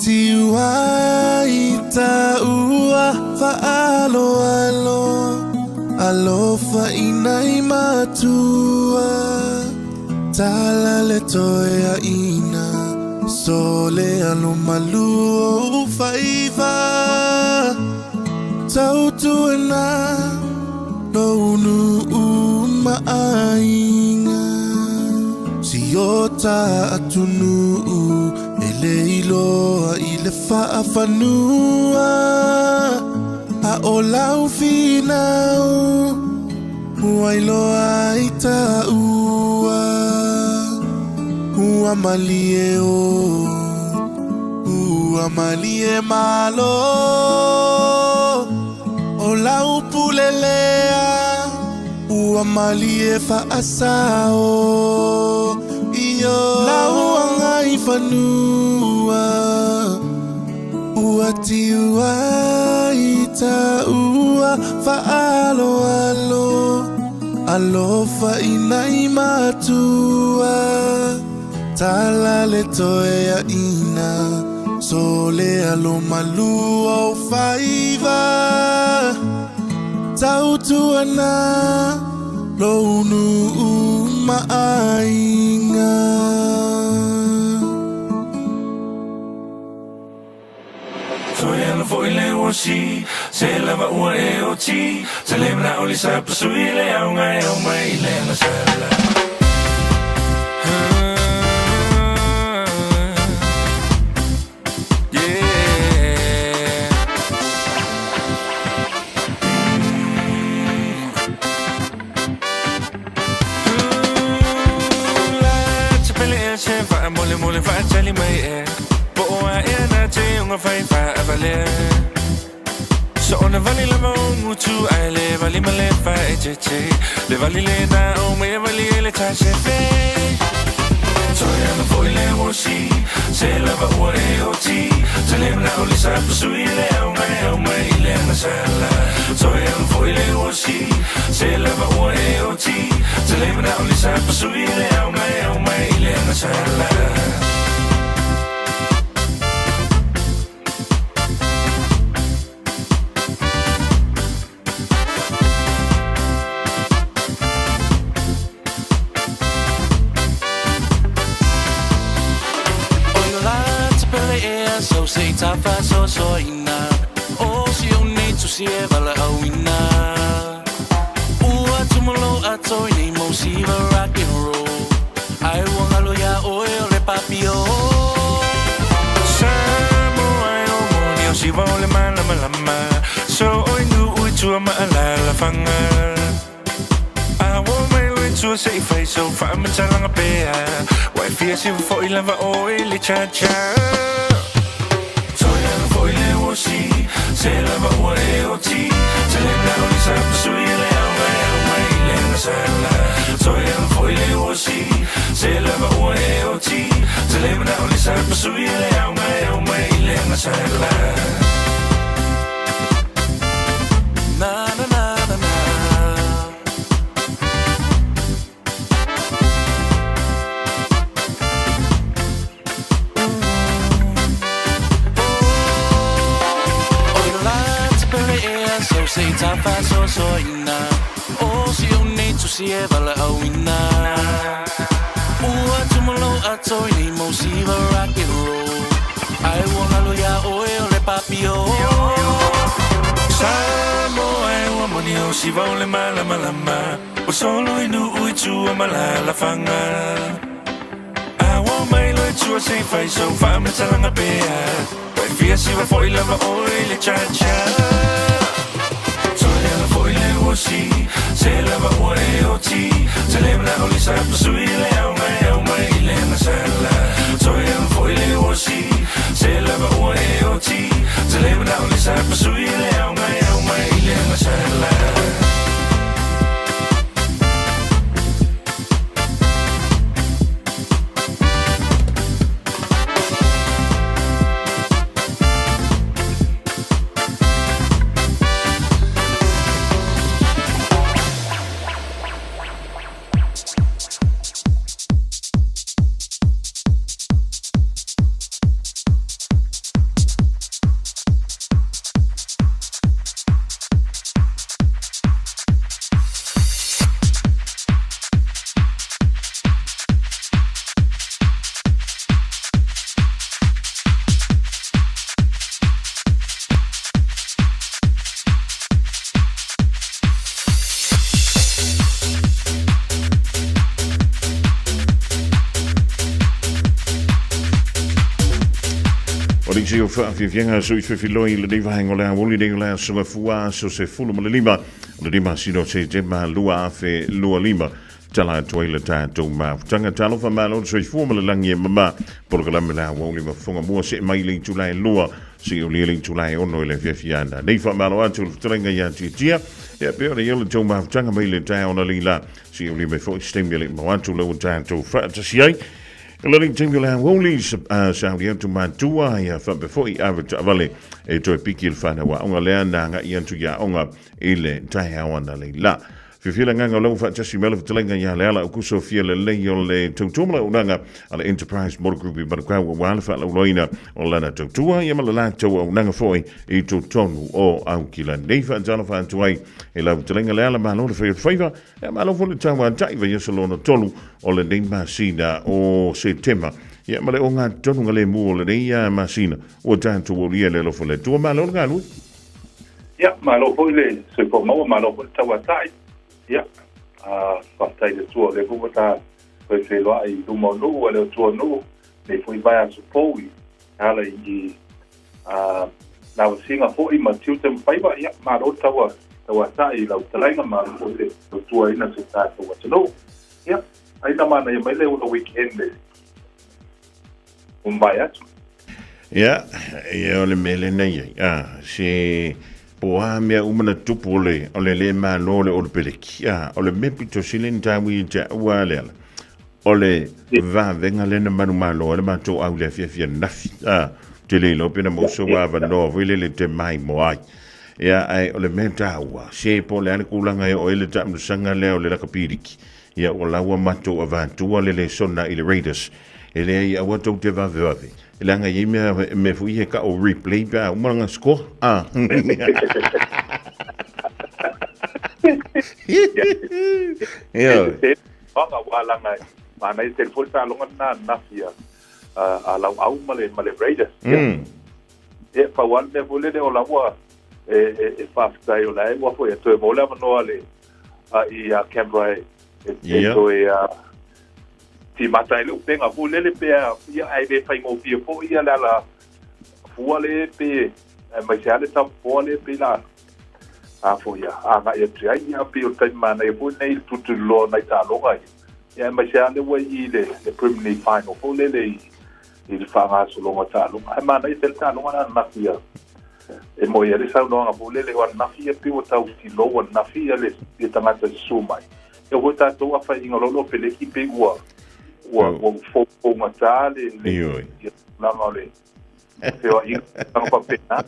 tiu ai taua faaaloalo alofa i nai matua tala le toeaina sole alo malu o faiva tautuana lou nuu ma aiga si o ta atunuu e le iloa i le faafanua a o lau finau ua iloa ai taua ua malie o ua malie malo o lau pule lea ua malie faasao io lau agaifanua ua tiu ai taua faaaloalo alofa i nai matua tala le toeaina sole alo malu o faiva tautuana lou nuu ma aiga. Toe ala foi le uasi, se lava ua e oti, se le mana o le sa pasui le au ngai au mai le na sala. Yeah. La te pele e se fa mole mole fa tali mai e. Po o a e na te unga fai fa avale. So ona vali lava o mutu ai le vali male fa e te te. Le vali le na o me vali le ta se fe. Toe ana foi le osi, se lava ua e oti. Te le mana o le sa pasui le au ngai au mai le na sala. Toe ana foi le osi, se lava ua e oti. Te le mana o le sa pasui le au ngai au mai le na sala. O la te pele ea sau se i tafa so so ina O si o nei tusi e vala au ina Ua tumalo ato i nei mo siva rock and roll Ai wangalo ya oe o le papio Samoa e o moni o siva o le malama lama. So oi nu ui tua ma ala fanga. A wo mai lui tua se i fai so fa ma talanga pea. Wai fia si fo i lava o i le cha cha. Toe ana foi le osi, se lava ua e oti. Te le mana o le sa pasui le au ngai au mai le na sala. Toe ana foi le osi, se lava ua e oti. Te le mana o le sa pasui le au ngai au mai le na sala. Na na na na na. O la te pele ea sau se i tafa so so ina O si o nei tusi e vala au ina Ua tumalo ato i nei mo siva rock and roll Ai wangalo ya oe o le papio Samoa e ua moni o siva o le malama lama. O solo i nu ui tua ma la la fanga. A wo mai lo tua se fai so fa ma talanga pea. Wai fia siva fo i lava o i le cha cha. Toe ala foi le osi, se lava ua e oti. Te le mana o le sa pasui le au ngai au mai le na sala. Toe ala foi le osi, se lava ua e oti. Te le mana o le sa pasui le au ngai au mai le na sala. O le isi o faafiafiaga sui fefiloi i lenei vaega o le aoauli nei o le aso Gafua aso 15 o le masina o Setema 2025. Tala atu ai le tatou mafutaga. Talofa malo le soifua ma le lagi e mama. Polokalame le aoauli ma fofoga mua see mai le itula e 2 seia ulia le itula e 6 i le afiafi ana. Nei faamalo atu le fetalaiga ia Tiatia. Ia pei ona i ai le tou mafutaga mai le taeao na leila seia ulia mai foi se taimi e le i mau atu le ua tatou faatasi ai. O le taimi o le aoauli, sauni atu matua ia faapea foi ave taavale e toe piki le fanau aoga lea na agai atu i aoga i le taeao analeila. Fiafia le agaga o lea ua faatasi mai le fetalaiga ia Leala Aukuso fia lelei o le tautua ma le auaunaga a le Enterprise Motor Group i Manukau aua le faalauiloaina o lana tautua ia ma le latou auaunaga foi i totonu o Aukila nei. Faatalofa atu ai i lau fetalaiga Leala, malo le fai o le faiva. Ia malo foi le tauatai vaiaso lona tolu o lenei masina o Setema. Ia ma le ogatotonu galemu o lenei masina ua tatou aulia i le alofa o le Atua. Malo le galue. Ia, malo foi le soifua maua, malo foi le tauatai. Ia, faafetai i le Atua o lea foi ua ta toe feiloai i luma o nuu, a le Atua o nuu, nei foi vaiaso fou i ala i lavasiga foi ma tiute ma faiva. Ia, malo le tauatai i lau fetalaiga, malo foi le tautuaina o si o tatou atunuu. Ia, ai na manaia mai le ula weekend le ua mavae atu. Ia, ia o le mea lea na i ai, se po o a mea uma na tupu o le, o le lē malo o le Olopeleki, o le mea pito sili ona taua ia te au a le ala, o le vavega lea na manumalo ai le matou au i le afiafi ananafi, ou te le iloa pe na maua sou avanoa foi lele e te maimoa ai. Ia, ae o le mea taua, se po o le a le tulaga e oo ai le taamilosaga lea o le lakapiliki, ia ua laua matou avatua le lesona i le Raiders, e leai aua tou te vavevave, leaga e i ai mea, mea foi ia e tau o replay pe a uma lana score. Ioe. Aga ua langa manaia tele foi le taaloga lena ananafi a Lauau ma le ma le Raiders. Ia pau lava le mea foi lele o la ua e faafetai o la e ua foi e toe maua le avanoa le i a Canberra e toe timata ai le upega foi lele pe ia ae le faigofie foi ia le ala fua le pe aemaise lava le tapupoa le pei la a foi ia agai atu ai ia pei o le taimi manaia foi lenei i le tulituliloa o nai taaloga ia ia aemaise lava le ua i le preliminary final foi lele i le faagasologa o taaloga. Ae manaia tele taaloga na ananafi ia e moi ai le saunoaga foi lele o ananafi ia pei ua tau silou ananafi ia le ia tagata susu mai. E foi tatou afaiga o lolo peleki pei ua ua ua fougata le le ia tulaga o le feoaiga tulaga faapena.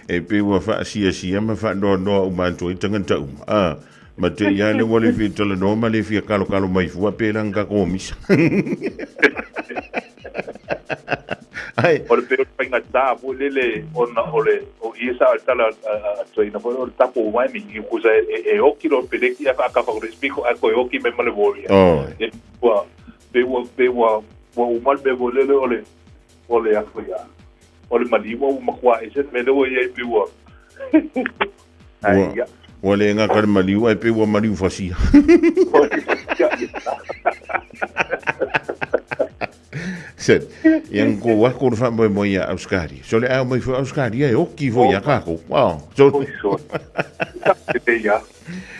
E pei ua faasiasia ma faanoanoa uma atu ai tagata uma. Ma te ia le ua le fia talanoa ma le fia kalokalo mai fua pe langa ka komisa. Ai. O le pe o le faigata foi lele ona o le o ia sa o le tala a Toeaina foi o le double whammy i kusa e oki loa le peleki ae faakafa ku le isi piko ae toe oki mai ma le Warrior. Oi. E ua pe ua pe ua ua uma le mea foi lele o le o le a foi a o le maliu ua matua ese le mea lea ua i ai pe ua Ai ia. Ua le gata le maliu ae pei ua maliu fasia. Said, ia ko ako le whamoemoe ia Auskaria. So le ao mai fo Auskaria e oki fo ia kako. Wow. So, so. Te ia.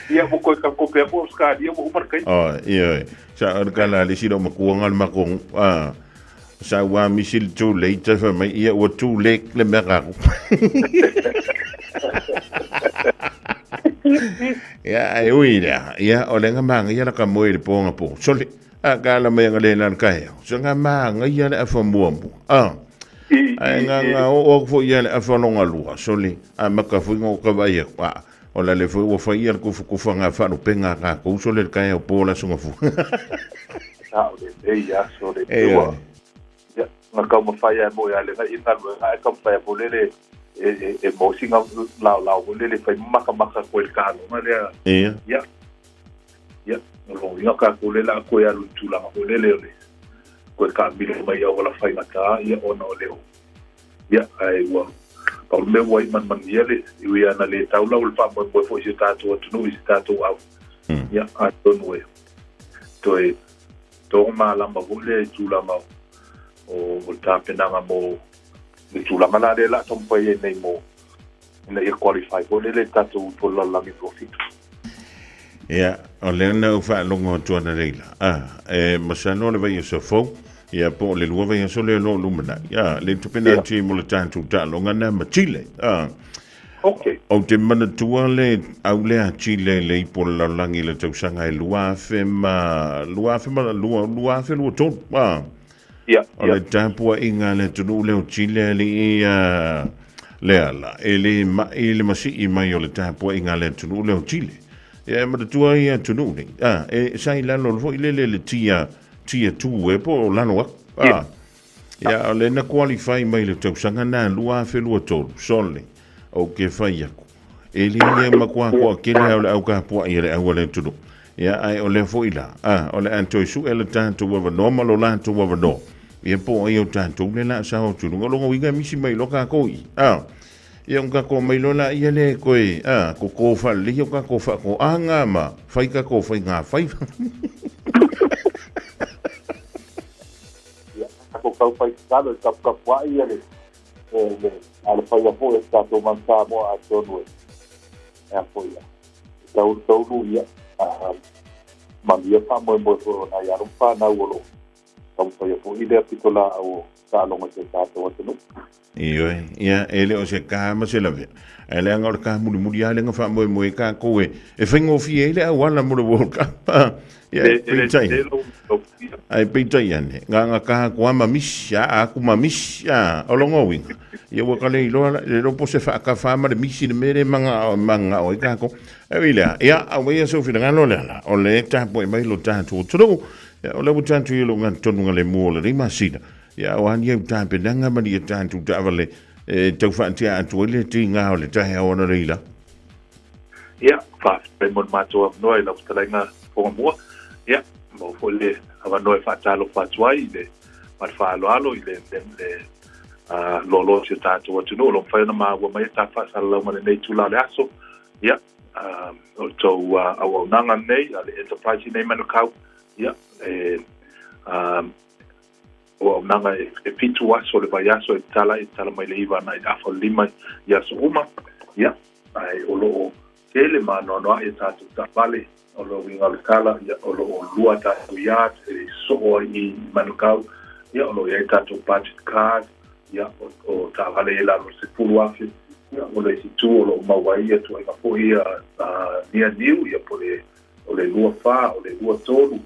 Ia mo koe ka kope aku Auskaria mo umar kai. Oh, ia. Sa ar kala le silo makuanga le makong. Ah. Sa ua misi le too late fa mai ia ua too late le mea kako. Ia ai ui lea. Ia o le nga ia la ka moe le ponga po. Sole. A ka la mai nga le lan ka hea. So nga manga ia le afa mua mua. Ah. Ai nga nga o o fo ia le afa longa lua. Sole. A maka fo ngo ka vai a. O la le fo ua fai ia le kufu kufa nga fa no penga ka ko sole le ka o po la songa fu. Sa o le le ia so le ua. Ia nga kau mawhai ai mo ia le nga ina lue nga e kau mawhai po lele e mo singa lao lao po lele whai maka maka koe le kālonga lea. Ia. Ia. Ia, o inga ka ko le la koe alu i tūlanga po lele o le koe ka milo mai au wala whaingata ia ona o leo. Ia, ai ua pau le mea ua i manumanu le i ui ana le taula o le faamoemoe foi i si o tatou atunuu i si tatou au. Ia, atonu e toe togo malama foi lea i tulaga o O le tapenaga mo le tulaga la lea o le a taumafai ai nei mo ina ia qualify foi lele tatou ipu o le lalolagi 27. Ia, o lea na ou faalogo atu analeila, a, e masalo o le vaiaso fou, ia po o le lua vaiaso lea o lo o lumanai, a, le tapena atu mo le tatou taaloga lena ma Chile, a. Okay. Ou te manatua le au lea a Chile i le ipu o le lalolagi i le tausaga e 2000 ma, 2000 ma, 2023, a. Ia, O le tapuaiga a le atunuu lea o Chile alii a Leala, e le ma'i le masii mai o le tapuaiga a le atunuu lea o Chile. Ia e manatua ai atunuu nei. A, e sa i lalo foi lele le tia, tia tu e po o lalo aku. A, ia o le na qualify mai le tausaga na 2023, sole, ou ke fai aku. E le le matua toatele lava o le au tapuai a le au a le atunuu. Ia, ae o lea foi la, a, o le a toe sue le tatou avanoa ma lo latou avanoa. Ia, po o ai o tatou lea o le a sao atu i luga. O lona uiga e misi mai loa tatou i i. A, ia ona tatou omai loa laia lea e toe, a, toto faalelei o tatou faatoaga ma fai tatou faigafaiva. Ia, tatou tau fai tatalo e taputapuai ia le le alofaia foi e le tatou Manu Samoa atonu e e a foi ia e taulu taulu ia manuia faamoemoe foi o nai alo ma fanau o lo o taumafaia foi lea pitolaau o taaloga i si o tatou atunuu. Ioe, ia, e le o se ka ma se lavea. Ae leaga o le ka mulimuli lava lea na faamoemoe ai tatou e, e faigofie ai le auala mo le World Cup. Ia, E, e le peitai, tele lau lau fia. ae peitai ane, na ona ta atu lava ma misi, a atu ma misi, a, o lona uiga, ia ua ta le iloa, le iloa po o se faatafa ma le misi le mea lea e mananao ai tatou. Ae ui i lea, ia, aumaia sou finagalo Leala, o lea e tapuai mai lo tatou atunuu, ia, o lea ua tatou i ai i lou gatotonu le mua o lenei masina, ia, o a ni au tapenaga ma ni a tatou taavale e tau faatea atu ai le tiga o le taeao analeila? Ia, faafetai mo le matou avanoa i lau fetalaiga Fogamua. Ia, maua foi le avanoa e faatalofa atu ai i le ma le faaaloalo i le, le, le loaloa o si o tatou atunuu o lo o mafai ona maua mai e ta faasalalauga i lenei itula o le aso. Ia, o le tou auaunaga lenei a le Enterprise i nei Manukau, ia, e auaunaga e 7 aso o le vaiaso e tatala, e tatala mai le 9 agai i le 5:30 i aso uma. Ia, ae o lo o tele ma anoanoai a tatou taavale. O le uiga o le tala, ia, o lo o lua tatou yard e soo ai i Manukau. Ia, o lo o i ai tatou budget cars, ia, o taavale i lalo o le 10,000. Ia, o le isi itu o lo o maua ai ia tuaiga foi ia near new, ia, po o le 24, o le 23,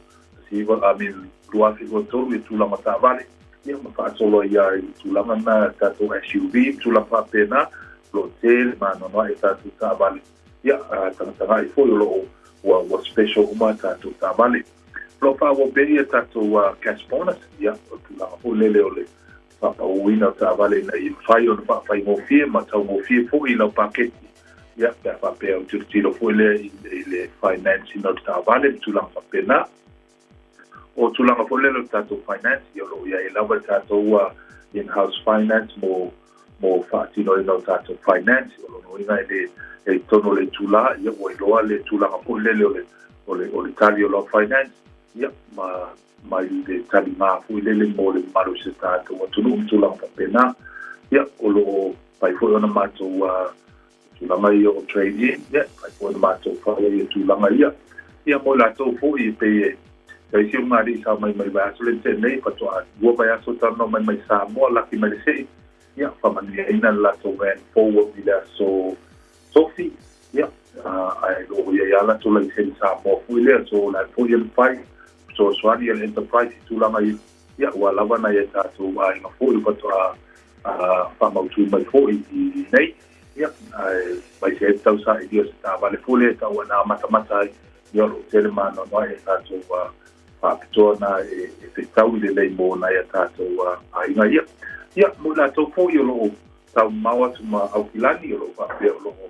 I mean, 2023 ia tulaga taavale, ia ma faasolo ai lava i tulaga na tatou SUV ma tulaga faapena, o lo o tele ma anoanoai a tatou taavale, ia tagatagai foi o lo o ua, ua special uma a tatou taavale. O lo o faaauau pea ia tatou cash bonus, ia o tulaga foi lele o le faapauina o taavale ina ia mafai ona faafaigofie ma taugofie foi i lau paketi, ia pe a faapea o tilotilo foi lea i le finance ina o le taavale ma tulaga faapena. O tulaga foi lele o le tatou finance, ia o lo o i ai lava le tatou in-house finance mo mo faatinoina o tatou finance. O lona uiga e le e i totonu o le itula, ia ua iloa le tulaga foi lele o le o le o le tali o lau finance, ia ma mai le taliga foi lele mo le mamalu o si o tatou atunuu ma tulaga faapena. Ia o lo o fai foi ona matou tulaga ia o trade in, ia, fai foi ona matou fai ia tulaga ia. Ia mo i latou foi e pei e isi o ngā alii sa omai mai vaiaso le tea nei, faatoa lua vaiaso talu ona omai mai Samoa, laki mai le sei, ia, faamanuiaina le latou van forward i le aso Tofi, ia, ae o lo o i ai lava latou laisene Samoa foi lea, so o la e foi e mafai, fesoasoani le Enterprise i tulaga ia, ia, ua lava nai a tatou aiga foi faatoa faamautu mai foi i nei, ia, ae mai se tau sailia o se taavale foi lea e tau ana amatamata ai, ia, o lo o tele ma anoanoai a tatou faapitoa na e fetaui lelei mo nai a tatou aiga ia. Ia, mo i latou foi o lo o taumamao atu ma Aukilani, o lo o faapea o lo o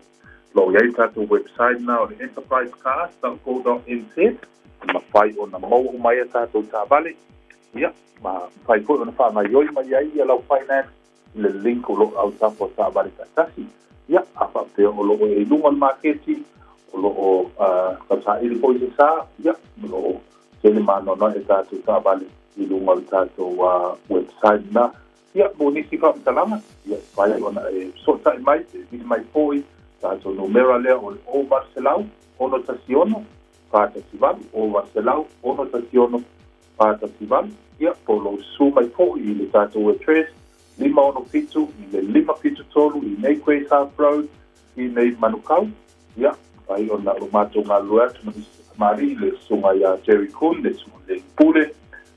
lo o i ai le tatou website na o le enterprisecars.co.nz, e mafai ona maua uma ai a tatou taavale, ia, ma mafai foi ona faagaoioi mai ai ia lau finance i le link o lo o autafa o taavale taitasi. Ia, a faapea o lo o e i luga o le maketi, o lo o tausaili foi se sa, ia, o lo o tele ma anoanoai a tatou taavale. i luga o le tatou website lena. Ia, mo nisi faamatalaga, ia, e mafai ona e fesootai mai pe vili mai foi tatou numera lea o le 0800 616 418, 0800 616 418, ia, po o lou susu mai foi i le tatou address 567 i le 573 i nei Grace Half Road i nei Manukau. Ia, mafai ona o matou galulue atu ma nisi o tamalii, le susuga ia Jerry Kun, le susuga i le Pule,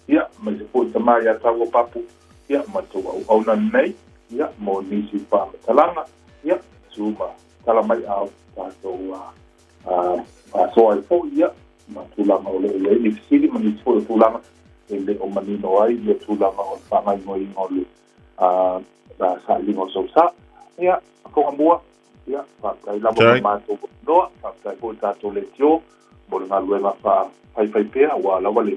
ia, aemaise foi tama ia Taua Papu, ia, ma tou auauna lenei, ia, mo nisi faamatalaga, ia, tu ma tala mai a o tatou faasoa ai foi, ia, ma tulaga o lo o i ai ni fesili ma nisi foi o tulaga e le o manino ai ia tulaga o le faagaoioiga o le sailiga o sosa. Ia, Fofoga Mua, ia, faafetai lava mo le matou avanoa, faafetai foi i le tatou leitio mo le galuega faafaifai pea aua lava le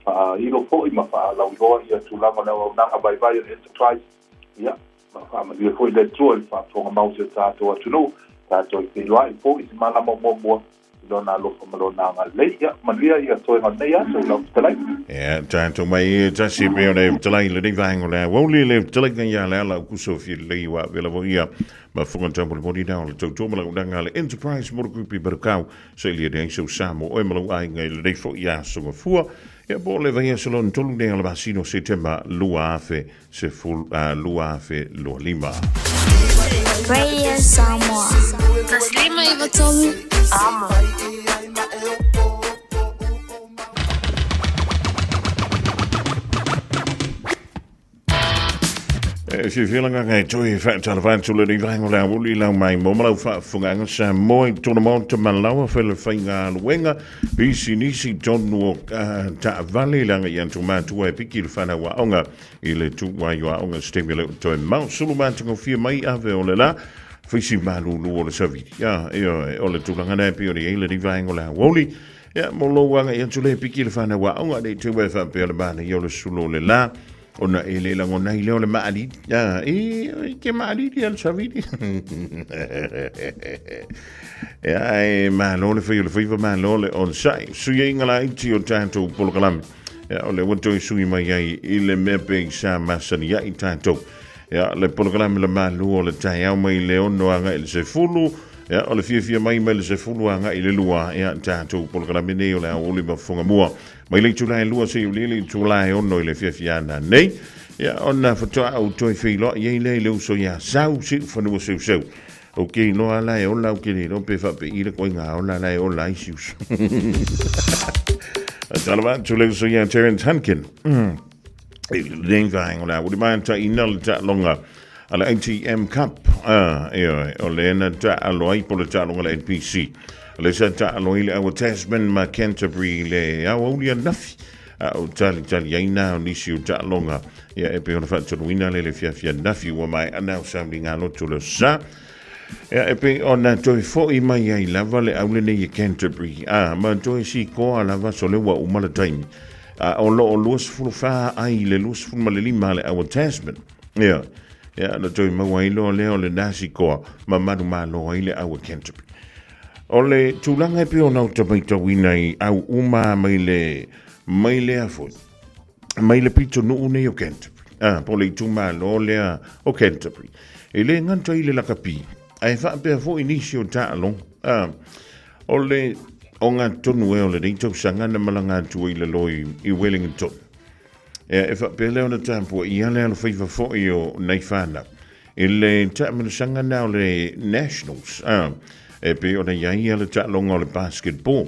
faailo foi ma faalauiloa ia tulaga o le auaunaga vaivai a le Enterprise. Ia, ma faamanuia foi le Atua i le faafofoga mau o si o tatou atunuu, tatou feiloai foi i se malama o muamua i Lona alofa ma Lona agalelei. Ia, manuia ia toega o lenei aso i lau fetalaiga. Ia, tatou mai e tasi e pei ona e fetalai i lenei vaega o le aoauli, le fetalaiga ia Leala o kuso fia lelei ua avela foi ia ma fuga taumolimoli na o le tautua ma launaga a le Enterprise Motor Group i Manukau, saili ane ai sau sa mo oe ma lou aiga i lenei foi aso gafua. Ia, po o le vaiaso lona tolu nei o le masina o Setema 2025. Radio Samoa. Taslima Iva Tolu. Amo. E fiafia lagaga e toe whaatalafa atu le nei vaega o le aoauli lau mai mo ma lau faafofogaga Samoa i tona maota ma laua fele faigaluega pisinisi tonu o taavale le agai atu matua e piki le whanau aoga i le tuuai o aoga se taimi le o toe mau sulu matagofie mai ave o le la faisi malulu o le savili. Ia, ioe, o le tulaga lea e pei ona i ai lenei vaega o le aoauli. Ia, mo lou agai atu lea e piki le fanau aoga, ne i te i ua e faapea le manaia o le sulu o le la, ona e le lagona ai lea o le maalili. Ia, e ke maalili a le savili. Ia, ae malo le fai o le faiva, malo le onosai. Suiaiga laiti o tatou polokalame. Ia, o lea ua toe sui mai ai i le mea pei sa masani ai tatou. Ia, le polokalame le malu o le taeao mai le 6 agai i le 10, ia, o le fiafia mai mai le 10 agai i le 2, ia, tatou polokalame nei o le aoauli ma fofoga mua. Mai le itula e 2 seia aulia le itula e 6 i le fiafiana nei. Ia, ona faatoa ou toe feiloai ai lea i le uso ia Sau Siufanua Seuseu. Ou te iloa la e ola, ou te le iloa pe faapei le koiga ola la e ola ai si uso. Talofa atu le uso ia Terence Hunkin. I lenei vaega o le aoauli mataina le taaloga a le ATM Cup. Ioe, o lea na taalo ai po o le taaloga a le NPC. O lea sa taalo ai le Aua Tasman ma Canterbury i le aoauli ananafi. A o talitali ai na o nisi o taaloga. Ia e pei ona faatonuina le le fiafia ananafi ua maea na o sauliga loto le sa. Ia e pei ona toe foi mai ai lava le au lenei e Canterbury. Ma toe sikoa lava so le ua uma le taimi. A o lo o 24 ai le 25 le Aua Tasman. Ia, ia na toe maua ai loa lea o le nasi koa ma manumalo ai le Aua Canterbury. O le tulaga e pei ona ou tamaitauina i au uma mai le mai lea foi mai le pitonuu nei o Canterbury, po o le itumalo lea o Canterbury. E le gata i le lakapi, ae faapea foi nisi o taaloga. O le ogatotonu ea o lenei tausaga na malaga atu ai i lalo i Wellington. Ea, e faapea lea ona tapuaia le alofaiva foi o nai fanau i le taamilosaga na o le Nationals, e pei ona i ai le taaloga o le basketball.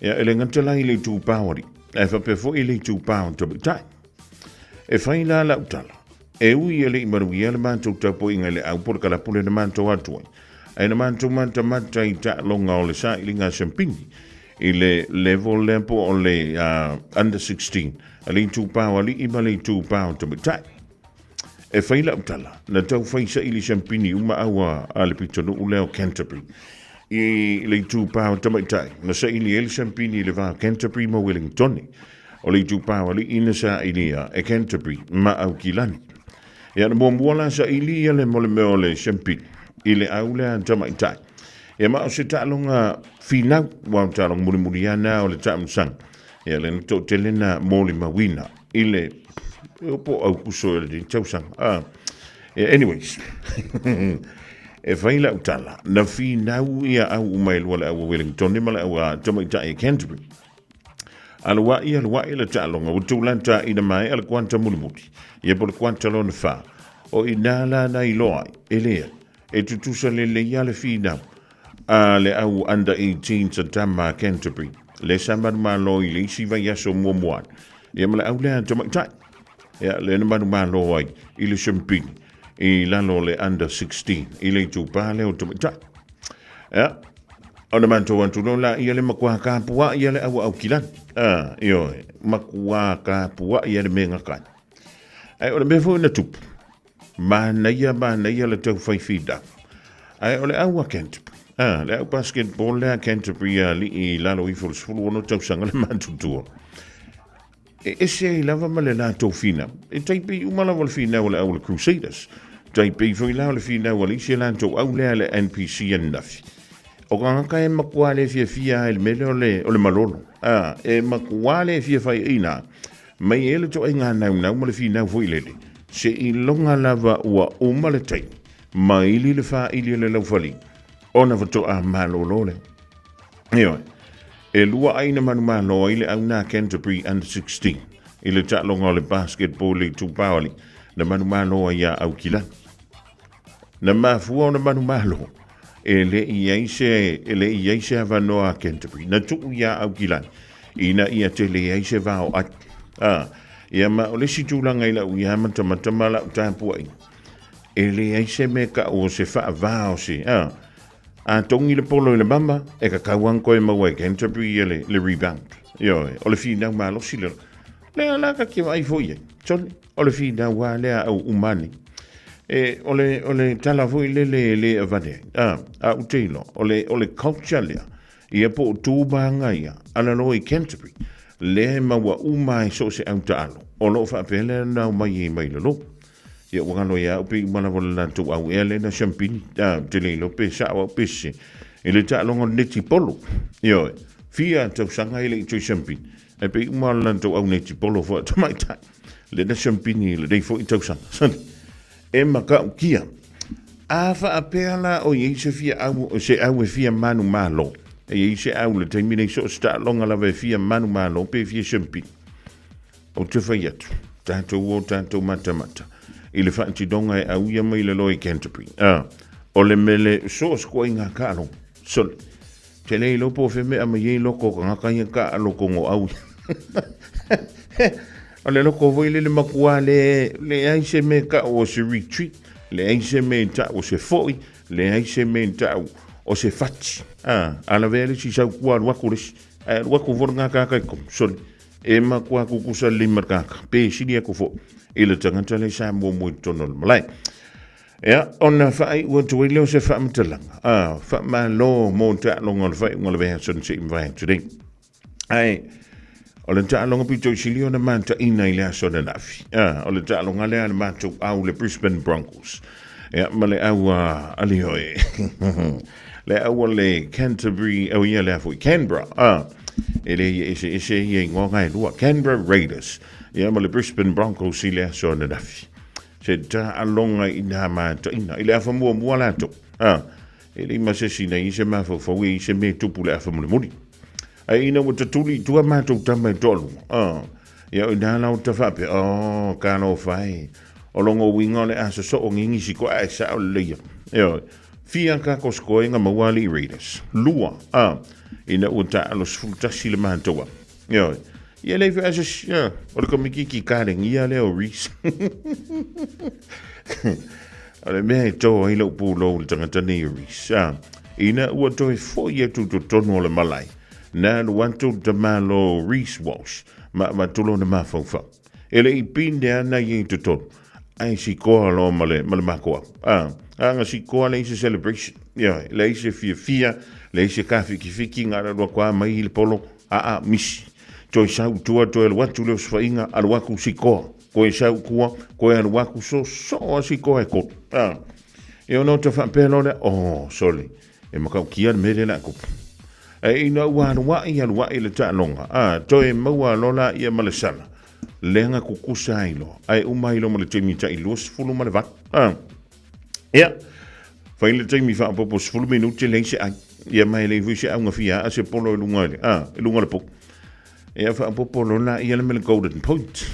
Ea, e le gata la i le itupa o alii, ae faapea foi i le itupa o tamaitai. E fai la lau tala, e ui e le i manuia le matou tapuaiga i le au po o le kalapu lea na matou atu ai, ae na matou matamata i taaloga o le sailiga siampini i le level lea po o le under 16, a le itupa o alii ma le itupa o tamaitai. E fai lau tala, na tau fai saili siampini uma au a le pitonuu lea o Canterbury. I le itupa o tamaitai, na saili ai le siampini i le va o Canterbury ma Wellingtone. O le itupa o alii na sailia e Canterbury ma Aukilani. Ia na muamua la saili ia le mo le mea o le siampini i le au lea tamaitai. Ia ma o se taaloga finau, ua o taaloga mulimuli ana o le taamilosaga. Ia le na toatele na molimauina. i le po o Aukuso i lenei tausaga. Ah, anyways, e fai lau tala, na finau ia au uma e lua le au a Wellington ma le au a tamaitai e Canterbury. Aluai, aluai le taaloga, ua tūlanta ina maea le kuata mulimuli, ia po le kuata lona whā. O i nā la na iloa ai, e lea, e tutusa lelei a le finau a le au under 18 sa tama a Canterbury, le sa manumalo i le isi vaiaso muamua ai. Ia ma le au lea tamaitai. Ia, lea na manumalo ai i le siampini i lalo o le under 16 i le itupā lea o tamaitai. Ia, ona matou atu loa laia le makuā kapua'i a le au Aukilani. A, ioe, makuā kapua'i a le mea gakai. Ae o le mea foi na tupu, manaia, manaia le tau fai finau. Ae o le au a Canterbury, a, le au basketball lea a Canterbury a alii i lalo ifo o le 16 tausaga le matutua. E ese ai lava ma le latou finau. E tai pei uma lava o le finau a le au o le Crusaders. Tai pei foi la o le finau a le isi a latou au lea le NPC ananafi. O tagata e matua le fiafia ai i le mea lea o le, o le malolo. A, e matua le fia faiaina mai e le toaiga naunau ma le finau foi lele. Seiloga lava ua uma le taimi, ma ili le faili a le laufali, ona faatoa malolo lea. Ioe. E lua ai na manumalo ai le au na Canterbury Under 16 i le taaloga o le basketball i Tupaoli na manumalo ai iā Aukilani. Na mafua ona manumalo e le i ai se, e le i ai se avanoa a Canterbury. Na tuu iā Aukilani ina ia tele ai se vao ai. A, ia ma o le isi tulaga i lau ia matamata ma lau tapuaiga, e leai se mea kau o se faavā o se, a, A togi le polo i le mama, e kakau ana koe maua e Canterbury ia le, le rebound. Ioe, o le finau malosi le. Lea la ka ke vaai foi ai. Sole, o le finau a lea au umani. E, o le, o le tala foi lele e le avane ai. A, a u te iloa, o le, o le culture lea, ia po o tū maga ia, ala loa i Canterbury, lea e maua uma ai so o se au taalo, o lo o faapea lea na aumai ai mai lalo. Ia ua galo ia au pei uma lava o le latou au ea lea na siampini, a, ou te le iloa pe sa'o au pe sese, i le taaloga o le netipolo. Ioe, fia tausaga e le i toe siampini, ae pei uma o le latou au netipolo foi a tamaitai, lea na siampini i lenei foi tausaga. Sole, e matautia. A faapea la o i ai se fia au, se au e fia manumalo, e i ai se au i le taimi nei so o se taaloga lava e fia manumalo pe fia siampini, Ou te fai atu, tatou o tatou matamata i le faatinoga e auia mai le loa i Canterbury. A, o le mele so o se koaiga kaaloga. Sole, te le iloa po o fea mea mai ai loko o tagata ia kaalo kongo au. O le loko foi lele matua le leai se mea tau o se retreat, leai se mea tau o se foi, leai se mea tau o se fati. A, a lavea le isi sau kua alu atu le isi, ae alu atu foi le gata kai komu. Sole, E matua kukusa lelei ma le kaka, pe sili aku foi i le tagata lea sa muamua i totonu o le malae. Ia, ona faaiu atu ai lea o se faamatalaga, a, faamalo mo taaloga o le faaiuga o le vaiaso na se i mavae atu nei. Ae, o le taaloga pito i sili ona mataina i le aso ananafi, a, o le taaloga lea a le matou au le Brisbane Broncos. Ia, ma le au a Alioe. Le au a le Canterbury, oh ia lea foi, Canberra, a, e le ia ese ese ia ingoa ngai lua, Canberra Raiders, ia ma le Brisbane Broncos i le aso ananafi. Se taaloga i nā mataina, i le afa muamua latou, a, e le i masesi nei se mafaufau e i se mea tupu le afa mulimuli. Ai ina ua tatuli i tua matou tama e toalua, a, ia o ina la o ta faapea, oh, talofa e, o longo uiga o le a sosoo ngigisi koe ae sao lelei ia. Ioe. Fia ka koskoenga maua alii Raiders. Lua, a, ina ua taalo 11 le matou au. Ioe. Ia le fea se, ia, o le komikiki kalengia lea o Reece. O le mea e tō ai lau pulou i le tagata nei o Reece. A, ina ua toe foi atu i totonu o le malae, na alu atu le tamalo Reece Walsh ma avatu lona mafaufau. E le i pine ana ia i totonu, ae sikoa loa ma le, ma le makou au. A, a na sikoa leai se celebration, ioe, leai se fiafia, leai se kafikifiki na alu atu a mai i le polo, a, a, misi. Toe sau i tua, toe alu atu le osofaiga, alu atu sikoa. Koe sau i tua, koe alu atu, sosoo a sikoa e kolu. A, e ono ta faapea loa lea, oh, sole, e matautia le mea lea o le a tupu. Ae ina ua aluai aluai le taaloga, a, toe maua loa laia ma le sala. Leaga kukusa ai loa, ae uma ai loa ma le taimi tai 28. A. Ia, fai le taimi faaopoopo 10 minute leai se ai. Ia ma e leai foi se auga fia aa se polo i luga i le, a, i luga o le pou. Ia faaopoopo loa la ia le mea le golden point.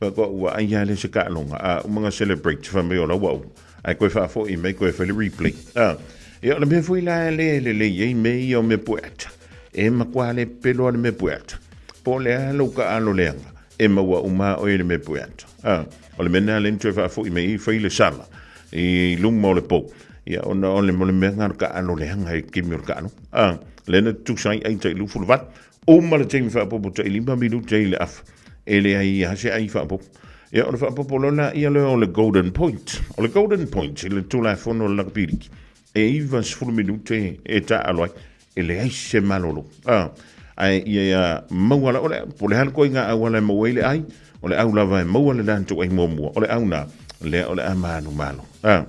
Faatoa ua ai lava lea se taaloga, a uma ona celebrate fai mai o la ua uma. Ae toe faafoi mai toe fai le replay. A, ia o le mea foi la lea e lelei ai mea ia o mea pueata. E matua le pelo lava le mea pueata. Po o le a lou taaalo leaga, e maua uma lava oe i le mea pueata. A, o le mea lena lea na toe faafoi mai ai fai le sala i luma o le pou. Ia ona o le, o le mea lena o le taaalo leaga i le taimi o le taaloga. A, lea na tutusa ai ai tai 28. Uma le taimi faaopoopo tai 5 minute i le afa, e leai lava se ai faaopoopo. Ia, o le faaopoopo loa lea lea o le golden point. O le golden point i le Tulafono o le Lakapiliki, e 90 minute e taaalo ai, e leai se malolo. A, ae ia maua la, o le, po o le a le ituaiga auala e maua ai le ai, o le au lava e maua le latou ai muamua, o le au na, lea o le a manumalo. A,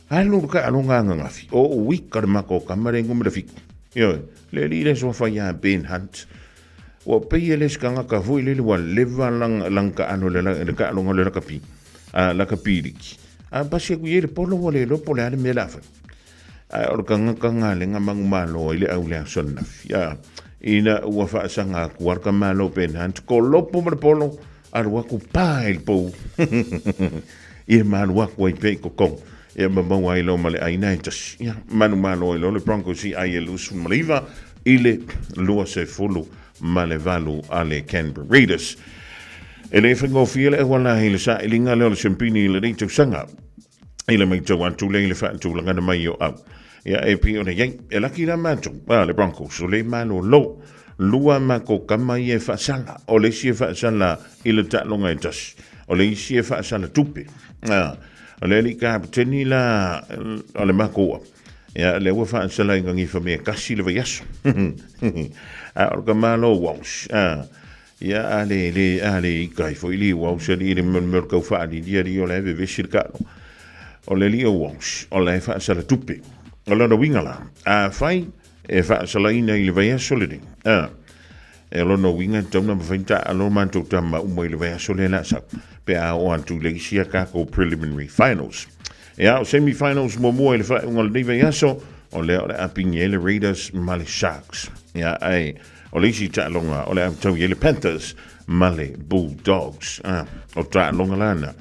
alu le taaloga ananafi, o uika le matou tama le numera 7. Ioe, le alii le soafa ia Ben Hunt. Ua pei e le se tagata foi lele ua leva lana taalo i le taaloga o le lakapi, a lakapi liki. A pasi atu i ai le polo ua le iloa po o le a le mea o le a fai. Ae o le tagata lena lea na manumalo ai le au i le aso ananafi. A, ina ua faasaga atu lava le tamalo Ben Hunt, kolopo ma le polo, alu atu pa i le pou. Ia malu atu ai pea i totonu. Ia ma maua ai loa ma le ʻāina e tasi. Ia, manumalo ai loa le Broncos i ai e 29 i le 28 a le Canberra Raiders. E le faigofie le auala i le sailiga lea o le siampini i lenei tausaga. I le matau atu lea i le faatulagana mai o au. Ia, e pei ona i ai, e laki la matou, a, le Broncos, o le malolo. Lua matou tama ia e faasala. O le isi e faasala i le taaloga e tasi. O le isi e faasala tupe. A, o le alii kapeteni la o le matou au. Ia, lea ua faasala i Ganifa mea tasi le vaiaso. A o le tamalo Walsh, a, ia, a le, le, a le ita ai foi li Walsh, alii le mea o le tau faalili, alii o la e vevesi le taaloga. O le alii o Walsh, o la e faasala tupe. O lona uiga la, afai e faasalaina i le vaiaso lenei. A, e lona uiga e tatau ona mafai ona taaalo matou tama uma i le vaiaso lea o le a sau, pe a oo atu i le isi a tatou preliminary finals. Ia, o semi-finals muamua i le faaiuga o lenei vaiaso, o lea o le a pigi ai le Raiders ma le Sharks. Ia, ae o le isi taaloga o le a tau i ai le Panthers ma le Bulldogs. A, o taaloga la na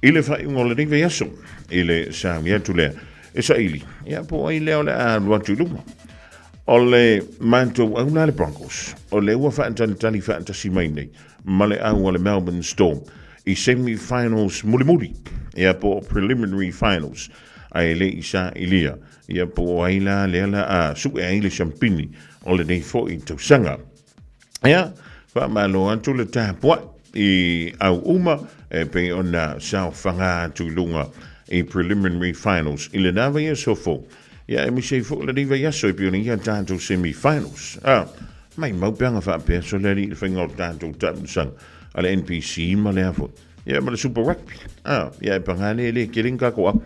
i le faaiuga o lenei vaiaso i le sauni atu lea e saili, ia po o ai lea o le a alu atu i luma. O le matou au la le Broncos, o lea ua faatalitali faatasi mai nei ma le au a le Melbourne Storm i semi-finals mulimuli, ia po o preliminary finals, ae le i sailia, ia po o ai la lea la a sue ai le siampini o lenei foi tausaga. Ia, faamalo atu le tapuai i au uma e pei ona saofaga atu i luga i preliminary finals i lena vaiaso fou. Ia, e misi ai foi lenei vaiaso e pei ona ia tatou semi-finals. Ah, maimau pe ana faapea so le alii le faiga o tatou taamilosaga a le NPC ma le a foi. Ia, ma le Super Rugby. Ah, ia e pagā le le tele ni kākou au.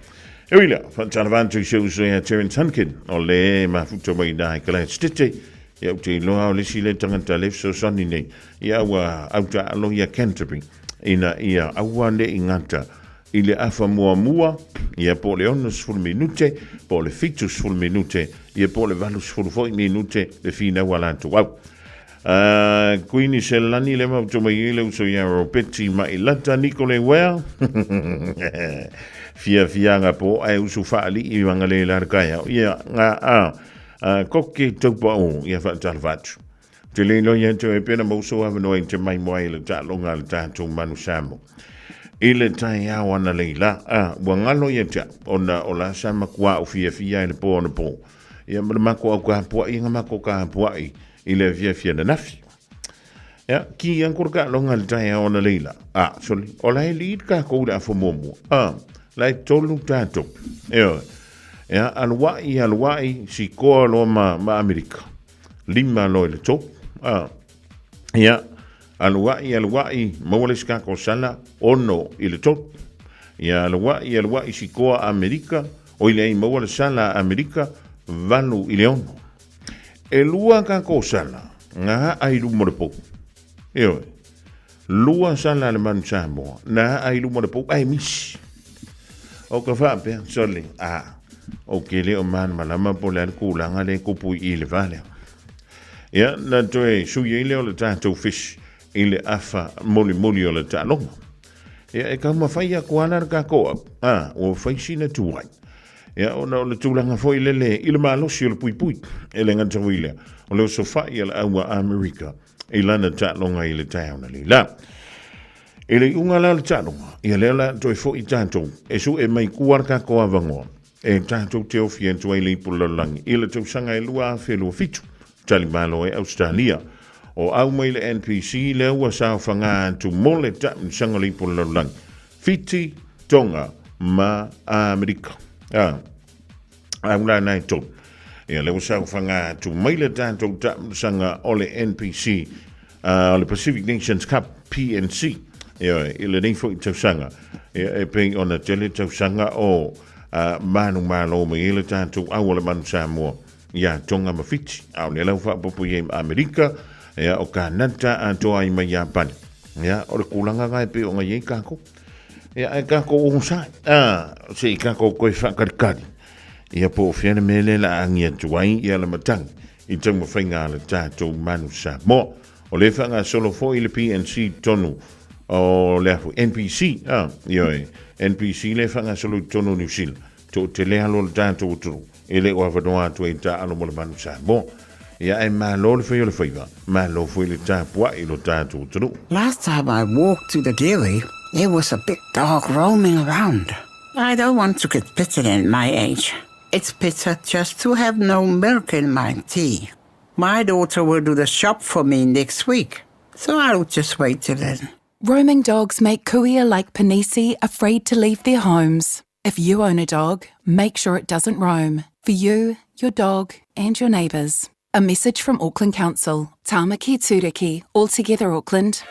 E ui lea, faatalofa atu i si ou uso ia Terence Hunkin, o le mafuta mai i i Gladstone. Ia ou te iloa o le isi lea tagata le fesoasoani nei, ia ua au taaalo ia Canterbury, ina ia aua ne i gata i le afa muamua, ia po o le 60 minute, po o le 70 minute, ia po o le 80 foi minute le finau a latou au. Kuini Selani le mautu mai i le uso ia Ropeti Mailata Nikole Wea. Fia fianga po ai usu whaali i wanga le la kai au. Ia nga a koke taupa o ia whaatalofa atu. Te le loia atu e pena mauso awanoa i te mai moa i le taaloga a le tatou manu Samoa. I le taeao ana leila, a, ua ngalo ia te au, ona o la sa makuā o fiafia i le pō anapo. Ia ma le mako au kapuaʻi nga mako kapuaʻi i le afiafi ananafi. Ia, ki an kore ka longa le taeao analeila. A, soli, o la e lead kākou i le afa muamua. A, la e tolu tātou. Ioe. Ia, aluaʻi, aluaʻi, sikoa loa ma, ma Amerika. Lima loa i le tolu. A, ia, aluaʻi, aluaʻi, maua le isi kākou sala, 6 i le tolu. Ia, aluaʻi, aluaʻi, sikoa Amerika, oi leai, maua le sala a Amerika, 8 i le 6. E lua kākou sala, ngā ai luma o le pou. Ioe. Lua sala a le Manu Samoa, na aa i luma o le pou ae misi. O ka faapea, sole, a, ou te le o malamalama po o le a le tulaga lea e tupu i i le va lea. Ia, na toe sui ai lea o le tatou fish i le afa mulimuli o le taaloga. Ia, e taumafai atu lava la le tatou au, a, ua fai sina tuai. Ia, ona o le tulaga foi lele i le malosi o le puipui, e le gata foi i lea, o le osofai a le au a Amerika i lana taaloga i le taeao na leila. I le iuga la o le taaloga, ia lea la toe foi tatou e sue mai tua le tatou avanoa e tatou te ofi atu ai le ipu lalolagi i le tausaga e 2027, talimalo e Ausetalia. O au mai le NPC lea ua saofaga atu mo le taamilosaga o le ipu lalolagi, Fiti, Tonga ma Amerika. A, au la na e tolu. Ia lea ua saofaga atu mai le tatou taamilosaga o le NPC, o le Pacific Nations Cup, PNC, ia, i lenei foi tausaga. Ia, e pei ona tele tausaga o manumalo mai ai le tatou au o le Manu Samoa iā Tonga ma Fiti, a o lea la ua faaopoopo i ai ma Amerika, ia, o Kanata atoa ai ma Iapani. Ia, o le tulaga lena e pei ona i ai tatou. Ia, ae tatou onosai, a, se i tatou toe faatalikali, ia po o fea le mea lea o le a agi atu ai ia le matagi i taumafaiga a le tatou Manu Samoa. O lea e faagasolo foi le PNC i totonu o le a foi, NPC, a, ioe, NPC lea e faagasolo i totonu o Niu Sila, toatele alo o le tatou atunuu e le o avanoa atu ai i taaalo mo le Manu Samoa. Ia ae malo le fai o le faiva, malo foi le tapuai i lo tatou atunuu. Last time I walked to the dairy, there was a big dog roaming around. I don't want to get bitten at my age. It's better just to have no milk in my tea. My daughter will do the shop for me next week, so I'll just wait till then. Roaming dogs make kuia like Panisi afraid to leave their homes. If you own a dog, make sure it doesn't roam. For you, your dog, and your neighbours. A message from Auckland Council. Tāmaki Tūriki, all together Auckland.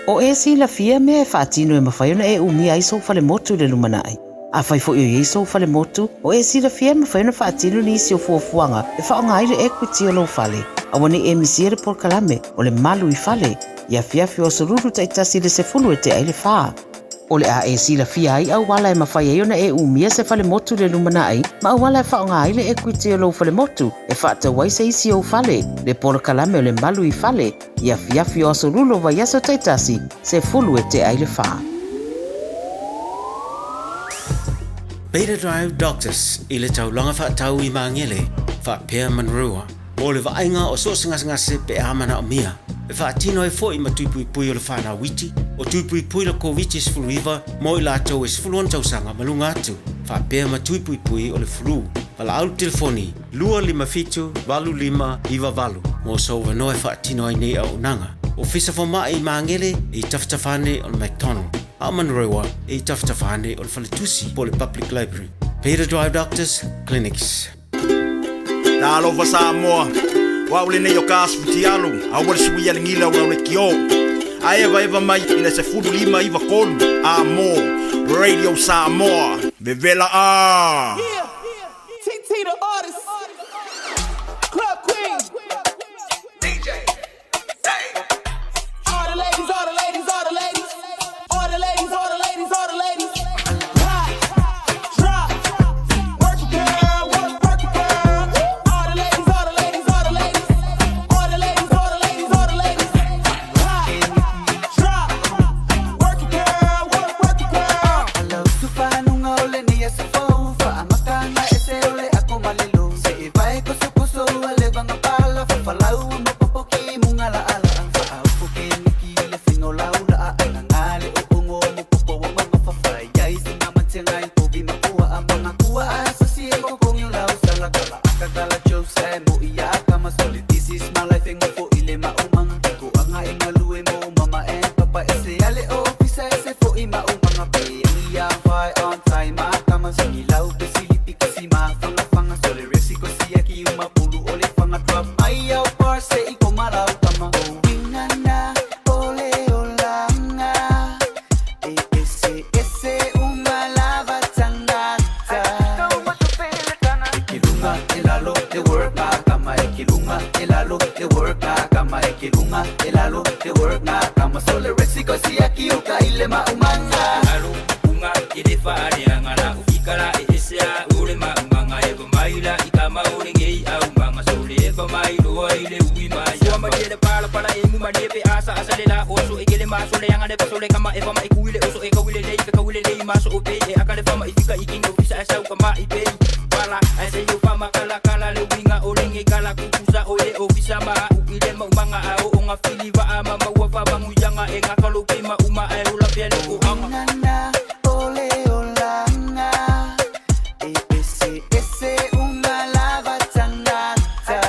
O e silafia mea e faatino e mafai ona e umia ai sou falemotu i le lumanai. Afai foi o i ai sou falemotu, o e silafia e mafai ona faatino nisi o fuafuaga e faaaoga ai le equity o lou fale. Aua ne i e misia le polokalame o le Malu i Fale i afiafi o aso Lulu taitasi i le 10 e tea ai le fa. O le a e silafia ai auala e mafai ai ona e umia se falemotu i le lumanai ma auala e faaaoga ai le equity o lou falemotu e faatau ai se isi ou fale, le polokalame o le Malu i Fale i afiafi o aso Lulu o vaiaso taitasi, 10 e tea ai le fa. Beta Drive Doctors i le taulaga faatau i Magele, faapea Monroe, mo le vaaiga o so o se gasegase pe a manaomia. E faatino ai foi ma tui puipui o le whanau iti, o tui puipui le Koviti-19 mo i latou e 16 tausaga ma luga atu, faapea ma tui puipui o le flu. Valaau le telefoni 257 8598 mo sou avanoa e faatino ai nei auaunaga. Ofisa Fomai i Magele e i tafatafa ane o le McDonald, a o Manurewa e i tafatafa ane o le Faletusi po o le Public Library. Peter Drive Doctors Clinics. Talofa Samoa, o au lenei o ka asu futialu, aua le suia le gila o lau lekiō. A evaeva mai i le 15 93 a mo Radio Samoa. Vevela a! Yeah, TT the artist, Club Queen, DJ, all the ladies, all the ladies, all the ladies, all the ladies, all the ladies, all the ladies. Pop, drop, work it, girl, work, work it, girl. All the ladies, all the ladies, all the ladies, all the ladies, all the ladies, all the ladies. Pop, drop, work it, girl, work, work it, girl. maumanga. Alo unga ile fa ale angala ufikala e ule maumanga e maila ikama ole ngei au manga sole fa mai lo ile ui mai ya ma le pala pala e mu ma le asa asa le la oso e kele ma sole anga le sole kama e fa ma e kuile oso e kawile le ka kawile le ma so ope e akale fa ma ifika ikinga ofisa asa ka ma ipe pala asa yo fa ma kala kala le winga ole nge kala kukusa ole ofisa ma u ile ma umanga a o nga fili va ama ma wa fa bangu yanga e nga kalo pe ma uma e ula pe le ko anga Nana, ole olanga. E ese ese unga lava tangata.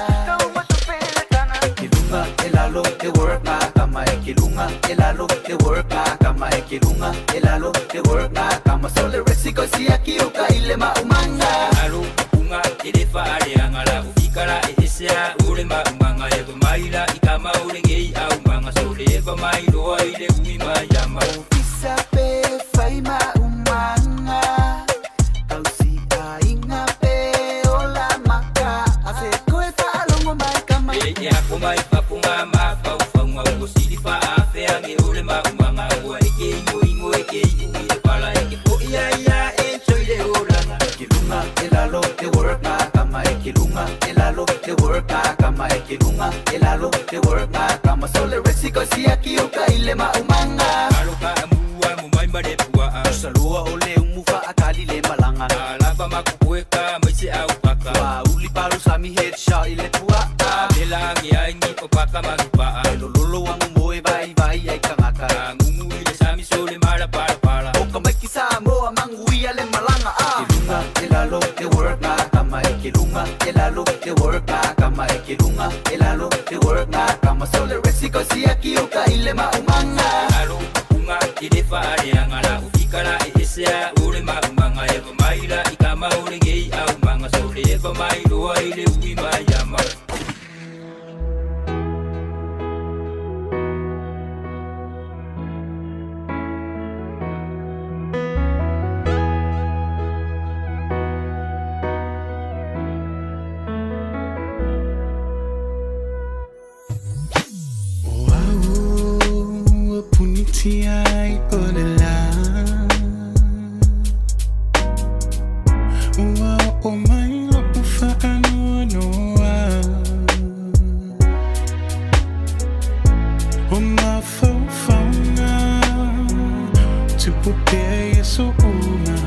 Kilunga elalo e work nga kama e kilunga elalo e work nga kama e kilunga elalo e work nga kama sole resiko siya kiuka ile maumanga. Alo unga ile fa ale angala ufikala e esea ule ma umanga e maila ikama ole ngei au manga sole fa mai lo ile ui ma yama. Ofisa pe fai ma umanga. Tausi ainga pe ola maka. Ase koe fa alongo mai kama. E e ako mai papunga ma fa ufaunga o sili fa afe ange ole ma umanga o e ke ingo ingo e ke iu i pala e ke po ia ia e choile olanga. Kilunga elalo e work nga kama e kilunga elalo e work nga kama e kilunga elalo e work nga kama sole resiko siya kiuka ile maumanga. Alo ka amua mo mai ma le pua a. Salua ole umufa akali le malanga. Alava makukueka mai se au paka. Wa uli palu sami headshot ile pua a. Lela nge ai ngi papaka mangi pa a. Lololo wangu moe vai vai ai kangaka. Ngungu ile sami sole mala pala pala. Oka mai ki Samoa manguia le malanga a. Kilunga elalo e work nga kama e kilunga elalo e work nga kama e kilunga elalo e work nga kama sole resiko siya kiuka ile maumanga. Alo unga ile fa ale angala ufikala e esea ule ma umanga e fa maila ikama ole ngei au manga sole fa mai lo ile ui ma yama. Ua puniti ai o le la. Ua o mai lo ufa anua noa. O mafaufauna tupu pea ia so uma.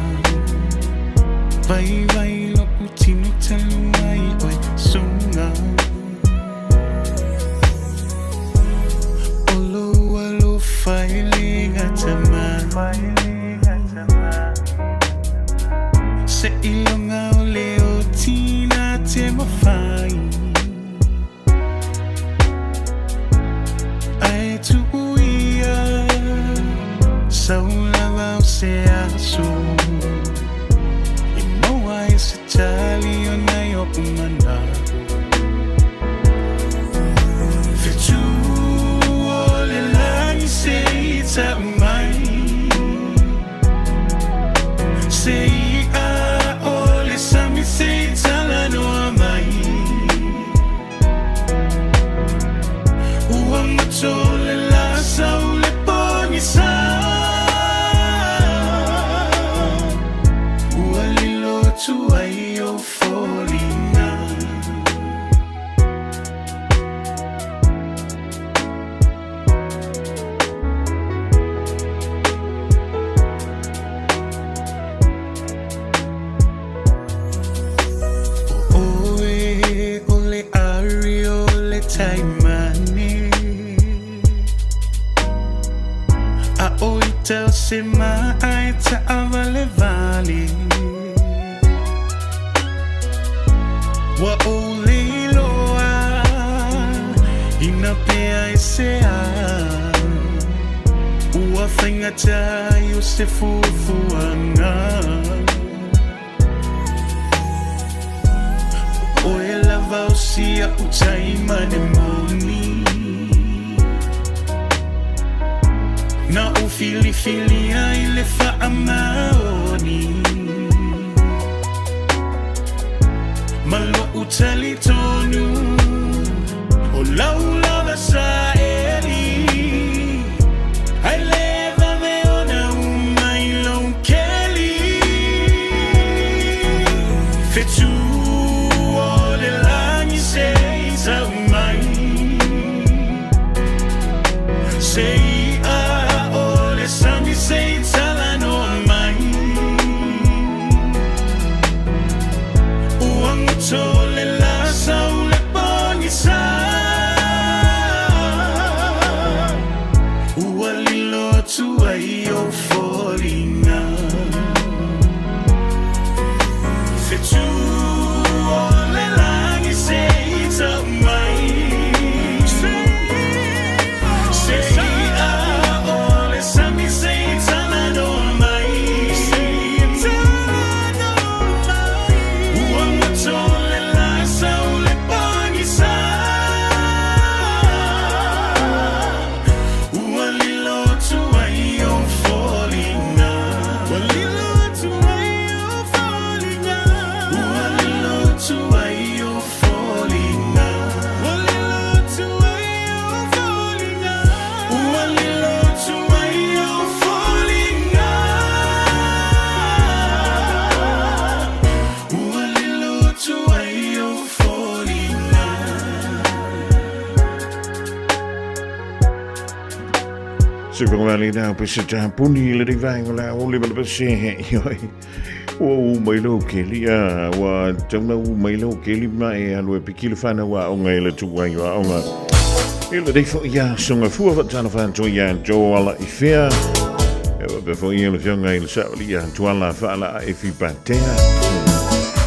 Vai vai lo utino talu ai oi sunga. Olo alo failinga tama. Se ilonga o le o tina te mawhai. Ai tuuia saulava o se aso. I maua i se tali o nai o umana. Fetu o le langi se i ta mai. Se i a o le sami se i talanoa mai. Ua matole la sau le pogisa. Ua lilo atu ai o folina. Oe o le ari o le taimane. A o i tau se maai ta avale vale. Wa o leiloa ina pea e se a. Ua whaingata i o se fuafuaga. O e lava o sia o taimane moni. Na o filifilia i le faamaoni. Ma lo utali tonu o lau lava sa eli. Ai le vave ona le nā pese tāpuni le rivaenga la o le bala pese he ioi. Ua u mai lo ke lia, ua tauna u mai lo ke li mai e alu e piki le whana wa onga e le tuai wa onga. E le reifo ia songa fua wa tana whanto ia jo ala i whea. E wa pe fo ia le whionga i le saoli ia tuala whaala e fi patea.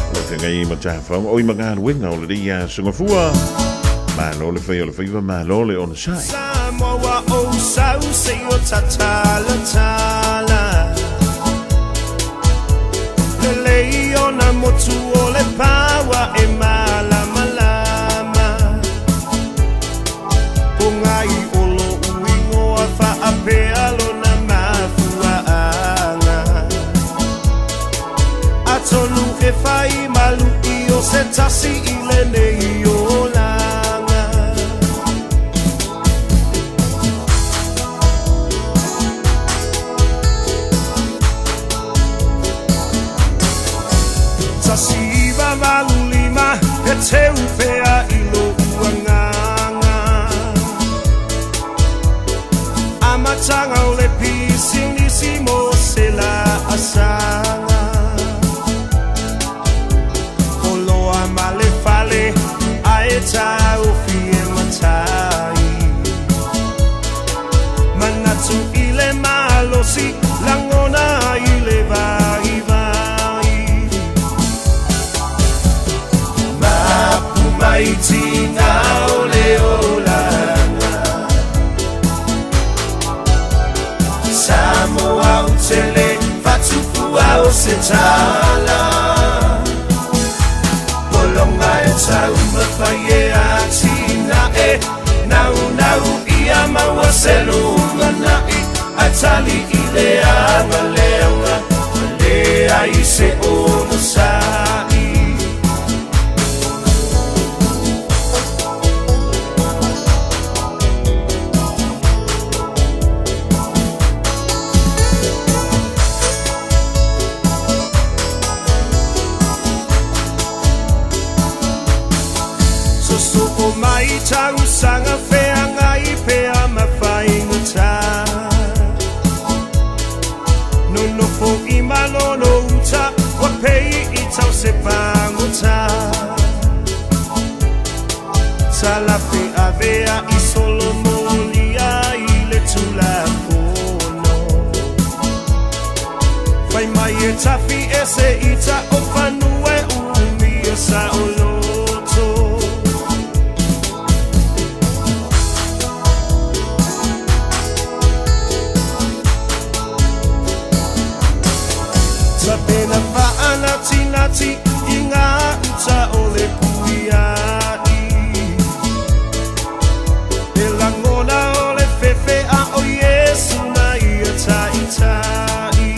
O le whionga i matawhau, o i mangaluenga o le ria songa fua. Malo le whai o le whaiva, malo le ona sai. Samoa o sau se o tatala tala Lelei ona motu o le pawa e malama lama Ponga i olo uingoa whaapea lona mafuaanga Atonu e whai malu i o se tasi i lenei olanga Tasi iwa valu lima e teu pea i lo uanganga Amatanga o le pisinisi mo se la asanga Oloa ma le fale ae taufi e matai Manatu i le malosi langona i le vai vai Mapu mai tina o le olanga Samoa o tele fatufua o se tala Polonga e taumafai e atina e Nau nau ia maua se lumanai Ae tali i le agaleaga Ma leai se onosai Soso'o mai tausaga feagai pea ma faigata Nonofo i malono uta ua pei i tau se pagota Talafe avea i solomolia i le tulafono Fai mai e tafi ese ita o fanua e umia saoloto Tapena faanatinati i ngā uta o le puiai E lagona o le fefe a o Iesu na ia taitai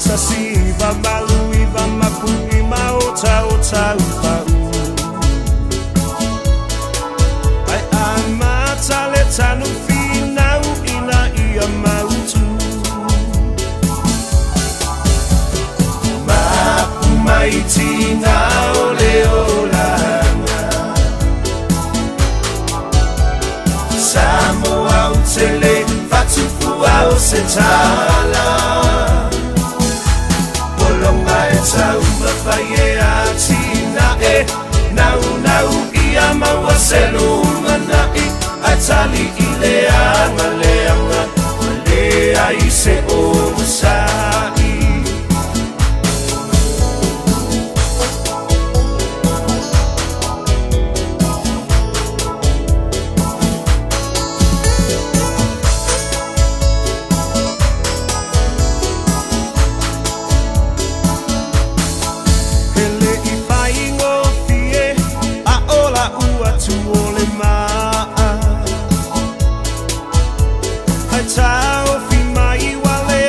Tasi iwa valu iwa mapu i maotaota upau Ae amata le tanu finau ina ia mautu Mapu mai tina o le olanga Samoa o tele fatufua o se tala Polonga e taumafai e atina e Nau nau ia maua se lumanai Ae tali i le agaleaga Ma leai se onosai E le i faigofie a o la'u atu o le ma'a Ae taofi mai ua le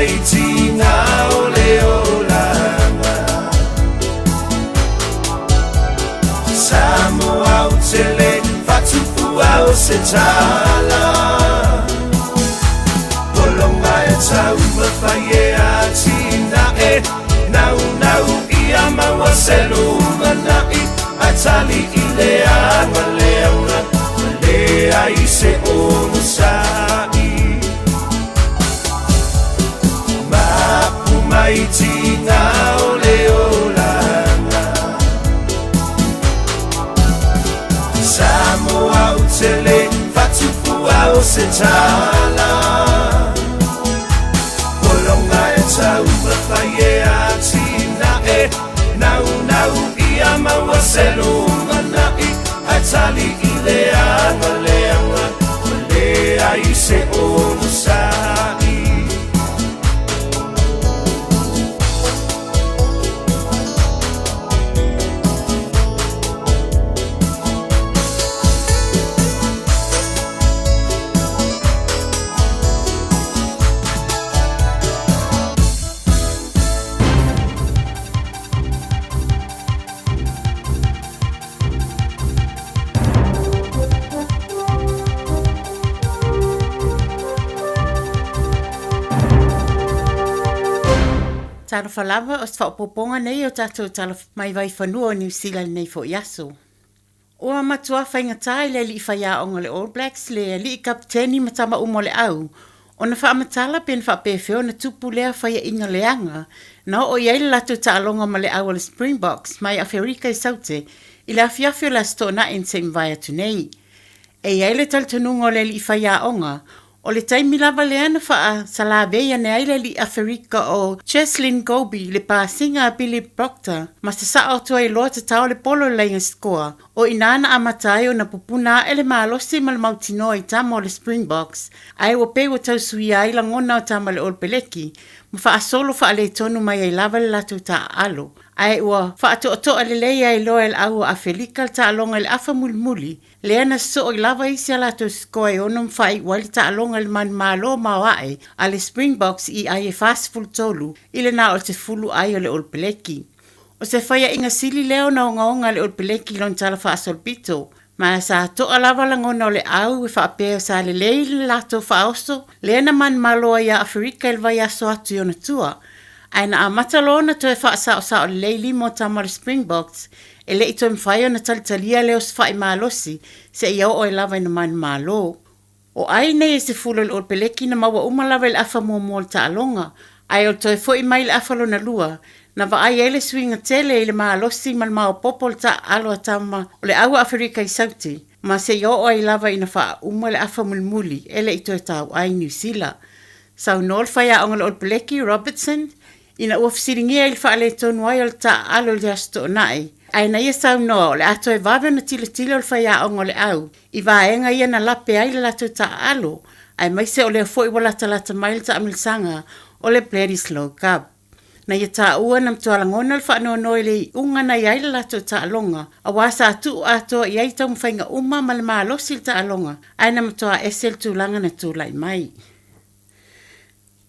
mai tiga o le olaga. Samoa ou te le faatupua o se tala. Pologa e taumafai e atinae, naunau ia maua se lumanai, ae tali i le agaleaga, ma leai se onosai. Mapu mai tiga o le olaga. Samoa ou te le faatupua o se tala. Pologa e taumafai e atinae, naunau ia maua se lumanai, ae tali i le agaleaga, ma leai se onosai. Talofa lava, o se faaopoopoga nei o tatou tala mai vaifanua o Niu Sila i lenei foi aso. Ua matua faigata i le alii faiaoga o le All Blacks, le alii kapeteni ma tama uma o le au, ona faamatala pe na faapefea ona tupu lea faiaʻiga leaga na oo i ai le latou taaloga ma le au a le Springboks mai Aferika i Saute i le afiafi o le Aso Toonai na se i mavae atu nei. E i ai le talitonuga o le alii faiaoga, o le taimi lava lea na faasalavei ane ai le alii Aferika o Cheslin Kolbe i le pasiga a Billy Proctor ma sasao atu ai loa tatao le polo i le laiga sikoa. O i ina na amata ai ona pupuna aʻe le malosi ma le mautinoa i tama o le Springboks, ae ua pei ua tau suia ai lagona o tama le All-Peleki ma faasolo faaletonu mai ai lava le latou taaalo. Ae ua faatoatoa lelei ai loa e le au o Afelika le taaloga i le afa mulimuli, lea na sosoo ai lava isi a latou sikoa e ono ma faaiu ai le taaloga i le manumalo maoae a le Springboks i ai e 43 i le na o le 10 ai o le All-Peleki. O se faiaʻiga sili lea ona ogaoga a le All-Peleki i lona tala faasolopito, ma sa toa lava lagona o le au e faapea sa lelei le latou faaoso lea na manumalo ai ia Aferika i le vaiaso atu i ona tua. Ae na amata loa ona toe faasaosao lelei lima o tama o le Springboks, e le i toe mafai ona talitalia le osofai malosi seia oo ai lava ina manumalo. O ai nei e sefulu o le All-Peleki na maua uma lava i le afa muamua o le taaloga, ae o le toe foi mai i le afa lona lua, na vaai ai le suiga tele i le malosi ma le maopoopo o le taaalo a tama o le au a Aferika i Sauti, ma seia oo ai lava ina faauma le afa mulimuli e le i toe tauai Niu Sila. Saunoa le faiaoga o le All-Peleki, Robertson, ina ua fesiligia i le faaletonu ai o le taaalo i le Aso Toonai, ae na ia saunoa o le a toe vave ona tilotilo le faiaoga o le au i vaega ia na lape ai le latou taaalo, aemaise o lea foi ua latalata mai le taamilosaga o le Bledisloe Cup. Na ia taua na matua lagona le faanoanoa i le iuga na i ai le latou taaloga, aua sa tuu atoa i ai taumafaiga uma ma le malosi i le taaloga, ae na matua ese le tulaga na tulai mai.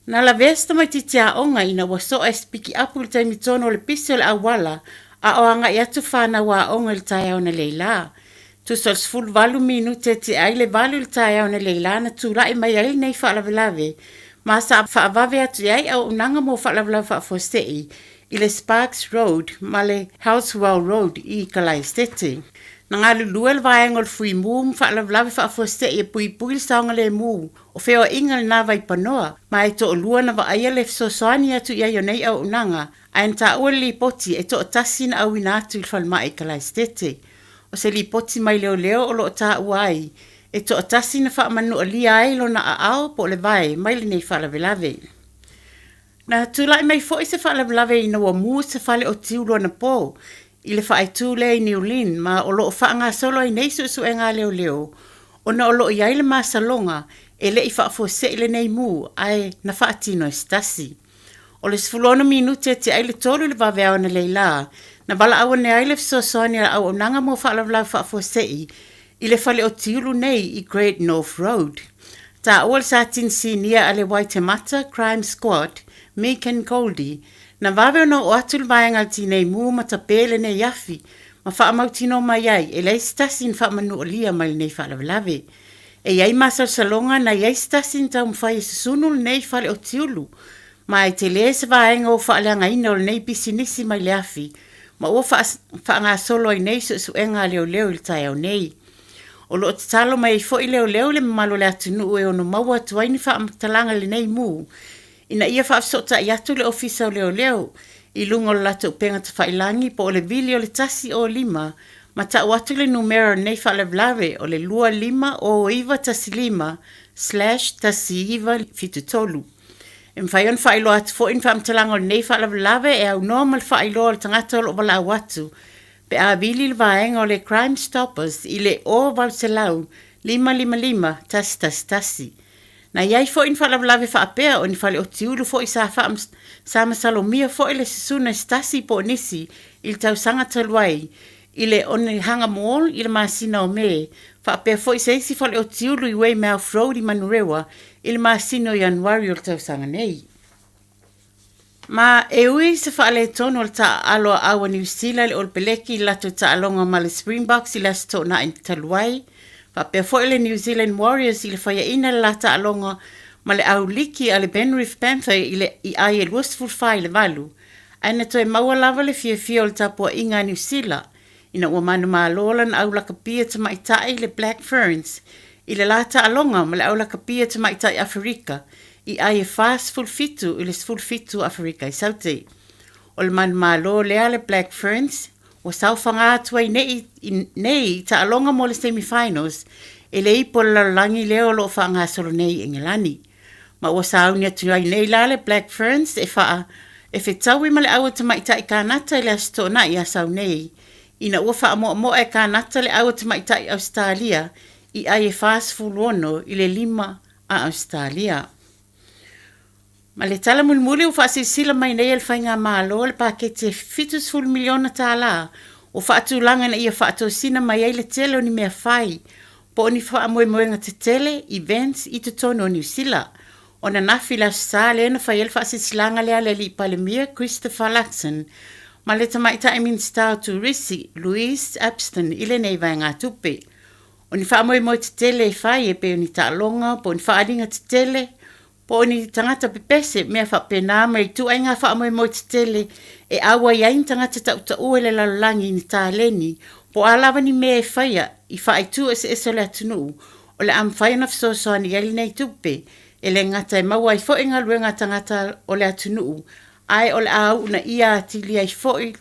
Na lavea se tamaitiiti aoga ina ua soa e se pikiapu i le taimi tonu o le pisi o le auala a o agai atu fanau aoga i le taeao analeila. Tusa o le 18 minute e tea ai le 8 i le taeao analeila na tulai mai ai lenei faalavelave ma sa faavave atu i ai auaunaga mo faalavelave faafuasei i le Sparks Road ma le Halswell Road i Kalaesetete. Na galulue le vaega o le Fuimu ma faalavelave faafuasei e puipui le saogalemu O feoaiga lena vaipanoa, ma e toalua na vaaia le fesoasoani atu i ai o nei auaunaga, ae na taua le lipoti e toatasi na auina atu i le falemai i Kalaesetete. O se lipoti mai leoleo o lo o taua ai, e toatasi na faamanualia ai lona aao po o le vae mai lenei faalavelave. Na tulai mai foi se faalavelave ina ua mu se fale o Tiulu anapo i le faaitu lea i New Lynn ma o lo o faagasolo ai nei suesuega a leoleo ona o lo o i ai le masaloga e le i faafuasei lenei mu ae na faatino e se tasi. O le 16 minute e tea ai le 3 i le vaveao analeila na valaau ane ai le fesoasoani a le Auaunaga mo Faalavelave Faafuasei i le fale o Tiulu nei i Great North Road. Taua le Satini Sinia a le Waitemata Crime Squad, Meagan Goldie, na vave ona oo atu le vaega a le Tinei Mu ma tapē lenei afi ma faamautinoa mai ai e leai se tasi na faamanualia mai lenei faalavelave. E i ai masalosaloga na i ai se tasi na taumafai e susunu lenei fale otiulu, ma e telē se vaega ua faaleagaina o lenei pisinisi mai le afi ma ua faagasolo ai nei suesuega a leoleo i le taeao nei. O lo o tatalo mai ai foi leoleo i le mamalu o le atunuu e ono maua atu ai ni faamatalaga i lenei mu ina ia faafesootai atu le Ofisa o Leoleo i luga o le latou upega tafailagi po o le vili o le 105 ma tau atu le numera o lenei faalavelave o le 250915/1973. E mafai ona faailoa atu foi ni faamatalaga o lenei faalavelave e aunoa ma le faailoa o le tagata o lo o valaau atu pe a vili le vaega o le Crime Stoppers i le 0800 555 111. Na i ai foi ni faalavelave faapea o ni fale otiulu foi sa sa masalomia foi le susuna e se tasi po o nisi i le tausaga talu ai i le Onehunga Mall i le masina o Me, faapea foi se isi fale otiulu i Weymouth Road i Manurewa i le masina o Ianuari o le tausaga nei. Ma e ui i se faaletonu o le taaalo a Aua Niu Sila i le Olopeleki i le latou taaloga ma le Springboks i le Aso Toonai talu ai, faapea foi le New Zealand Warriors i le faiaina i le la taaloga ma le au liki a le Penrith Panther i le i ai e 24-8, ae na toe maua lava le fiafia o le tapuaiga a Niu Sila ina ua manumalo lana au lakapia tamaitai le Black Ferns i le la taaloga ma le au lakapia tamaitai Aferika i ai e 47 i le 17 Aferika i Saute. O le manumalo lea a le Black Ferns ua saofaga atu ai nei, nei i taaloga mo le semi-finals e le ipu o le lalolagi lea o lo o faagasolo nei i Engelani. Ma ua sauni atu ai nei la le Black Ferns e faa e fetaui ma le aua tamaitai Kanata i le Aso Toonai ia sau nei, ina ua faamoamoa e Kanata le aua tamaitai Ausetalia i ai e 46 i le 5 a Ausetalia. Ma le tala mulimuli ua faasilasila mai nei e le Faigamalo le paketi e $70 miliona tala ua faatulaga ina ia faatosina mai ai le tele o ni mea fai po o ni faamoemoega tetele, events, i totonu o Niu Sila. O ananafi i le Aso Sa lea na fai ai le faasilasilaga lea a le Alii Palemia Christopher Luxon ma le Tamaitai Minisita o Turisi Louise Upston i lenei vaegatupe. O ni faamoemoe tetele e fai e pei o ni taaloga po o ni faaaliga tetele po o ni tagata pepese, mea faapena ma ituaiga faamoemoe tetele e auai ai ni tagata tautaua i le lalolagi i ni taleni, po o a lava ni mea e faia i faaitu eseese o le atunuu, o le a mafai ona fesoasoani i ai lenei tupe, e le gata e maua ai foi galuega a tagata o le atunuu, ae o le a uunaia atili ai foi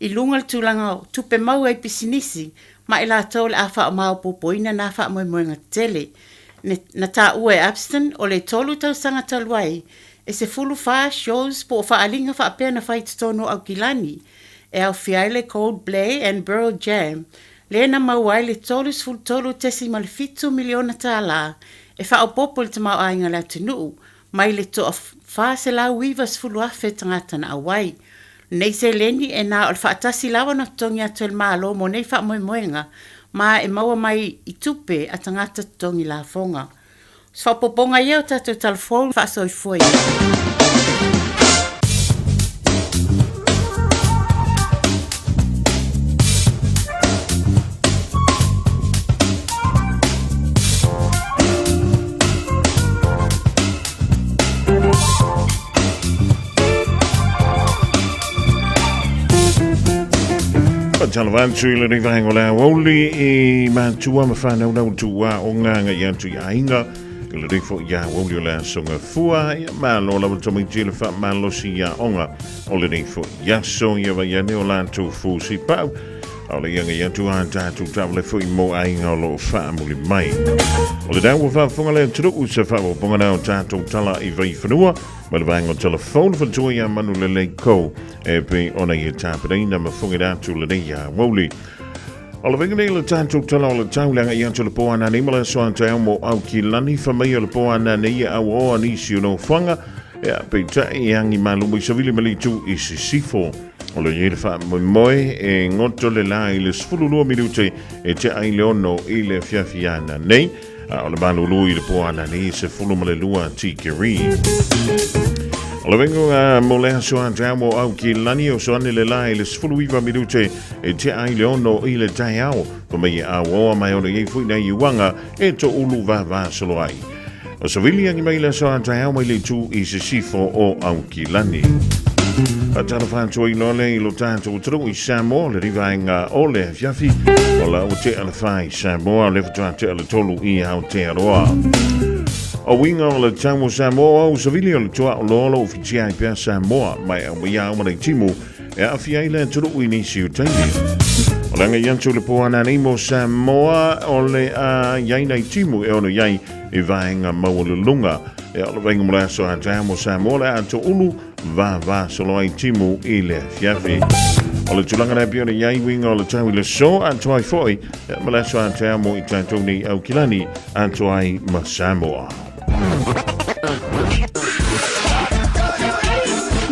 i luga le tulaga o tupe maua i pisinisi ma i latou o le a faamaopoopoina na faamoemoega tetele. Na taua e Upston o le 3 tausaga talu ai, e 14 shows po o faaaliga faapea na fai i totonu o Aukilani, e aofia ai le Coldplay and Pearl Jam, lea na maua ai le $33.7 miliona tala e faaopoopo i le tamaoaiga o le atunuu mai le toa 490,000 tagata na auai. Nei seleni e na o le faatasi lava ona totogi atu e le Malo mo nei faamoemoega ma e maua mai i tupe a tagata totogi lafoga. O se faaopoopoga ia o tatou talafou faasoifua ia. Talo atu i lenei vaega o le aoauli i matua ma whānau nau tua o ngā i atu i aiga i lenei fo i aoauli o le aso ngafua ia malo lava tamaiti le wha malosi ia onga o lenei fo i aso ia vai ane o lātou fusi pau Aole ia ngai atu a tātou tau le fui mo aiga o loo whaamuli mai. O le dau o whaafonga le atunuu se whaapoponga nā o tātou tala i vaiwhanua ma le vaenga o telefone whatua ia manu le lei kou e pe ona i e tāpereina ma whongi rātou le nei a wauli. O le venga nei le tātou tala o le tau leanga i atu le pō ana nei ma le aso atu au mo au ki lani whamai o le pō ana nei e au o anisi o no whanga e a peitai e angi malumu i savili malitu i sisifo. O le i le faamoemoe e goto le la i le 12 minute e tea i le 6 i le afiafi ana nei. A o le malulu i le po anani 12 tikeri. O le vengo a mo le aso a te amo au ki lani o so ane le lai le 19 minute e te ai le ono i le tai ao. Pa mai e awoa mai ono iei fui nei uanga e to ulu va va solo ai. O savili angi mai le aso a te ao mai le tu i se sifo o au ki lani. A tala whātua i lole i lo tātou turu i Samoa, le rivaenga o le afiafi, o la o te ala whai Samoa, o le whatua te ala tolu i Aotearoa. O winga o le tau o Samoa, o savili o le tua o lolo o whitia ai pea Samoa, mai au mai au mai timu, e awhi ai le turu i nisi o taimi. O langa i atu le poana nei mo Samoa, o le a iai nei timu e ono iai i vaenga maualulunga. E o le vaenga mo le aso a te mo Samoa le ato ulu, va va solo ai timu i le afiafi. O le tulaga lea pei ona i ai uiga o le tau i le so atoa ai foi ma le aso ātea mo i tatou nei Aukilani atoa ai ma Samoa.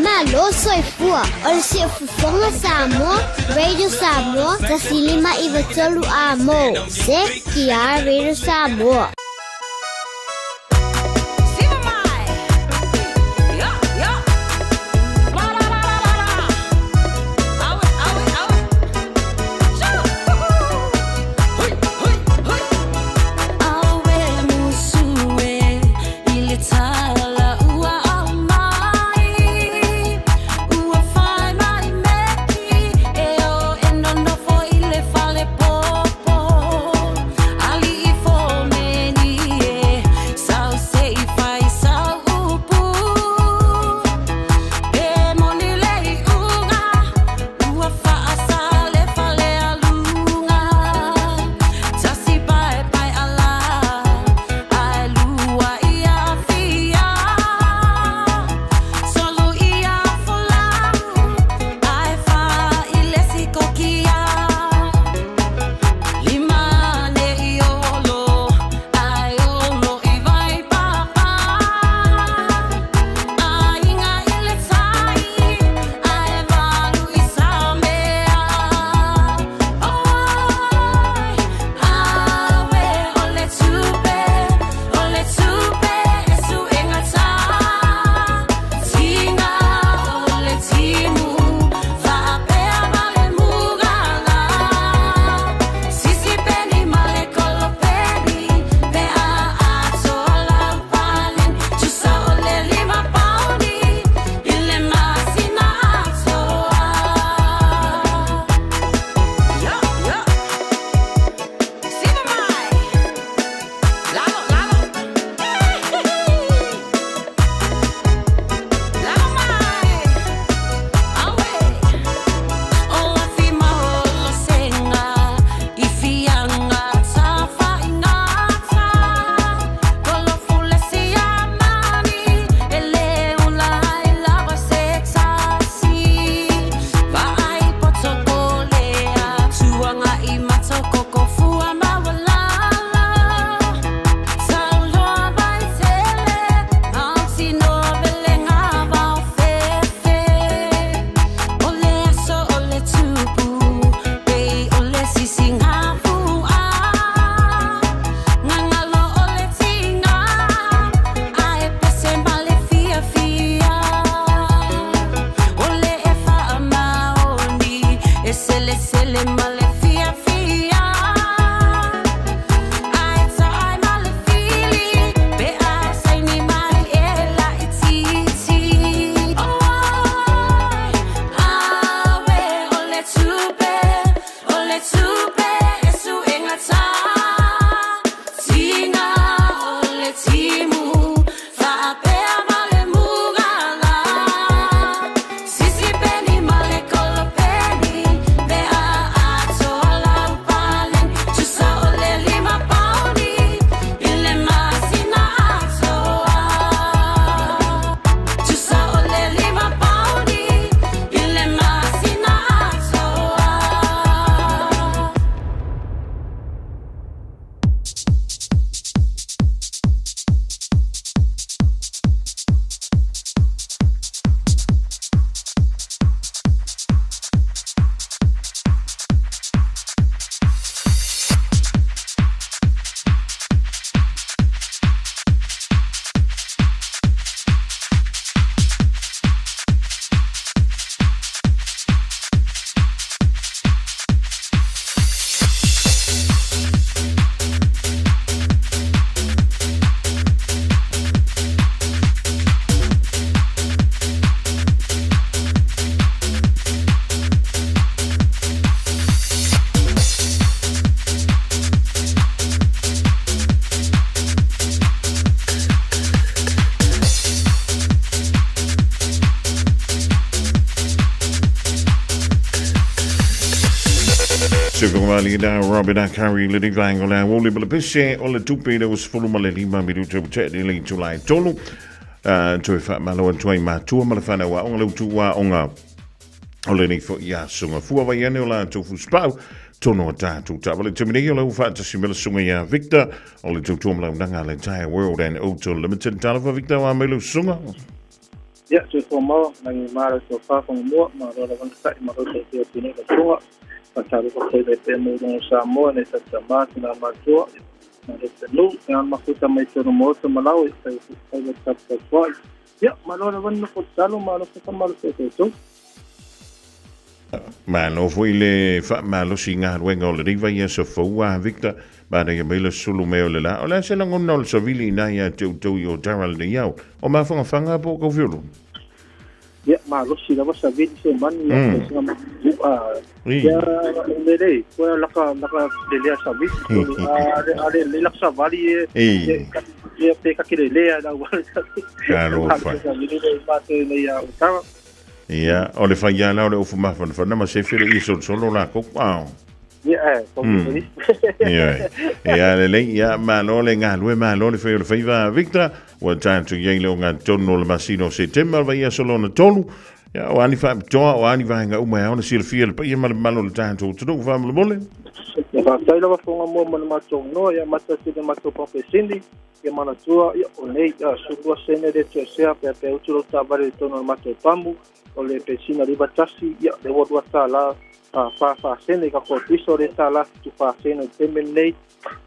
Malo soifua, o le siufofoga Samoa, Radio Samoa, 105 93 A mo. CKR Radio Samoa. Se whakamali nā Robin Akari le rivaenga o le aoli ma le pese o le tupe i le 15 minuta ua tea nei le itula e tolu. Toe whaamalo atu ai matua ma le whanau aonga le utu aonga o lenei foi asoga. Fua vai ane o latou fusipau tono a tātou taavale. Te nei o lau whaatasi me le susuga ia Victor o le tautua ma launaga a le Tire World and Auto Limited. Talofa Victor, wa mai lau susuga. Ia, soifua maua, nagi mā lau tofa whangamua, mā loa lava na ta'i, mā loa tau te nei la sunga, ma tāluka koe le pē mō runga o Samoa, nei tata mā, tēnā mātua, mā le te nū, e ana makuta mai tōna mōta malau, e whai whai whai tapu tau Ia, mā loa lava na ko talo, mā loa whaka mā loa tau. Malo foi le faamalosi i galuega o lenei vaiaso fou a Victor, manaia mai le sulu mea o le la. O le a se lagona o le savili ina ia te outou i Otara lenei ao? O mafangafaga po o kaufiulu? Ia, malosi lava savili se mani ia mm. ma a ia lele ko laka laka lele a savili a le a le laka savali e ia pe ka kele le a wa Talofa. Savili le ma te nei a Otara. Ia, o le fai ala o le ofu mafanafana ma sefe le i solosolo lakou. Ao. Ia, eh, mm. Ia, ia lelei, ia malo le galue, malo le fai o le faiva Victor, ua tatou i ai le ogatotonu o le masina o Setema, le vaiaso lona tolu. Ia, o a ni faapitoa, o a ni vaega uma e ao ona silafia e le paia ma le mamalu o le tatou atunuu, faamolemole. Ia, faafetai lava fofoga mua ma le matou noa, ia mata atu i le matou pampesini. Ia manatua, ia, o nei, ia, 12 sene le toesea, pea pea utu lau taavale i totonu o le matou pamu, o le pesina 51, ia, le ua $2, a, fa fa sene, ka ko piso le tālā fitu fa sene o le taimi lenei,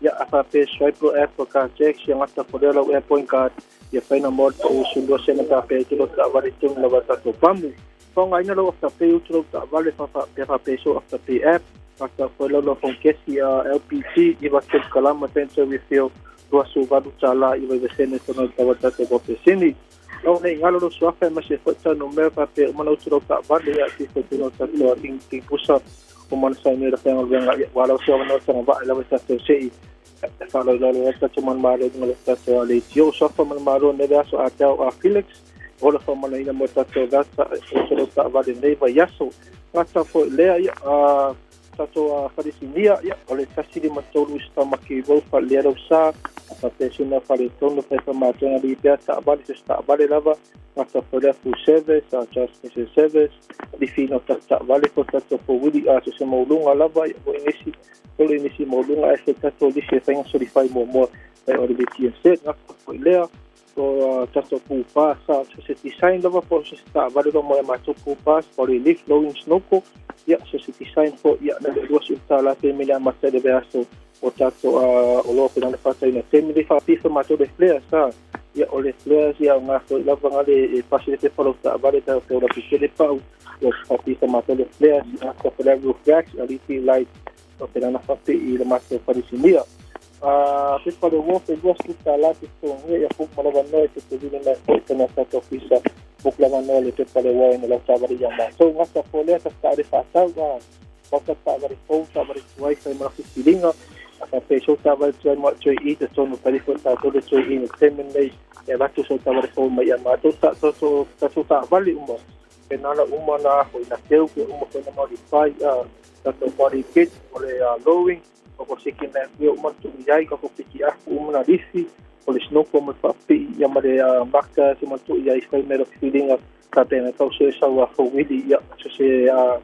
ia, a faapea swipe lo app o car tax, ia gata folea lau air point card, ia fai na mo le pau 12 sene pe a pea utu lau taavale i totonu lava o le tatou pamu. Faaaogaina lau Afterpay utu lau taavale fa fa pea faapea so Afterpay app, gata foi lau lau phone kesi a LPG 93 kalama center refill $28 99 sene tonu le tau a tatou paupesini. Lau nei ngalo lau suafa e mase foi tau numera faapea uma na utu lau taavale ia ati foi tonu tatou a ting ting pusa o mana sai nei la whainga ia wa lau sua mana tanga vaa lava tatou sei e whaloilalo ai tatou mana malo i lunga le tatou a leitio suafa mana malo nele aso a tau a Felix ola whamanaina mo tatou data o te lau taavale nei vaiaso. Ngata foi lea ia a tatou a Farisinia ia o le 153 i Stamaki Road wha lea lau sa a whapesina whare tonu whai whamātonga li pea taavale se taavale lava ngata foi lea full service a transmission service li whina ta taavale fo tatou fo wili a se se maulunga lava ia mo inisi tolu inisi maulunga e se tatou lisi e whainga solifai mua mua e o le VTNZ ngata foi lea o tatou pūpā sa so se design lava po so se taavale lava mo e matou pūpā o le lift lowing snowco ia so se design fo ia na le $20 pe mele a mata le vaiaso o tatou o loa pe nana fataina taimi le faapifa matou le flare sa ia o le flare ia o ngā foi lava nga le e pasi le pepa lau taavale ta te ola pitele pau ia faapifa matou le flare ia ka flare roof racks LED light o pe nana faapi i le matou farisinia. A pepa le uo pe $20 te totogia ia book ma lava noa e te tevile mai foi tana tatou ofisa book lava noa le pepa le uo ina lau taavale ia matou gata po lea ta taavale faatau a mau ta taavale fou taavale tuai fai ma filifiliga a faapea sou taavale tuai ma toe i totonu tali foi tatou le toe i le taimi lenei e avatu sou taavale fou mai ia matou tatou taavale uma e nana uma na foi na teu pe uma foi na modify a tatou body kit o le lowering o ko siki mea kuia uma tu i ai ka ko piki afu uma na lifi o le snoko ma whaapii ia ma le maka se ma tu i ai whai mera whiringa ka pena kau se sau a fo wili ia so se a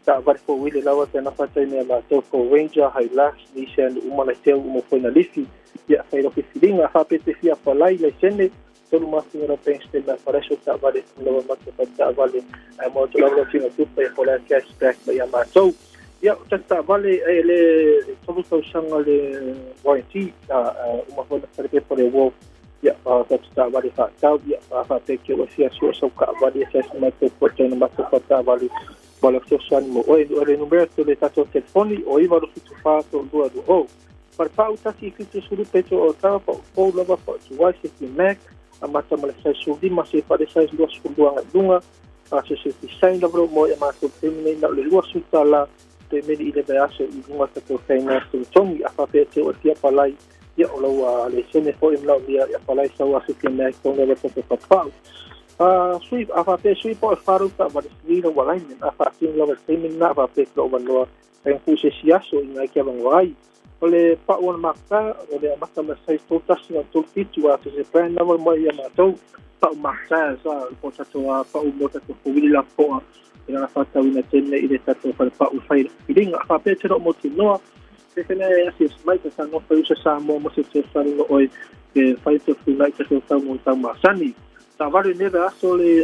ta vari fo wili lawa te na whatai mea ma tau fo ranger Hilux Nissan uma na teu uma foi na lifi ia whai roki whiringa hape te fia palai le sene tolu masina la bank statement faleso taavale lawa matou fale taavale ae mo atu lava lau tinga tupe e fole cash back mai ia matou ia o tasi taavale e le 3 tausaga le warranty uma foi na fale pepa le wo ia tatu taavale faatau ia faapea ke ua fia sua sau kaavale e siasi matou po na matou fale taavale mo le fesoasoani mo oe o le numera te le tatou telefoni o 9743220 Falepau 170 peto o tawa pa fou lava pa tuai se ki Mac a mata ma le size 15 se pa le size 22 agai luga a se se design lava lo mo e matou taimi nei na o le $20 pe meli i le vaiaso i luga tatou finance togitogi a faapea te o e fia palai ia o lau le sene foi manaomia ia palai sau a se ki Mac tonu lava tatou falepau a sui a faapea sui po e wharu ta wale sui la walainen a faatino lava le taimi lena a faapea ki lou avanoa. Faiga foi se isi aso ina e ke avanoa ai. O le pa'u o le makata, o le amata mai le size 31 agai 37, ua se brand lava mo ia matou pa'u makata sa po tatou pa'u mo tatou fowili lapopo'a i lana fa'atauina tele i le tatou falepa'u fai le filiga faapea te loo mautinoa fefena e asiasi mai ta tagofa i usa Samoa mo se fesoasoani no oe ke fai te fetuunai tatou tau mo tau masani. Taavale nei vaiaso le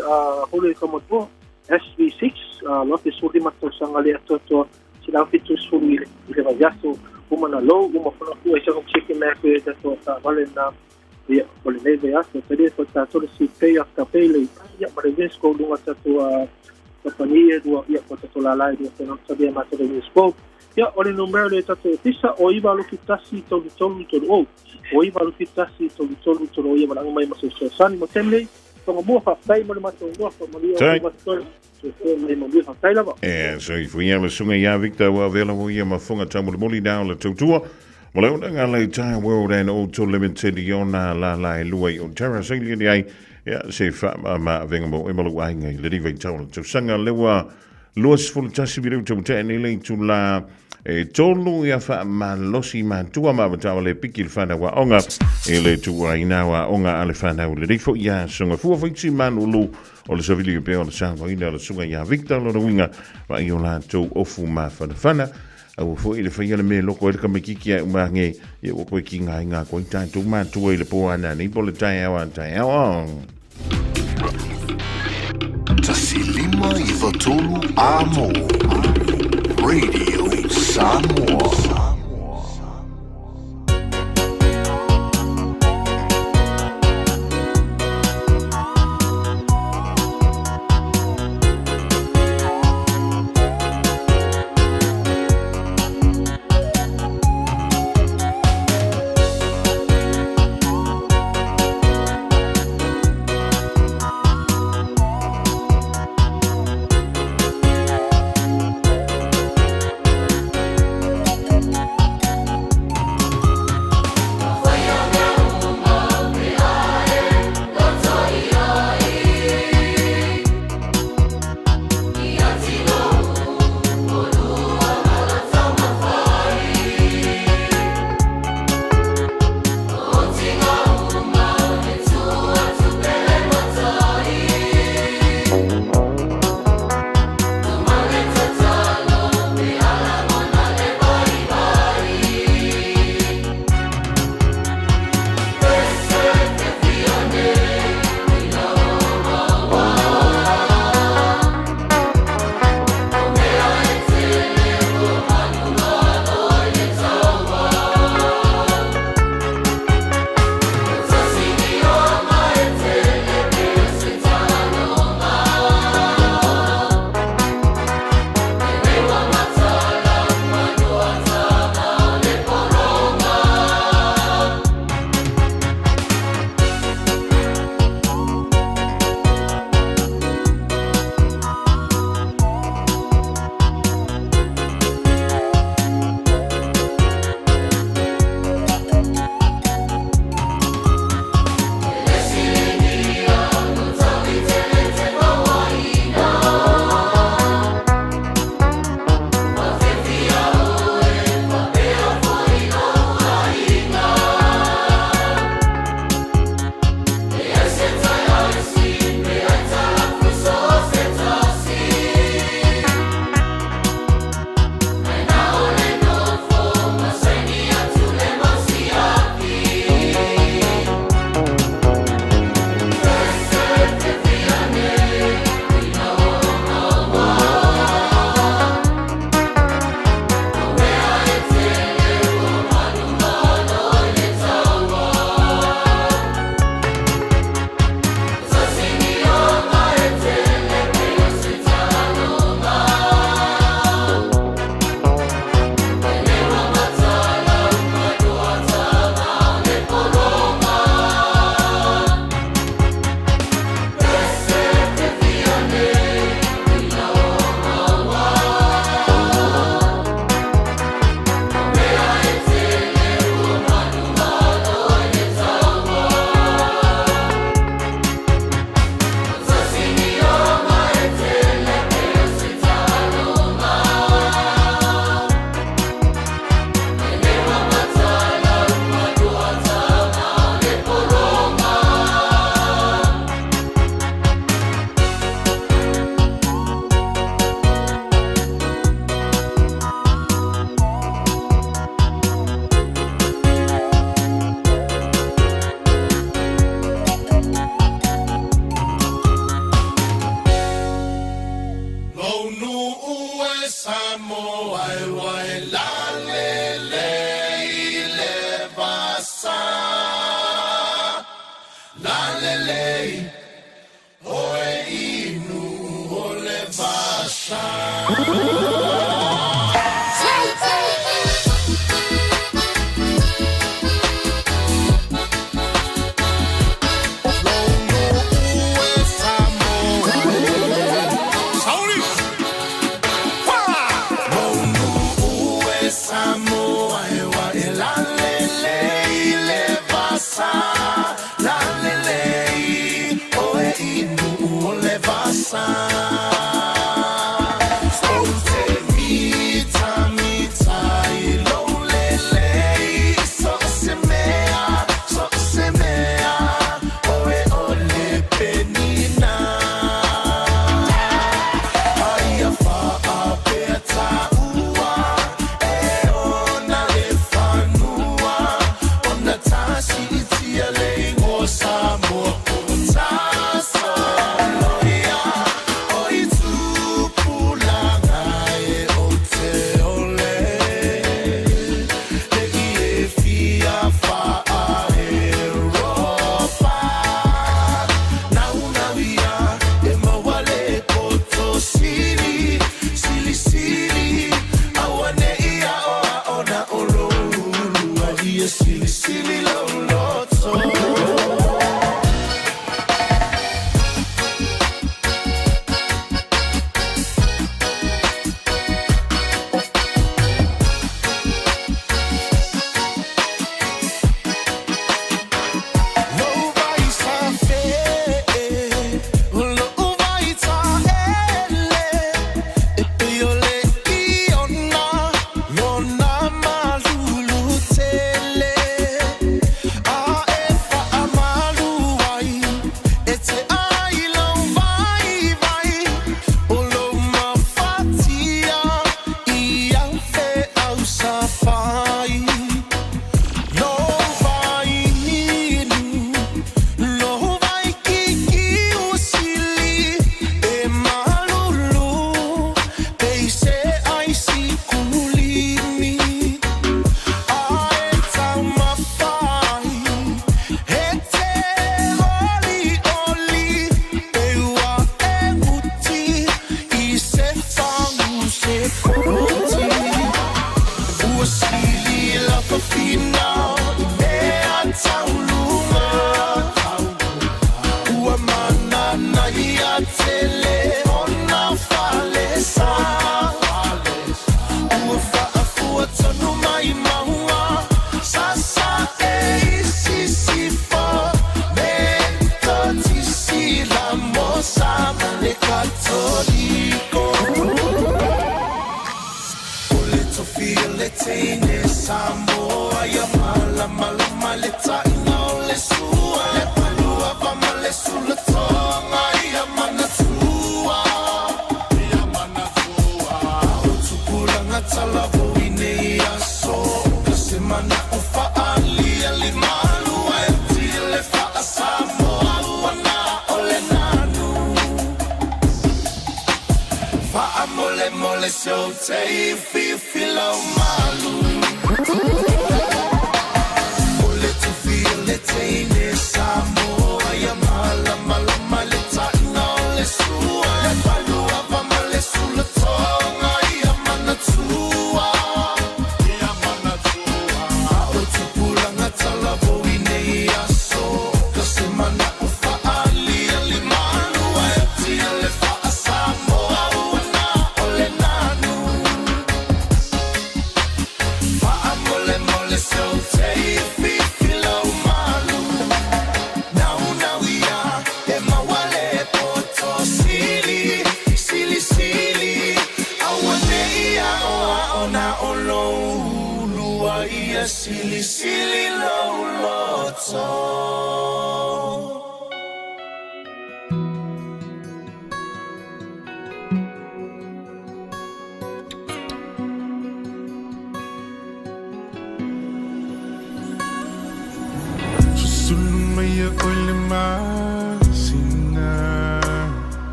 holo i Kaumatua SV6 2015 tausaga le atoatoa 170 i le vaiaso uma na lou uma fona fua i sanga seke mea koe tatou taavale na ia o lenei vaiaso talia fo tatou le Sipei Afterpay le ia ma le Winsco lunga tatou kamupani e lua ia po tatou lala e lua tena talia ma tatou Winsco. Ia, o le numera o le tatou ofisa, o 9 81 33 30, o 9 81 33 30, ia valaga mai ma se fesoasoani mo taimi nei. Tonga mua, faafetai mo le matou noa, faamanuia o matou soifua mai manuia, faafetai lava. E soifua ia le susuga ia Victor ua avea lava ia ma fofoga taumolimoli na o le tautua mo le auaunaga a le Tire World and Auto Limited i ona lala e lua i Ontario sailiili ai ia se faamama-avega mo oe ma lou aiga i lenei vaitau o le tausaga lea ua 21 minute ua tea nei le itula e tolu ia faamalosi matua ma avatawa le piki le whanau aoga i le tuuaina o aoga a le whanau lenei foi ia asoga fua faiti manulu o le savili o pea o le savaina o le susuga ia Victor lona uiga vaai o latou ofu mafanafana aua foi le faia le mea loko ai le tamaititi ae uma ane ia ua toe tigaina atu ai tatou matua i le po a nanei po o le taeao a taeao. 1593 Amo Radio Samoa.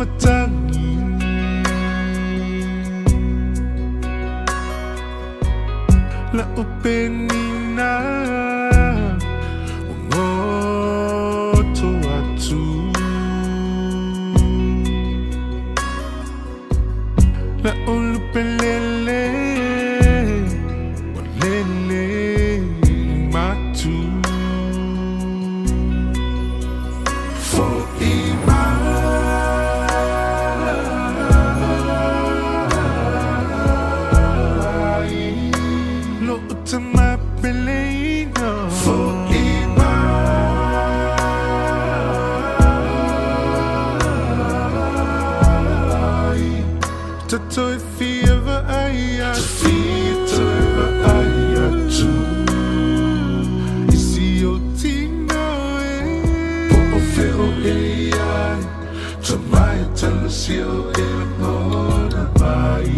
matangi La upenina Ngoto atu La ulupelele Walele matu Fo'i mai Lo uta mapeleina Fo'i mai Tatou e fia vaai atu Fia vaai atu I si o tino e Po o fea o e i ai Tamai talasi o e lagona mai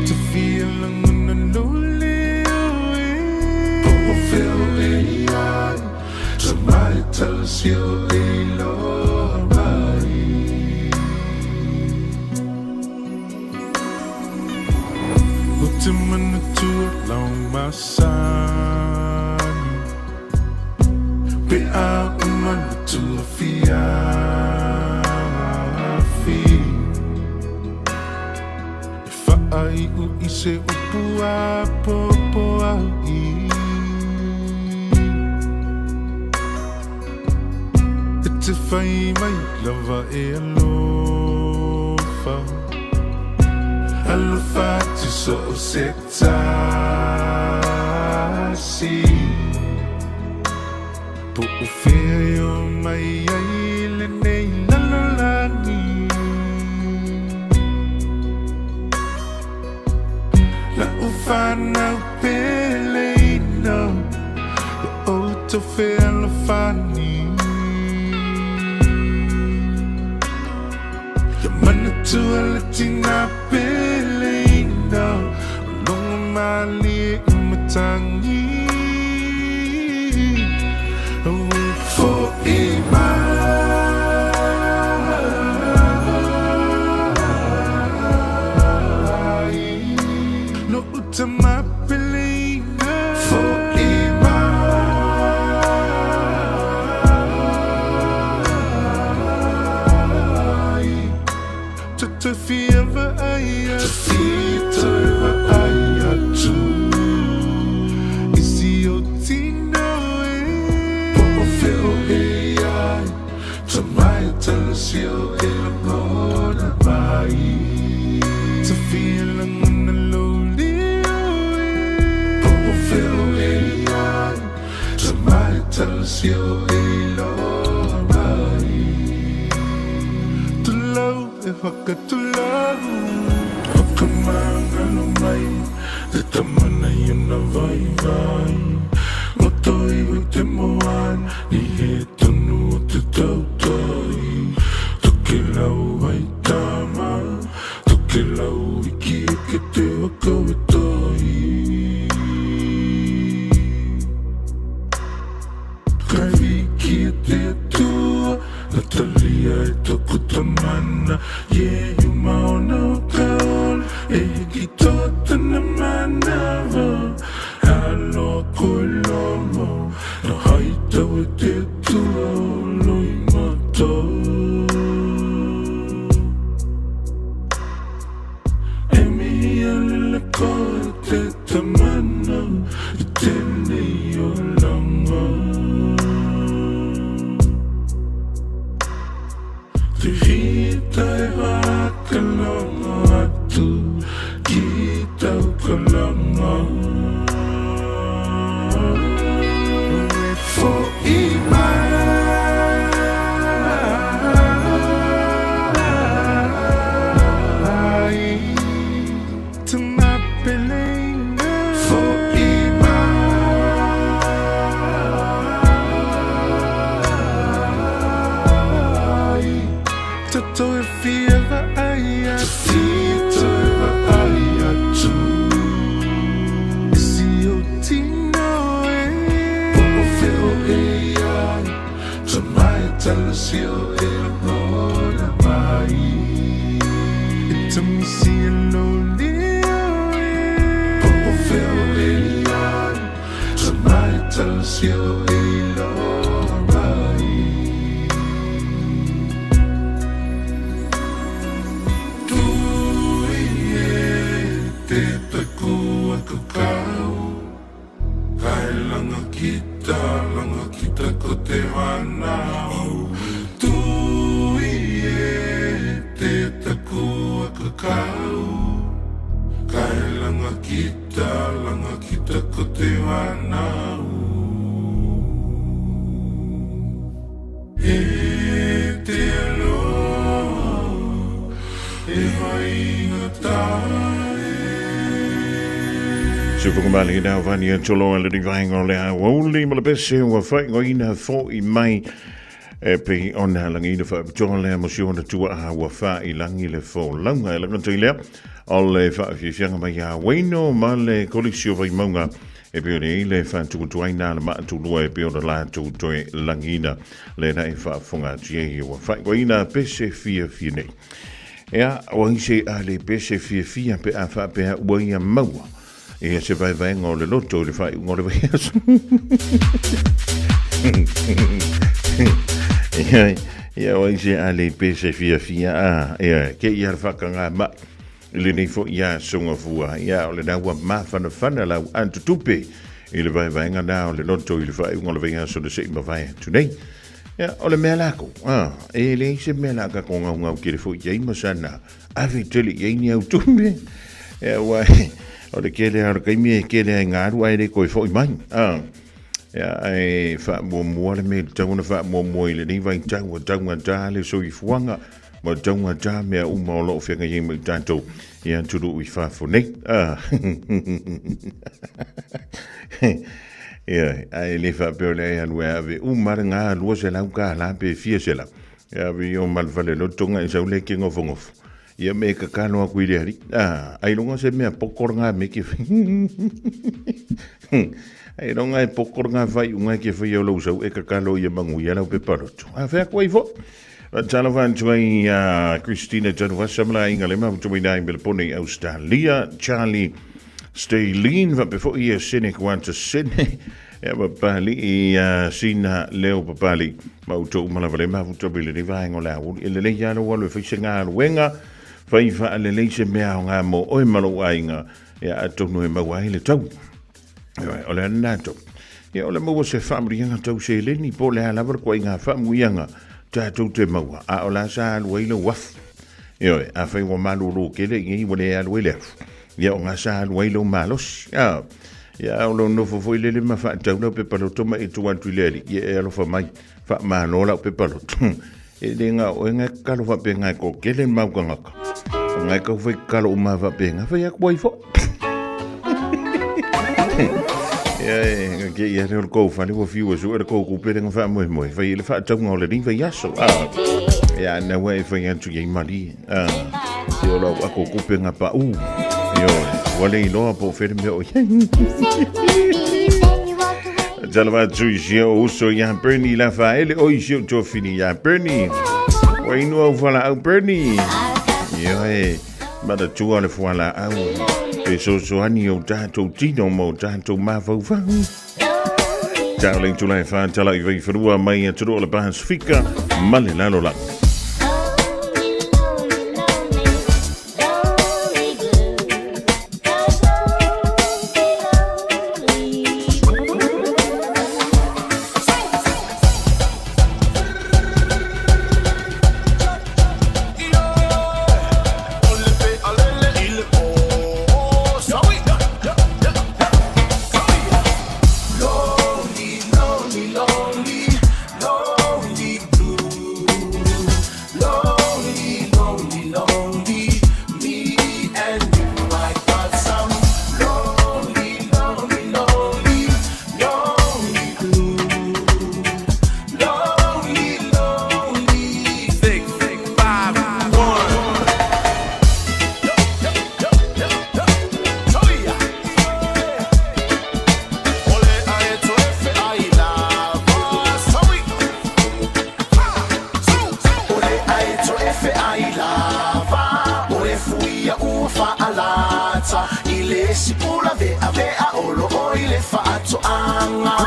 Te fia lagona lole o e Po o fea o e i ai Tamai talasi o e iloa mai O te manatua lau masani Pe a uma le tuafiafi E faaiu i se upu apoapoai E te fai mai lava e alofa Alofa atu so o se tasi Po o fea e o mai ai lenei lalolagi La'u fanau peleina Ia outou fealofani Ia manatua le tina peleina O logo malie i matagi Ue fo'i mai Lo uta mapeleina Fo'i mai Te fia vaai atu Te vaai atu I si o tino e Po o fea o e i ai Tamai talasi o e lagona mai Te fia lagona lole o e Po o fea o e i ai Tamai talasi o e iloa mai Tulou e whakatulou O ka mangalo mai Te tamana i ona vaivai Ngoto iho i te moana Ni he tonu o te tautai Tokelau ai tama Tokelau iki eke te waka o tai Kai wiki e te Atua Natalia e toku tamana Yeah you maona o ka ola E hiki toa tana manawa Aloha koe lomo Na hai tau e te Atua o Loimata E mihi ana le koe te tamana I tenei olanga Te hita e whakalongo atu Ki tau kalanga E fo'i mai Tama peleina Fo'i mai Tatou e fia vaai atu Toe vaai atu I si ou tino e Po o fea o e i ai Tamai talasi o e lagona mai. Sufukumali na vani e tolo le ni vaenga o le aouli ma le pese ua whaingoina fo i mai e pe ona langi na whaapitoa lea mo si ona tua a ua wha i langi le fo launga e langa lea o le whaafiafianga mai a Waino ma le kolisi o Vaimaunga e pe o le le whaatukutuai nā le maatulua e pe o le lātou toe langina le na e whaafonga atu e ua whaingoina pese fia fia nei. Ea, ua ise a le pese fia fia pe a whaapea ua ia maua. Ia se vaevaega o le loto i le faaiuga o le vaiaso. Ia, ia o se a le pese fiafia a, ia, ke ia le whakangā mai. I lenei foi ia songa fua, ia o le naua mafanafana lau antutupe i le vaevaega na o le loto i le faaiuga o le vaiaso na se i mavae atu nei. Ia, o le mea lako, a, e leai se mea la ka ko ngaungau kere foi i ai ma sana ave tele i ai ni au tupe. Ia, ua, o le kele a o le kaimi e kele ai ngā aru ai le koe foi mai. A, ia, ai whaamuamua le me tau na whaamuamua i le nei vai tau a tau ngā tā le soifuaga ma tau ngā tā mea uma o loo whenga i mai tātou i aturu i whafo nei. A, ia, ai le whaapeo le ai alu e ave umara ngā lua se lau ka la pe fia se lau. Ia ave i o malwhale lotonga i sau le ke ngofo ngofo. Ia me kakalo aku i le ari. Ah, ai ronga se mea pokora ngā me ke whai. Ai ronga e pokora ngā whai unga ke whai au lau sau e kakalo ia mangu ia lau pe paroto. A whea koe fo. Talo whantu ai Christina Tanuasa mala inga le mahu tui nai Melbourne i Australia. Charlie Staleen wa pe fo ia sene kuanta sene. Ia papali i sina leo papali. Ma uto umala vale mahu tui le ni vaengo la uli. E lele ia lo walu e whaise ngā luenga. Whai wha le leise mea o ngā mo oe malo ainga. Ia atonu e maua ai le tau. Ia, o le ana tau. Ia, o le maua se whaamurianga tau se leni, po le a lava le koa i ngā whaamuianga tātou te maua. A o la sa alu ai le wafu. Ia, a whai wa malolo kele i ngai wa le alu ai le afu. Ia, o ngā sa alu ai le malosi. A, ia, o lo nofo foi lele ma whaatau lau pepa loto ma e tu atu i le ali. Ia, e alofa mai, wha malo lau pepa loto. E le ngā o e ngai kalo whape ngai ko kele mau kangaka. O ngai kau whai kalo o mā whape ngā whai aku ai fo. Ia e, ngā ke ia reo kou whale ua fiu asu e kou kupere ngā wha moe moe. Whai ele wha taunga o le ring whai aso. A, ia na ua e whai atu i mali. A, te o lau ako kupe ngā pa u. Io, wale i loa po where mea o ia. Tala atu i sia o uso ia Bernie la whaele o i sia o tōwhini ia Bernie. Wa inua au whala au Bernie. Ia e, mata tua le whala au. Pe sosoani o tātou tino mo tātou mawhauwhau. Tau le tula e whātala i vei wharua mai a turo o le Pasifika, male lalo la.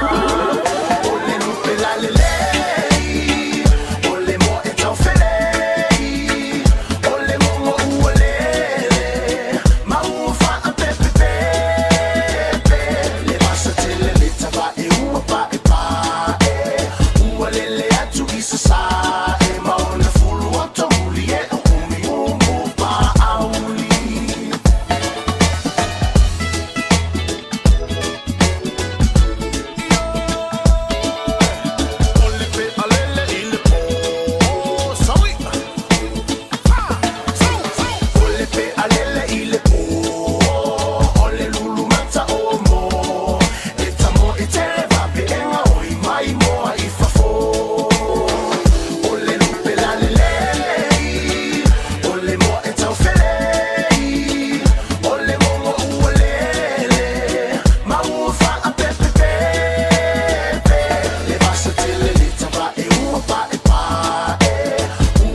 O le lupe lalelei, o le moa e taufelei, o le mogo ua lele, ma ua faapepepepe. Le vasa tele le tavae ua paepae, ua lele atu i sasae, ma ona fulu oto muli e o umuiumu paauli. O le pea lele i le pō, saui. O le pea lele i le pō, o le lulu mata o mo. E tamo i tele vapeega o i mai moa i fafo. O le lupe lalelei, o le moa e taufelei, o le mogo ua lele, ma ua faapepepepe. Le vasa tele le tavae ua paepae,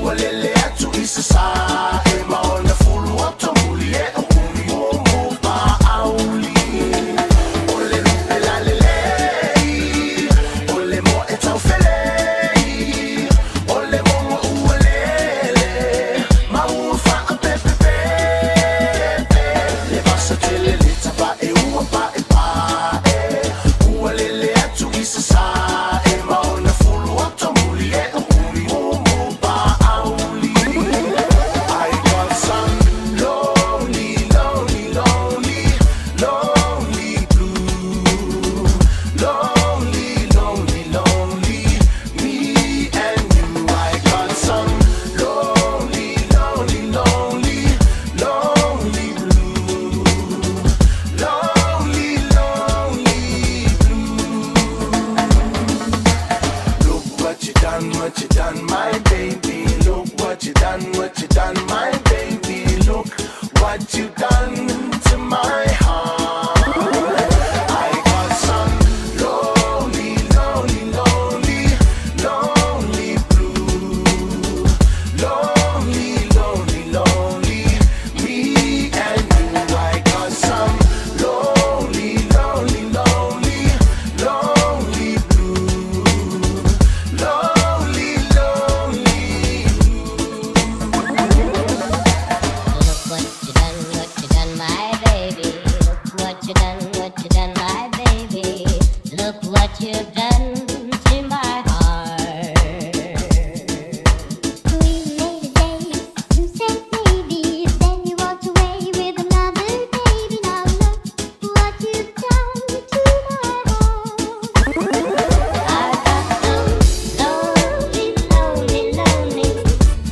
ua lele atu i sasae, ma ona fulu oto muli e o umuiumu paauli. O le lupe lalelei, o le moa e taufelei, o le mogo ua lele, ma ua faapepepepe. Le vasa tele le tavae ua paepae, ua lele atu i sasae, ma ona fulu oto muli e o umuiumu paauli. I got some lonely, lonely, lonely, lonely blue. Lonely, lonely, lonely, me and you. I got some lonely, lonely, lonely, lonely blue. Lonely, lonely blue. Look what you done, what you done, my baby. Look what you done, what you done, my baby. Look what you done to my heart. I got some lonely, lonely, lonely, lonely blue. Lonely, lonely, lonely, me and you. I got some lonely, lonely, lonely, lonely blue. Lonely, lonely. Look what you done, what you done, my baby. Look what you done, what you done, my baby. Look what you've done to my heart. We made a date, you said maybe, then you walked away with another baby. Now look what you've done to my heart. I've got some lonely, lonely, lonely,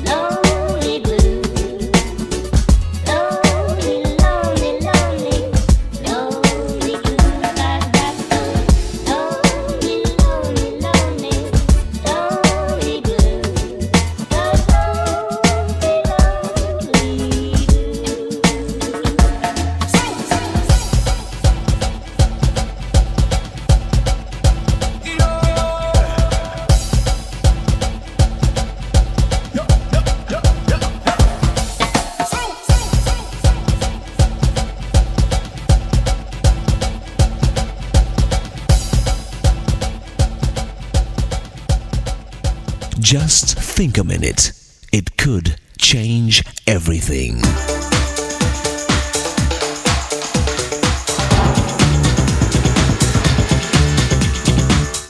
lonely blues. Lonely, lonely, lonely, lonely blues. I've got some lonely, lonely, lonely, lonely blues. The lonely, lonely Just think a minute. It could change everything.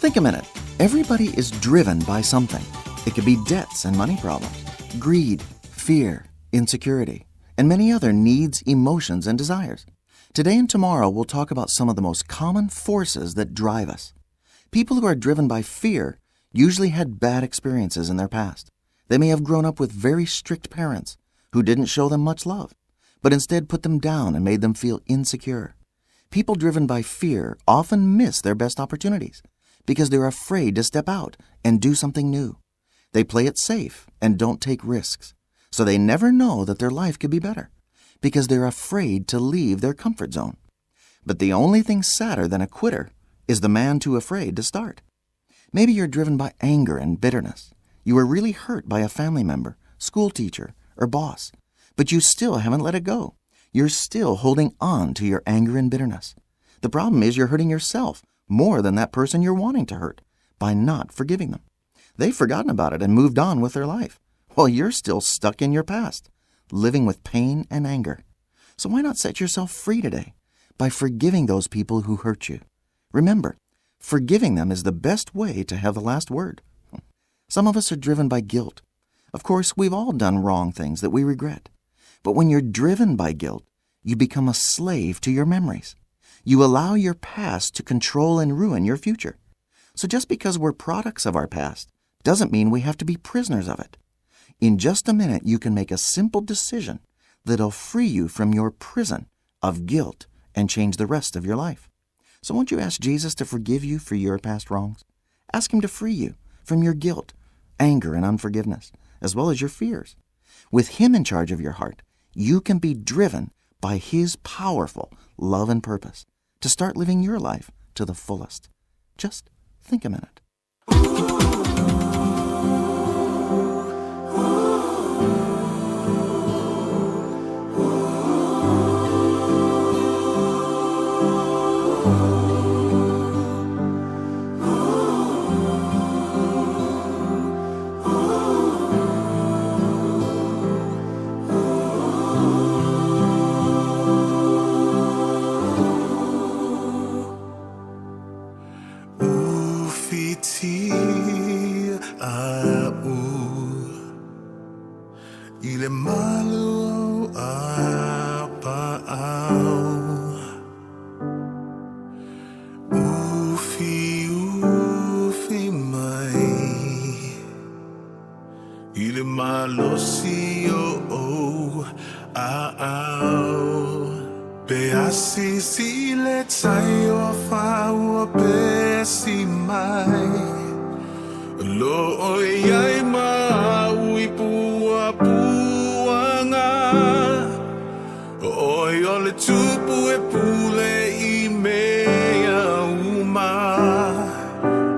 Think a minute. Everybody is driven by something. It could be debts and money problems, greed, fear, insecurity, and many other needs, emotions, and desires. Today and tomorrow, we'll talk about some of the most common forces that drive us. People who are driven by fear usually had bad experiences in their past. They may have grown up with very strict parents who didn't show them much love, but instead put them down and made them feel insecure. People driven by fear often miss their best opportunities because they're afraid to step out and do something new. They play it safe and don't take risks, so they never know that their life could be better because they're afraid to leave their comfort zone. But the only thing sadder than a quitter is the man too afraid to start. Maybe you're driven by anger and bitterness. You were really hurt by a family member, school teacher, or boss, but you still haven't let it go. You're still holding on to your anger and bitterness. The problem is you're hurting yourself more than that person you're wanting to hurt by not forgiving them. They've forgotten about it and moved on with their life, while you're still stuck in your past, living with pain and anger. So why not set yourself free today by forgiving those people who hurt you? Remember, forgiving them is the best way to have the last word. Some of us are driven by guilt. Of course, we've all done wrong things that we regret. But when you're driven by guilt, you become a slave to your memories. You allow your past to control and ruin your future. So just because we're products of our past doesn't mean we have to be prisoners of it. In just a minute, you can make a simple decision that'll free you from your prison of guilt and change the rest of your life. So won't you ask Jesus to forgive you for your past wrongs? Ask him to free you from your guilt, anger, and unforgiveness, as well as your fears. With him in charge of your heart, you can be driven by his powerful love and purpose to start living your life to the fullest. Just think a minute. Ufiti a u I le malu o a pa au Ufi ufi mai I le malosi o o a au Pe asisi le tai o whaua pe si mai Lo oi ai maui pua puanga Oi o le tupu e pule i mea uma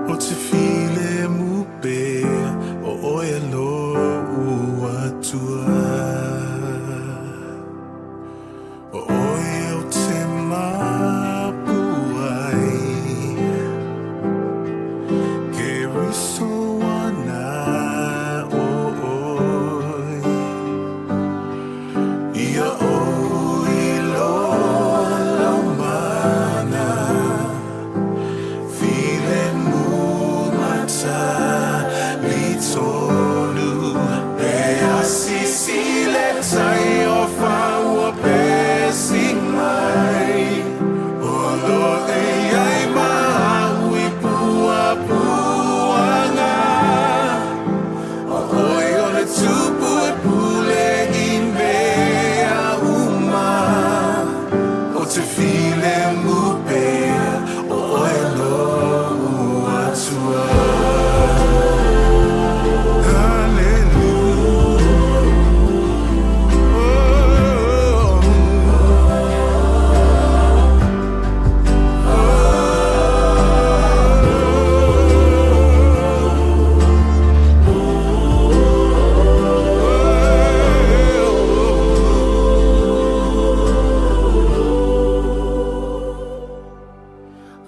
O te file mupe o oi a lo atua O oi o te mapu ai Ke riso ana o oi Ia oi loa lau mana File mumata litonu E asisi le tai o whaua pesi mai O lo e ai maui pua puanga O oi o le tupu e pule i mea uma O te file mupe o oe lo atua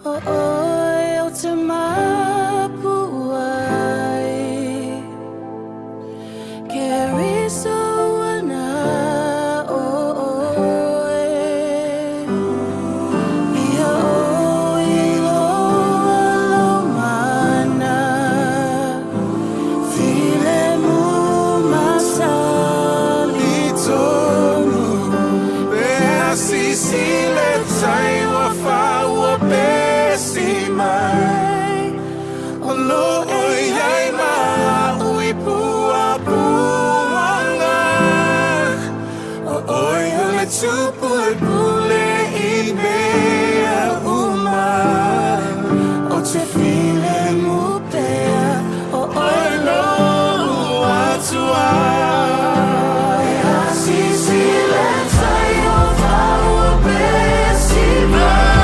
O oi o te mapu ai Ke riso ana o oe Ia oi loa lau mana File mu masali tonu Pe asisi le tai o whaua pesi mai O lo oi ai maui pua puanga O oi o le tupu e pule i mea uma O te file mupea o oi lo atua E asisi le tai o whaua pesi mai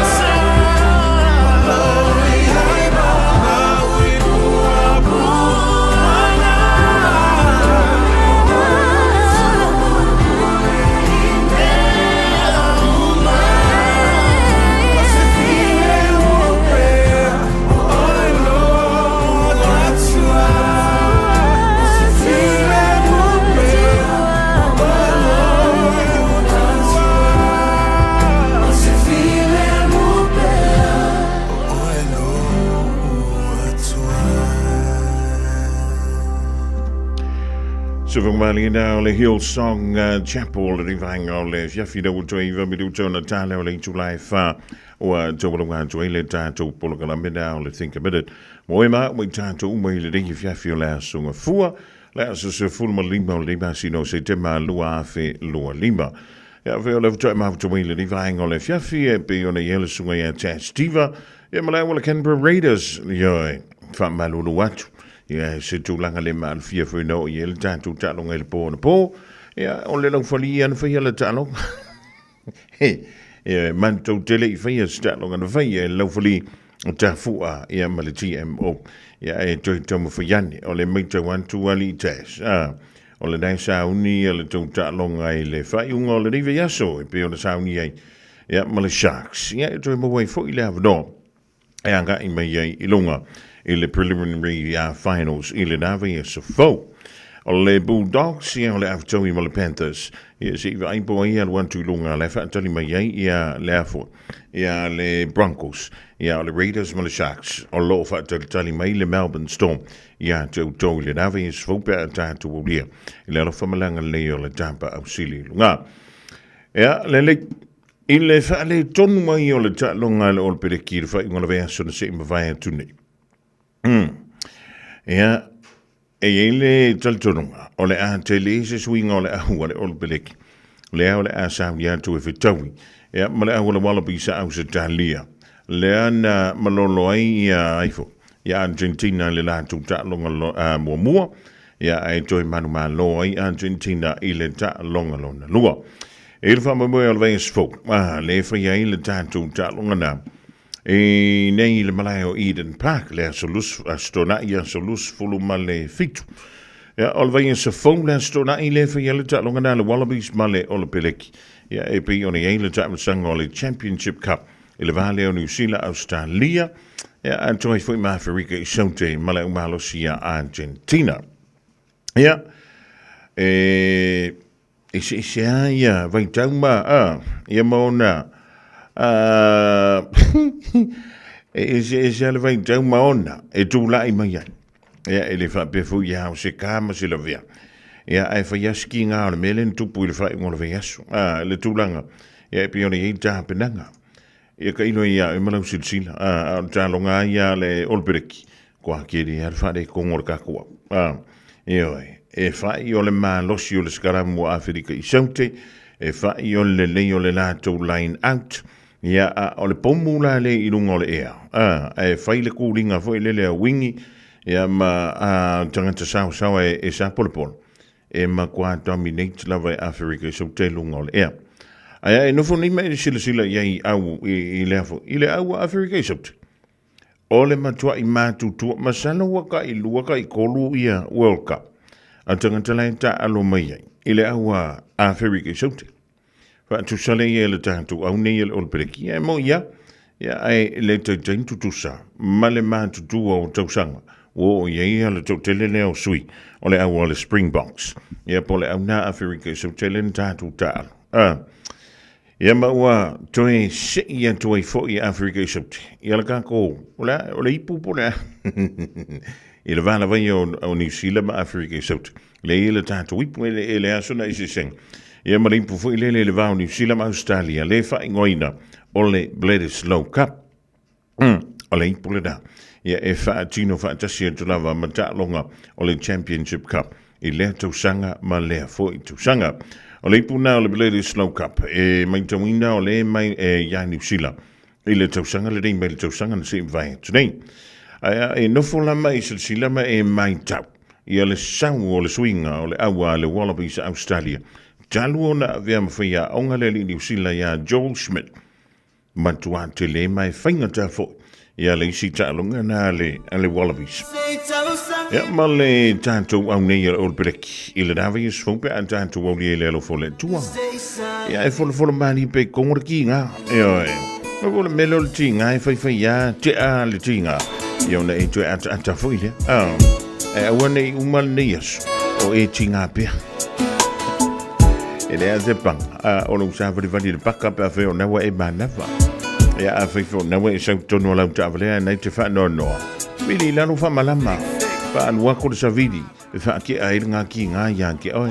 O lo oi ai maui pua puanga Sufangmalina o le Hillsong Chapel le vaenga o le fiafi na uto i minuta ona tale o le itula e wha ua taualunga atu ai le tātou polokalame na o le Think a Minute. Mo e ma ua i tātou uma i le ringi fiafi o le aso gafua, le aso 15 o le masina o Setema 2025. Ia fe o le futoe mafuta mai le vaenga o le fiafi e pei ona i ele sunga ia Chas Diva, ia ma le au o le Canberra Raiders, ia e whaamalulu atu. Ia se tulaga le maalofia foi na oo i ai le tatou taaloga i le po anapo. Ia o le laufali ia na faia le taaloga. He, ia matou te le i faia se taaloga na faia e le laufali o Tafua ia ma le TMO. Ia e toe taumafai ane o le matau atu alii Tash. Ah, o lenei sauni ia le tou taaloga i le faaiuga o lenei vaiaso e pei ona sauni ai ia ma le Sharks. Ia e toe maua ai foi le avanoa e agai mai ai i luga i le preliminary finals i lena vaiaso fou. O le Bulldogs, ia o le Avataui ma le Panthers, ia se i vaai po o ai e alu atu i luga la e faatali mai ai ia le afua, ia le Broncos, ia o le Raiders ma le Sharks, o lo o faatalitali mai le Melbourne Storm ia te outou i lena vaiaso fou pe a tatou aulia i le alofa ma le agalelei o le Tapa Ausili i luga. Ia, lelei. I le faaletonu ai o le taaloga a le All Peleki i le faaiuga o le vaiaso na se'i mavae atu nei. Ia, e i ai le talitonuga, o le a tele se suiga o le au a le All Peleki, lea o le a sauni atu e fetaui, ia, ma le au a le Wallabies a Ausetalia, lea na malolo ai ia ai foi, ia Argentina i le latou taaloga muamua, ia ae toe manumalo ai Argentina i le taaloga lona lua. I le faamoemoe o le vaiaso fou, a le fai ai le tatou taaloga na i nei i le malae o Eden Park, le aso lus, aso Toonai, aso 27. Ia, o le vaiaso fou le aso Toonai le fai ai le taaloga na le Wallabies ma le Olopeleki. Ia, e pei ona i ai le taamusaga o le Championship Cup i le va lea o Niu Sila, Australia, ia, atoa ai foi ma Aferika i Saute ma le aumalosi ia Argentina. Ia, e eseese lava ia vaitau ma, a, ia ma ona, a, e eseese lava le vaitau ma ona e tulai mai ai. Ia, e le faapea foi ia o se ka ma se lavea. Ia, ae fai lava si kiga o le mea lea na tupu i le faaiuga o le vaiaso. A, le tulaga, ia e pei ona i ai tapenaga. Ia tailo ia oe ma lau silasila, a, a o le taloga lava ia a le Olopeleki, kua tele lava le faaletonu o le tatou au. A, ioe, e fai o le malosi o le sikalamu o Aferika i Saute, e fai o le lelei o le latou line out, ia, a o le pomu la lea i luga o le ea, a, ae fai le kuliga foi lele a Wingi, ia ma a, tagata saosaoa e, e sapolepole, e matua dominate lava e Aferika i Saute i luga o le ea. Ae a e nofo nei ma e silasila i ai i au i, i lea foi, i le au a Aferika i Saute. O le matuai matutua, masalo ua tailua taitolu ia World Cup a tagata la e taalo mai ai i le au a Aferika i Saute. Faatusa lea ia i le tatou au nei e le Olopeleki, ia e moi lava, ia ae le taitai tutusa ma le matutua o tausaga ua oo i ai le toatele lea o sui o le au a le Springboks, ia po o le au na Aferika i Sautele na tatou taalo. A, ia ma ua toe sei atu ai foi Aferika i Saute, ia le tatou, o le a, o le ipu po o le a, i le va lava ia o Niu Sila ma Aferika i Saute. Le i le tatou ipu e le, e le aso na eseesega. Ia ma le ipu foi lele i le va o Niu Sila ma Australia, le faaigoaina o le Bledisloe Cup. O le ipu lena. Ia e faatino faatasi atu lava ma taaloga o le Championship Cup i lea tausaga ma lea foi tausaga. O le ipu lena o le Bledisloe Cup e maitauina o le mai e ia Niu Sila i le tausaga lenei mai le tausaga na se i mavae atu nei. Ae e nofo la ma e silasila ma e maitau ia le sau o le suiga o le aua a le Wallabies a Australia talu ona avea ma faiaoga le alii Niu Sila ia Joel Schmidt. Matua tele ma e faigata foi ia le isi taaloga na a le Wallabies. Ia ma le tatou au nei a le All Blacks i le nava ia sefou pe a tatou aulia i le alofa o le Atua. Ia e folofolo malie pe kongo le kiga. Ioe. Ma po le mele o le tiga e faifai ia tea le tiga. Ia ona e toe ataata foi lea. Ah. E aua nei uma lenei aso o e tiga pea. E lea se panga. A, o lou savalivali i le paka pe a fai o naua e manava. Ia a fai foi o naua e sau tonu o lau taavalea e nai te whaanoanoa. Vili i lalo whamalama. Whaalu ako le savili e whaakea ai le ngā ki ngā ia ke oe.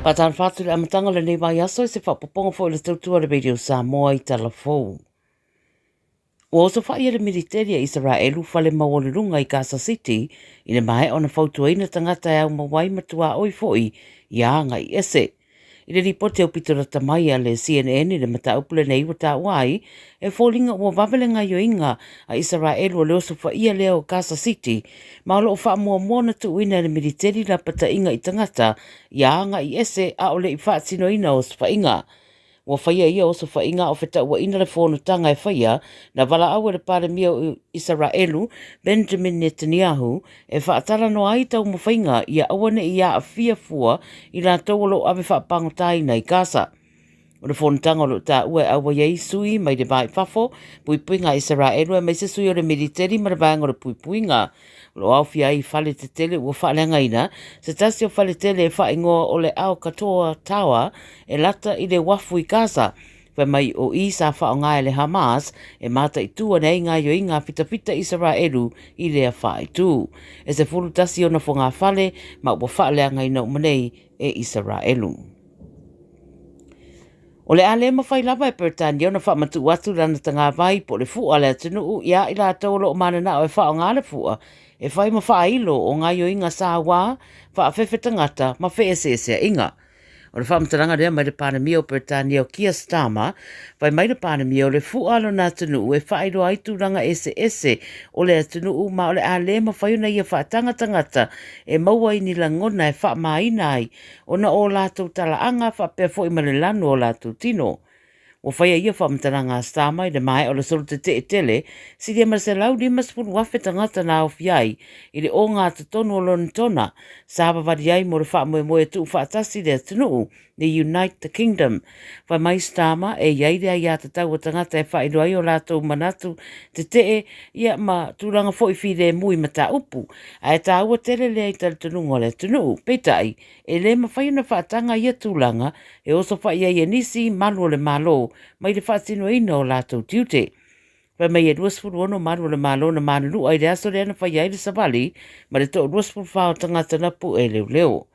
Faatalofa atu i le amataga o lenei vaiaso i se faaopoopoga foi o le tautua a le Radio Samoa i Talafou. Ua osofai e le militeli a Isaraelu fale maualuluga i Gaza City i le maea ona fautuaina tagata e aumau ai ma tuaoi foi ia agai ese. I le lipoti aupito lata mai a le CNN i le mataupu lenei ua taua ai, e foliga ua vave le gaioiga a Isaraelu o le osofaia lea o Gaza City, ma o lo o faamuamua ona tuuina e le militeli lapataiga i tagata ia agai ese a o le i faatinoina osofaiga. Ua faia ia osofaiga a o fetauaina le fonotaga e faia na valaau e le Palemia o Isaraelu, Benjamin Netanyahu, e faatalanoa ai taumafaiga ia aua ne i aafia fua i latou o lo o ave faapagotaina i Gaza. O le fonotaga o lo o taua e auai ai sui mai le va i fafo, puipuiga a Isaraelu aemaise sui o le militeli ma le vaega o le puipuiga. O lo o aofia ai i fale tetele ua faaleagaina, se tasi o fale tele e faaigoa o le Al Katoa Tower e lata i le uafu i Gaza, fai mai o i sa faaaoga e le Hamas e mataitu ane ai gaoioiga a fitafita Isaraelu i lea faaitu. E 11 ona fogafale ma ua faaleagaina uma nei e Isaraelu. O le a le mafai lava e Peretania ona faamatuu atu lana tagavai po o le fu'a a le atunuu iā i latou o lo o mananao e faaaoga le fu'a e fai ma faailo o gaoioiga sauā, faafefe tagata ma feeseeseaiga. O le faamatalaga lea mai le Palemia o Peretania o Keir Starmer, fai mai le Palemia o le fu'a a lona atunuu e faailoa ai tulaga eseese o le atunuu ma o le a le mafai ona ia faataga tagata e maua ai ni lagona e faamāina ai ona o latou talaaga faapea foi ma le lanu o latou tino. Ua faia ia faamatalaga a Starmer i le maea o le solo tetee tele, silia ma le 150,000 tagata na aofia ai i le ogatotonu o Lonetona, sa vavali ai mo le faamoemoe e tuufaatasi le atunuu, le Unite the Kingdom. Fai mai Starmer e i ai le aiatatau a tagata e faailoa ai o latou manatu tetee ia ma tulaga foi filemu i mataupu, ae taua tele lea i talitonuga o le atunuu. Peitai, e le mafai ona faataga ia tulaga e osofai ai e nisi malu o le Malo mai le faatinoina o latou tiute. Fai mai e 26 malu o le Malo na manunua i le aso lea na faia ai le savali ma le toa 24 o tagata na pu'e leoleo.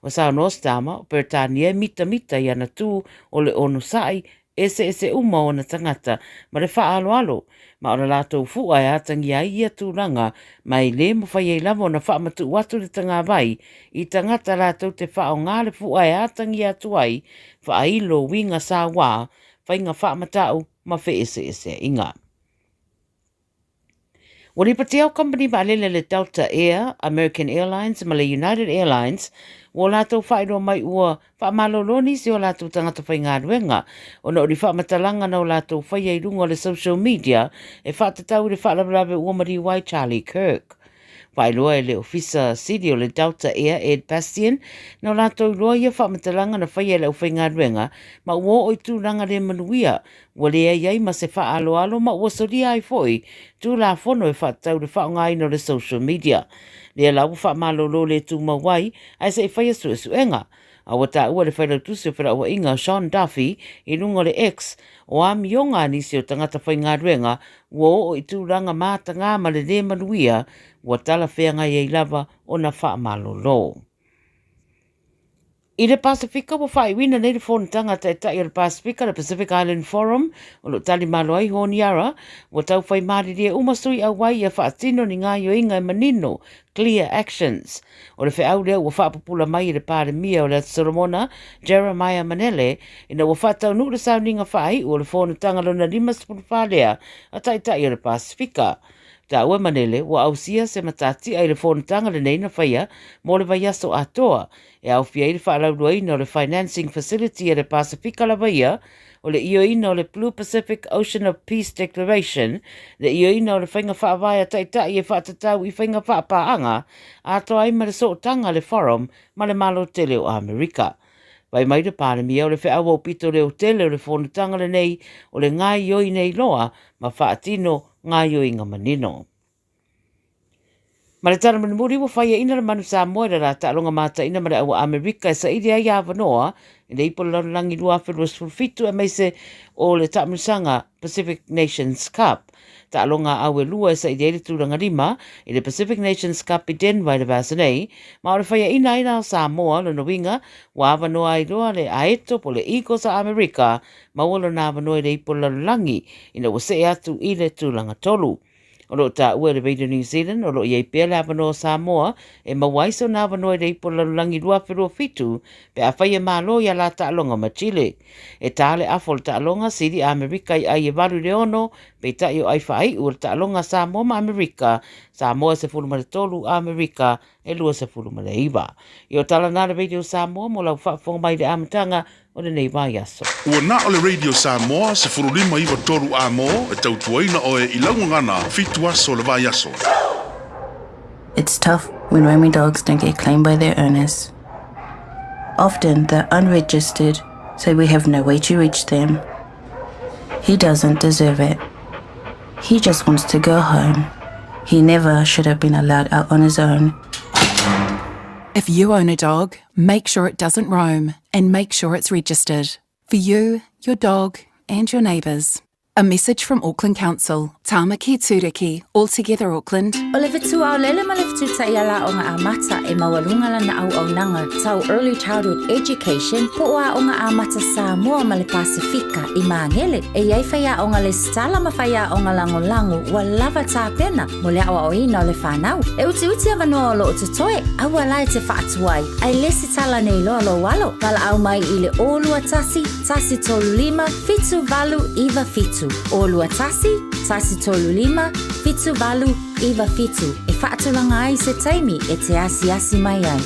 Ua saunoa Starmer, o Peretania e mitamita i ana tū o le onosai eseese uma o ona tagata ma le faaaloalo, ma o le latou fu'a e atagia ai ia tulaga ma e le mafai ai lava ona faamatuu atu le tagavai i tagata latou te faaaoga le fu'a e atagia atu ai faailo uiga sauā, faiga faamata'u ma feeseeseaiga. Ua lipotia o kamupani vaalele le Delta Air, American Airlines ma le United Airlines ua latou faailoa mai ua faamalolo nisi o latou tagata faigaluega ona o ni faamatalaga na o latou faia i luga o le social media e faatatau i le faalavelave ua maliu ai Charlie Kirk. Faailoa e le Ofisa Sili o le Delta Air, Ed Bastian, na o latou iloa ia faamatalaga na faia e le aufaigaluega ma ua oo i tulaga le manuia Ua leai ai ma se faaaloalo ma ua solia ai foi Tulafono e faatatau i le faaaogaina o le social media. Lea la ua faamalolo le tumau ai ae se i faia suesuega. A ua taua le Failautusi o Felauaiga Sean Duffy i luga o le X, o amioga a nisi o tagata faigaluega ua oo i tulaga matagā ma le lē manuia ua talafeagai ai lava ona faamalolo. I le Pasefika, ua faaiuina nei le Fonotaga a Taitai o le Pasefika, le Pacific Island Forum, o lo o talimalo ai Honiara, ua tau fai malilie uma sui auai ia faatino ni gaoioiga e manino, clear actions. O le feau lea ua faapupula mai e le Palemia o le Atu Solomona, Jeremiah Manele, ina ua faataunuu le sauniga faaiu o le Fonotaga lona 54 lea a Taitai o le Pasefika. Taua e Manele, ua ausia se matatia i le fonotaga lenei na faia mo le vaiaso atoa, e aofia ai le faalauiloaina o le Financing Facility a le Pasefika lava ia, o le ioeina o le Blue Pacific Ocean of Peace Declaration, le ioeina o le faiga faavae a Taitai e faatatau i faiga faapaaga, atoa ai ma le sootaga a le Forum ma le Malo tele o Amerika. Vaai mai le Palemia o le feau aupito leotele o le fonotaga lenei o le gaoioi nei loa ma faatino gaoioiga manino. Ma le tala mulimuli ua faiaina le manu Samoa i le la taaloga mataina ma le aua Amerika e saili ai avanoa i le Ipu o le Lalolagi 2027 aemaise o le taamilosaga Pacific Nations Cup. Taaloga a au e lua e saili ai le tulaga lima i le Pacific Nations Cup i Denver i le vaiaso nei, ma o le faiaina ai la o Samoa, lona uiga ua avanoa ai loa le Aeto po o le Eagles a Amerika maua lona avanoa i le Ipu o le Lalolagi ina ua see atu i le tulaga tolu. O lo o taua e le Radio New Zealand o lo o i ai pea le avanoa o Samoa e maua ai sona avanoa i le Ipu o le Lalolagi 2027 pe afai e malo i a la taaloga ma Chile. E tā le afa o le taaloga sili a Amerika i ai e 8 i le 6, peitai o ai faaiu o le taaloga a Samoa ma Amerika, Samoa e 13, Amerika e 29. I o tala nā le Radio Samoa mo lau faafofoga mai i le amataga o lenei vaiaso. Ua na o le Radio Samoa 15 93 A mo e tautuaina oe i lau gagana fitu aso o le vaiaso. It's tough when roaming dogs don't get claimed by their owners. Often they're unregistered, so we have no way to reach them. He doesn't deserve it. He just wants to go home. He never should have been allowed out on his own. If you own a dog, make sure it doesn't roam and make sure it's registered. For you, your dog, and your neighbours. A message from Auckland Council. Tāmaki Tūriki, all together Auckland. O le fetuaolele ma le fetutaia o ngā amata e maualunga lana auaunaga tau Early Childhood Education po o aoga amata Samoa ma le Pasifika i Magele. E i ai faiaoga lesitala ma faiaoga lagolago ua lava tapena mo le aoaoina o le fanau. E utiuti avanoa o loo totoe, aua la e te faatuai, ae lesitala nei loa lou alo. Valaau mai i le 021 135 7897. 021 135 7897 e faatulaga ai se taimi e te asiasi mai ai.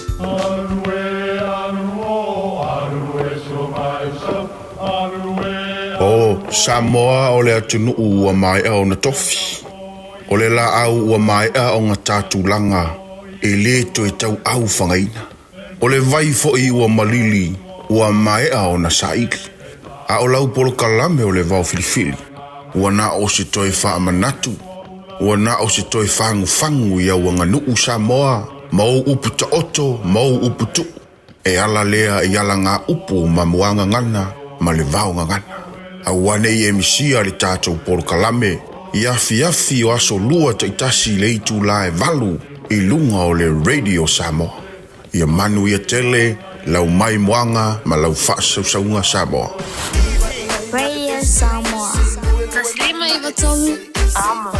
O Samoa o le atunuu ua maea ona tofi. O le laau ua maea ona tatulaga e lē toe tauau fagaina. O le vai foʻi ua malili ua maea ona saili. A o lau polokalame o le vaofilifili, ua na o se toe faamanatu, ua na o se toe fagufagu i au aganuu Samoa ma ou upu taoto ma ou upu tuʻu. E ala lea i alagā upu ma muagagana ma le vaogagana. Auā nei e misia le tatou polokalame i afiafi o aso lua taitasi i le itulā e 8 i luga o le Radio Samoa. Ia manuia tele lau maimoaga ma lau faasausauga Samoa. Radio Samoa. 593 Amo.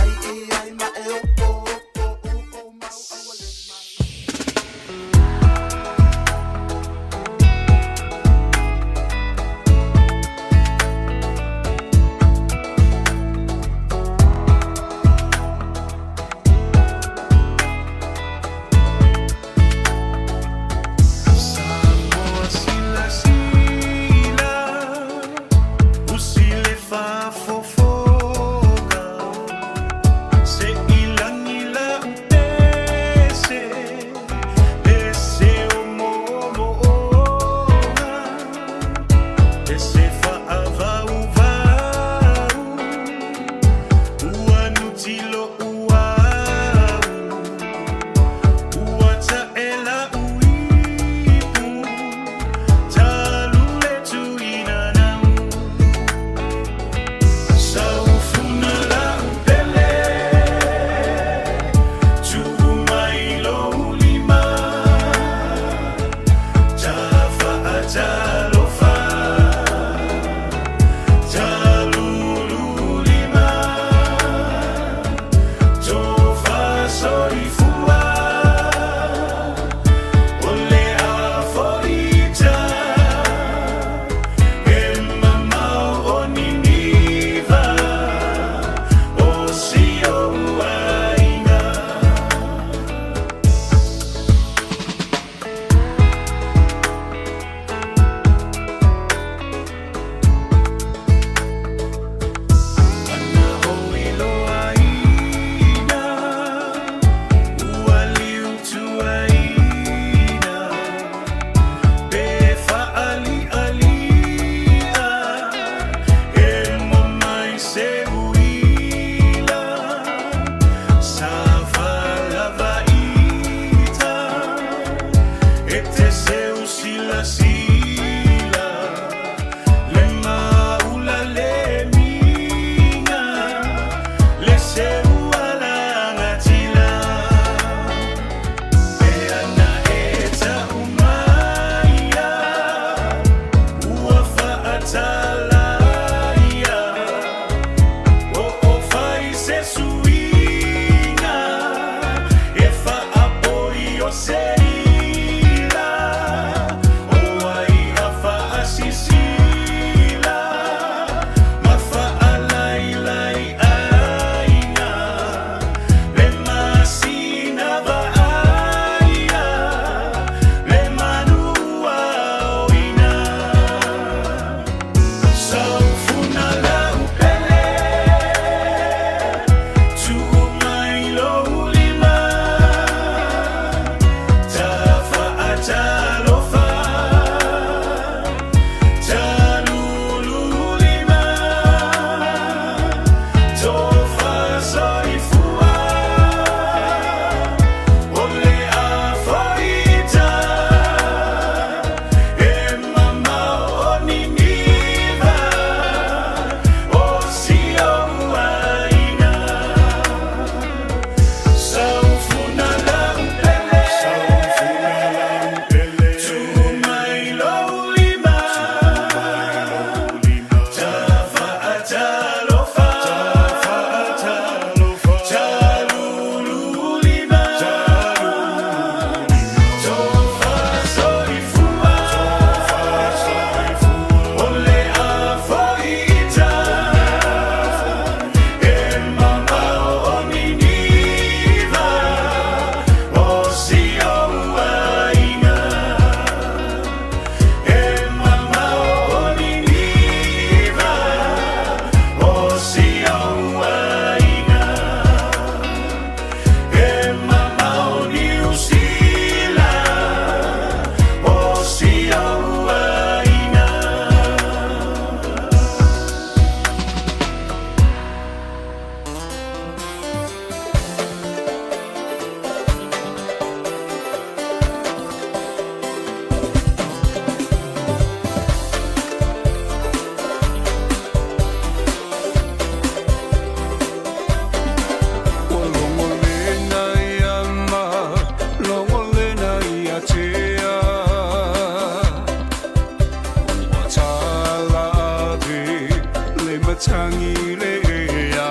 matagi le ea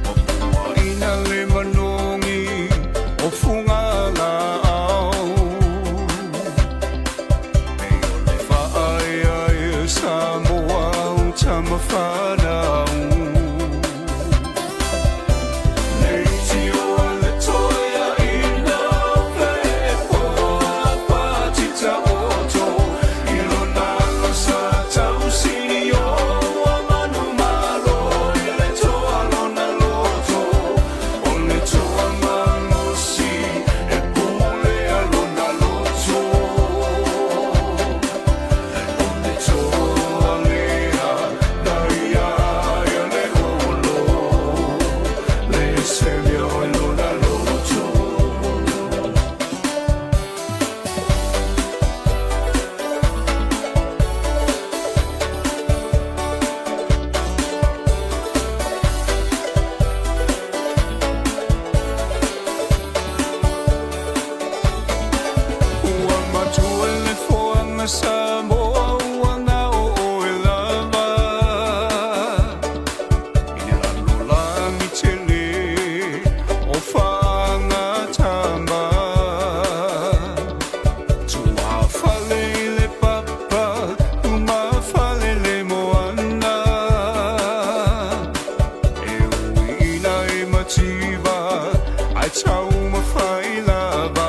Mapuaina le manogi o fugalaau E o le faaeaea Samoa o tamafanau Ua matua le foaga Samoa ua gao oe lava I le lalolagi tele o faagatama Tuafale i le papa umafale le moana E uiina e mativa ae taumafai lava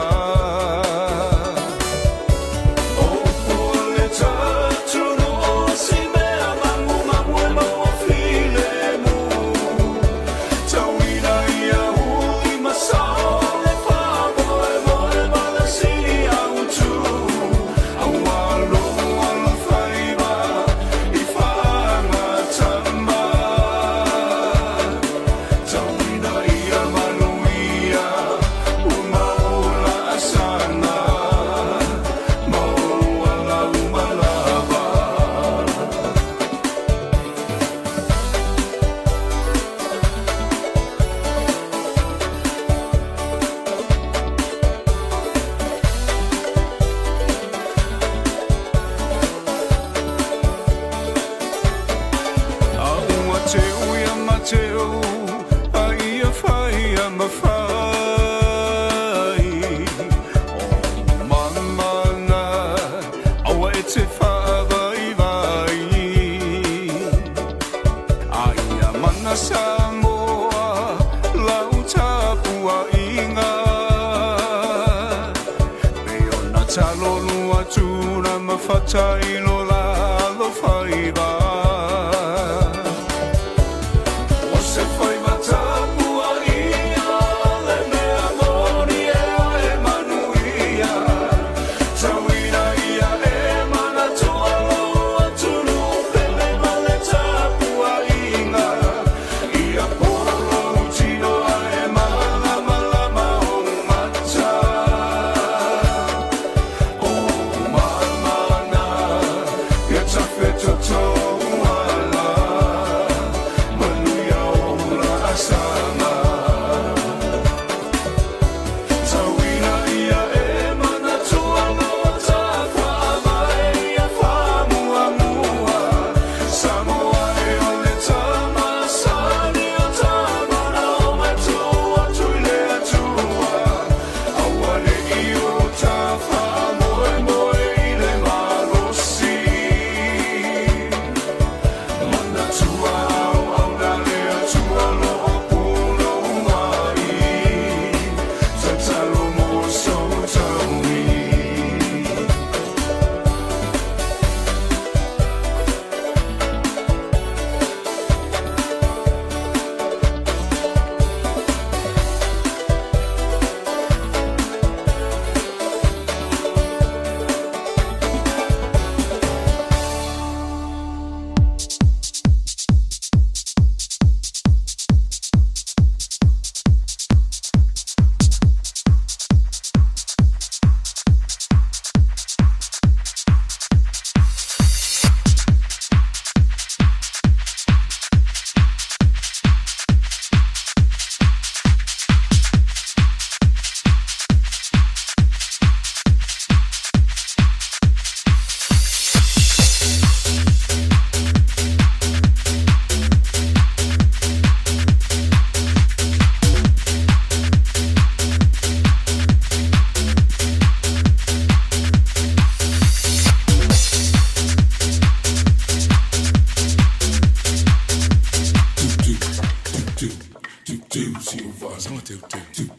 Sana Mauala umalava. A ua teu ia Mateo, a ia fai a mafai. O mamana, aua e te whaavaivai. A ia mana Samoa, lau tapua inga. Me ona talolu atuna mafatai lo lalo faiva. O se faiva tapua ia le mea moni e e manuia. Tauina ia e manatua lo atunu pele ma le tapua inga. Ia polo tino e malamalama o mata. O mamana, ia tawhetoto.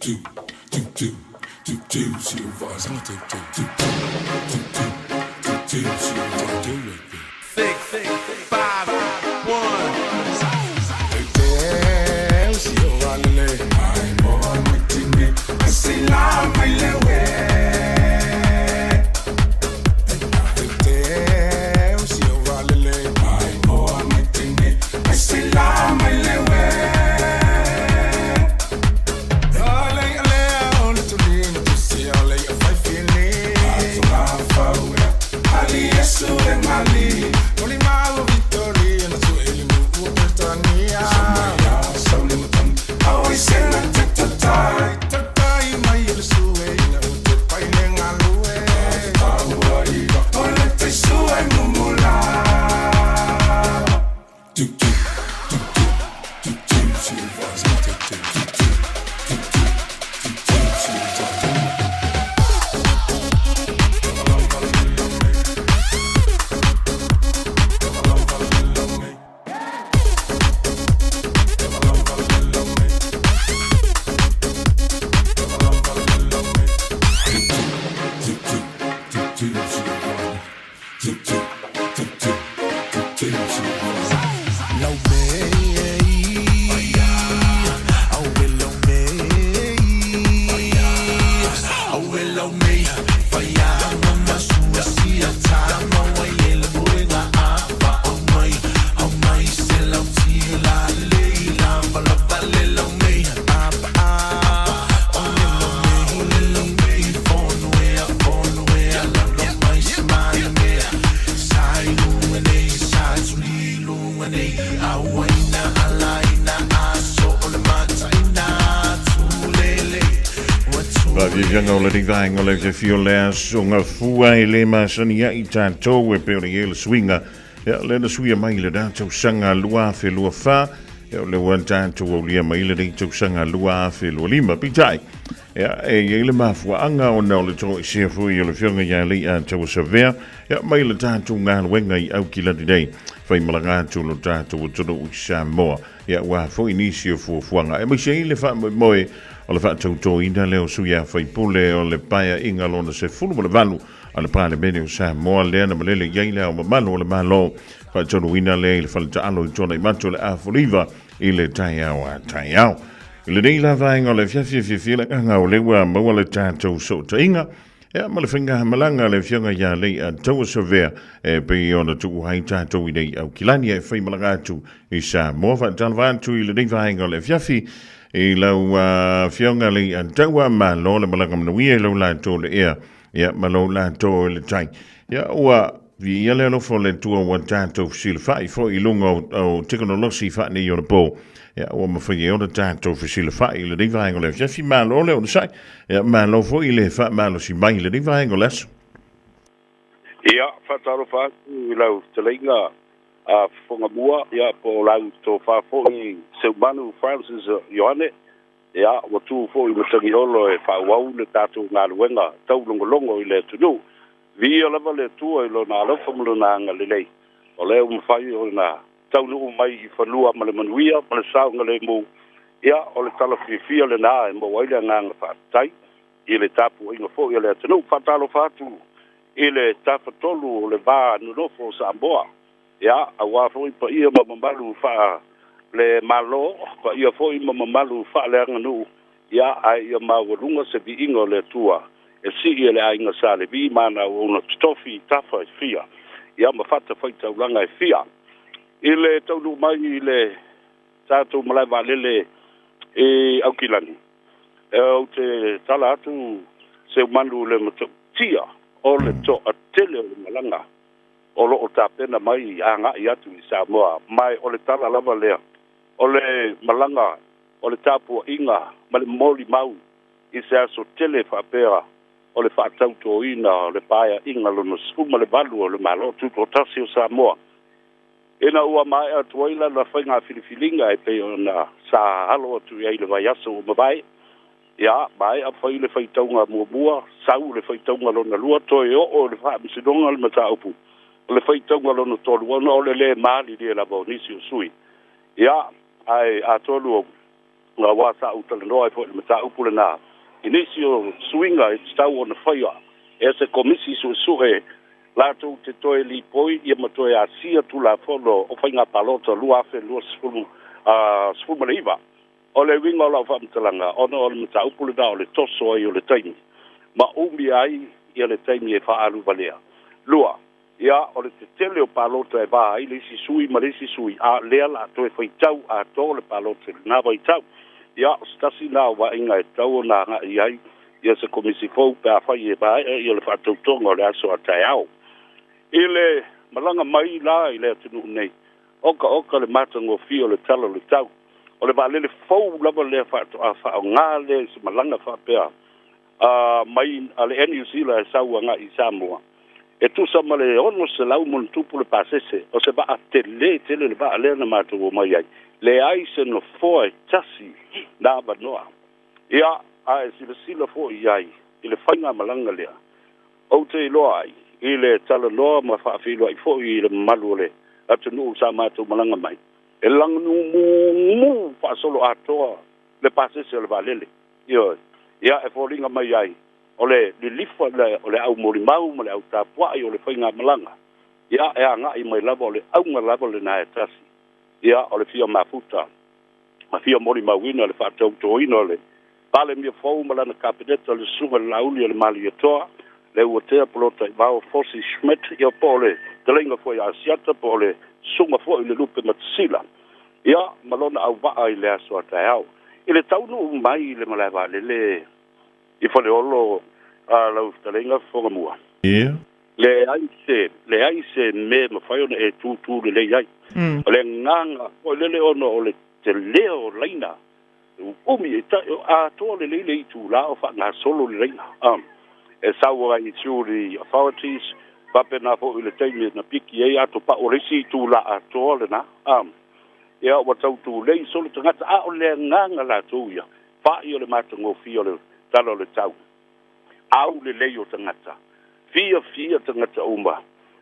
Six, five, one. Faaviaviaga o le vaega o le fiafia o le aso gafua e lē masani ai tatou e pei ona i ai le suiga ia lea na suia mai le da tausaga 2024 ia o le ua tatou aulia mai lenei tausaga 2025. Peitai ia e i ai le mafuaaga ona o le toesea foi o le afioga ia Leiatauasavea ia mai le tatou galuega i Aukilani nei faimalaga atu lo tatou atunuu i Samoa ia aua foi nisi o fuafuaga aemaise ai le faamoemoe o le faatautoina lea o sui usufono o le Paeaiga lona 18 a le Palemene o Samoa lea na malele i ai le Ao Mamalu o le Malo faataunuuina lea i le fale taalo i Tuanaimato le Afoliva i le taeao a taeao. I lenei la vaega o le afiafi e fiafia le agaga o lea ua maua le tatou sootaiga ia ma le faigamalaga a le afioga ia Leiatauasavea e pei ona tuu ai tatou i nei Aukilani e faimalaga atu i Samoa. Faatalofa atu i lenei vaega o le afiafi i lau afioga Leiataua, malo le malaga manuia i lau latou le ea ia ma lou latou i le tai. Ia ua viia le alofa o le Atua ua tatou fesilafai foi i luga o tekonolosi faaneionapo. Ia ua mafai ai ona tatou fesilafai i lenei vaega o le afiafi. Malo le onosai. Ia malo foi le faamalosi mai i lenei vaega o le aso. Ia, faatalofa atu i lau fetalaiga a Fofogamua, ia po o lau tofa foi Seumanu Francis Ioane. Ia, ua tu foi Matagiolo e faaauau le tatou galuega taulogologo i le atunuu. Viia lava le Atua i Lona alofa ma Lona agalelei, o lea ua mafai ona taunuu mai i fanua ma le manuia ma le saogalemu. Ia, o le tala fiafia lena e maua ai le agaga faafetai i le tapuaiga foi a le atunuu. Faatalofa atu i le Tafatolu o le Va Nonofo o Samoa, ia, aua foi paia ma mamalu faa le Malo, paia foi ma mamalu faaleaganuu, ia, ae ia maualuga se viiga o le Atua e sii e le aiga Sa Levi ma ana auauna totofi i tafa e fia, ia, ma fatafaitaulaga e fia. I le taunuu mai i le tatou malae vaalele i Aukilani, ou te tala atu Seumanu i le matautia o le toatele o le malaga o lo o tapena mai agai atu i Samoa, ma o le tala lava lea o le malaga o le tapuaiga ma le molimau i se aso tele faapea o le faatautoina o le Paeaiga lona 18 o le Malo Tutoatasi o Samoa, ina ua maea atu ai lana faiga filifiliga e pei ona sa alo atu i ai i le vaiaso ua mavae. Ia, maea fai le faitauga muamua, sau le faitauga lona lua, toe oo i le Faamasinoga le mataupu, o le faitauga lona tolu, ona o le lē malilie lava o nisi o sui. Ia, ae atonu Auā sa ou talanoa ai foi i le mataupu lenā i nisi o suiga e tatau ona faia e se Komisi Suesue latou te toe lipoi ia ma toe asia Tulafono o Faiga Palota 2019. O le uiga o lau faamatalaga, ona o le mataupu lenā o le toso ai o le taimi ma umi ai ia le taimi e faaalu valea. Lua, ia, o le tetele o palota e va ai le isi sui ma le isi sui, a o lea la a toe faitau atoa le palota i lena vaitau. Ia, o se tasi lena o vaaiga e tatau ona agai i ai ia se Komisi fou pe afai e maea ia le faatautoga o le aso a taeao. I le malaga mai la i le atunuu nei, okaoka le matagofie o le Tala o le Tau. O le vaalele fou lava lea faatoa faaaoga lea i se malaga faapea a mai a le Air New Zealand e sau agai i Samoa, e tusa ma le 600+ le pasese. O se vaa telē tele le vaa lea na matou omai ai, leai se nofoa e tasi na avanoa. Ia, a e silasila foi i ai i le faigamalaga lea, ou te iloa ai i le talanoa ma faafeiloai foi i le mamalu o le atunuu sa matou malaga mai, e lagnumumu faasoloatoa le pasese o le vaalele. Ioe. Ia, e foliga mai ai, o le lilifa le, o le au molimau ma le au tapuai o le faigamalaga, ia, e agai mai lava, o le auga lava lena e tasi, ia, o le fia mafuta ma fia molimauina le faatautoina o le Palemia fou ma lana Kapeneta, le Susuga i le Laauli o le Malietoa, Leuatea Polataivao Fosi Schmidt, ia, po o le fetalaiga foi a Asiata, po o le Susuga foi i le Lupe Matasila, ia, ma lona auvaa i le aso a taeao. I le taunuu mai i le malae vaalele i Faleolo a lau fetalaiga Fofogamua, leai se, leai se mea e mafai ona e tūtū lelei ai. O le agaga foi lele ona o le tele o laina, umi e atoa lelei le itulā o faagasolo le laina. E sau ai through the authorities, faapena foi i le taimi na piki ai atopau o le isi itulā atoa lena. Ia, ua tau tulei solo tagata, a o le agaga latou ia, fa'i o le matagofie o le Tala o le Tau, aulelei o tagata, fiafia tagata uma,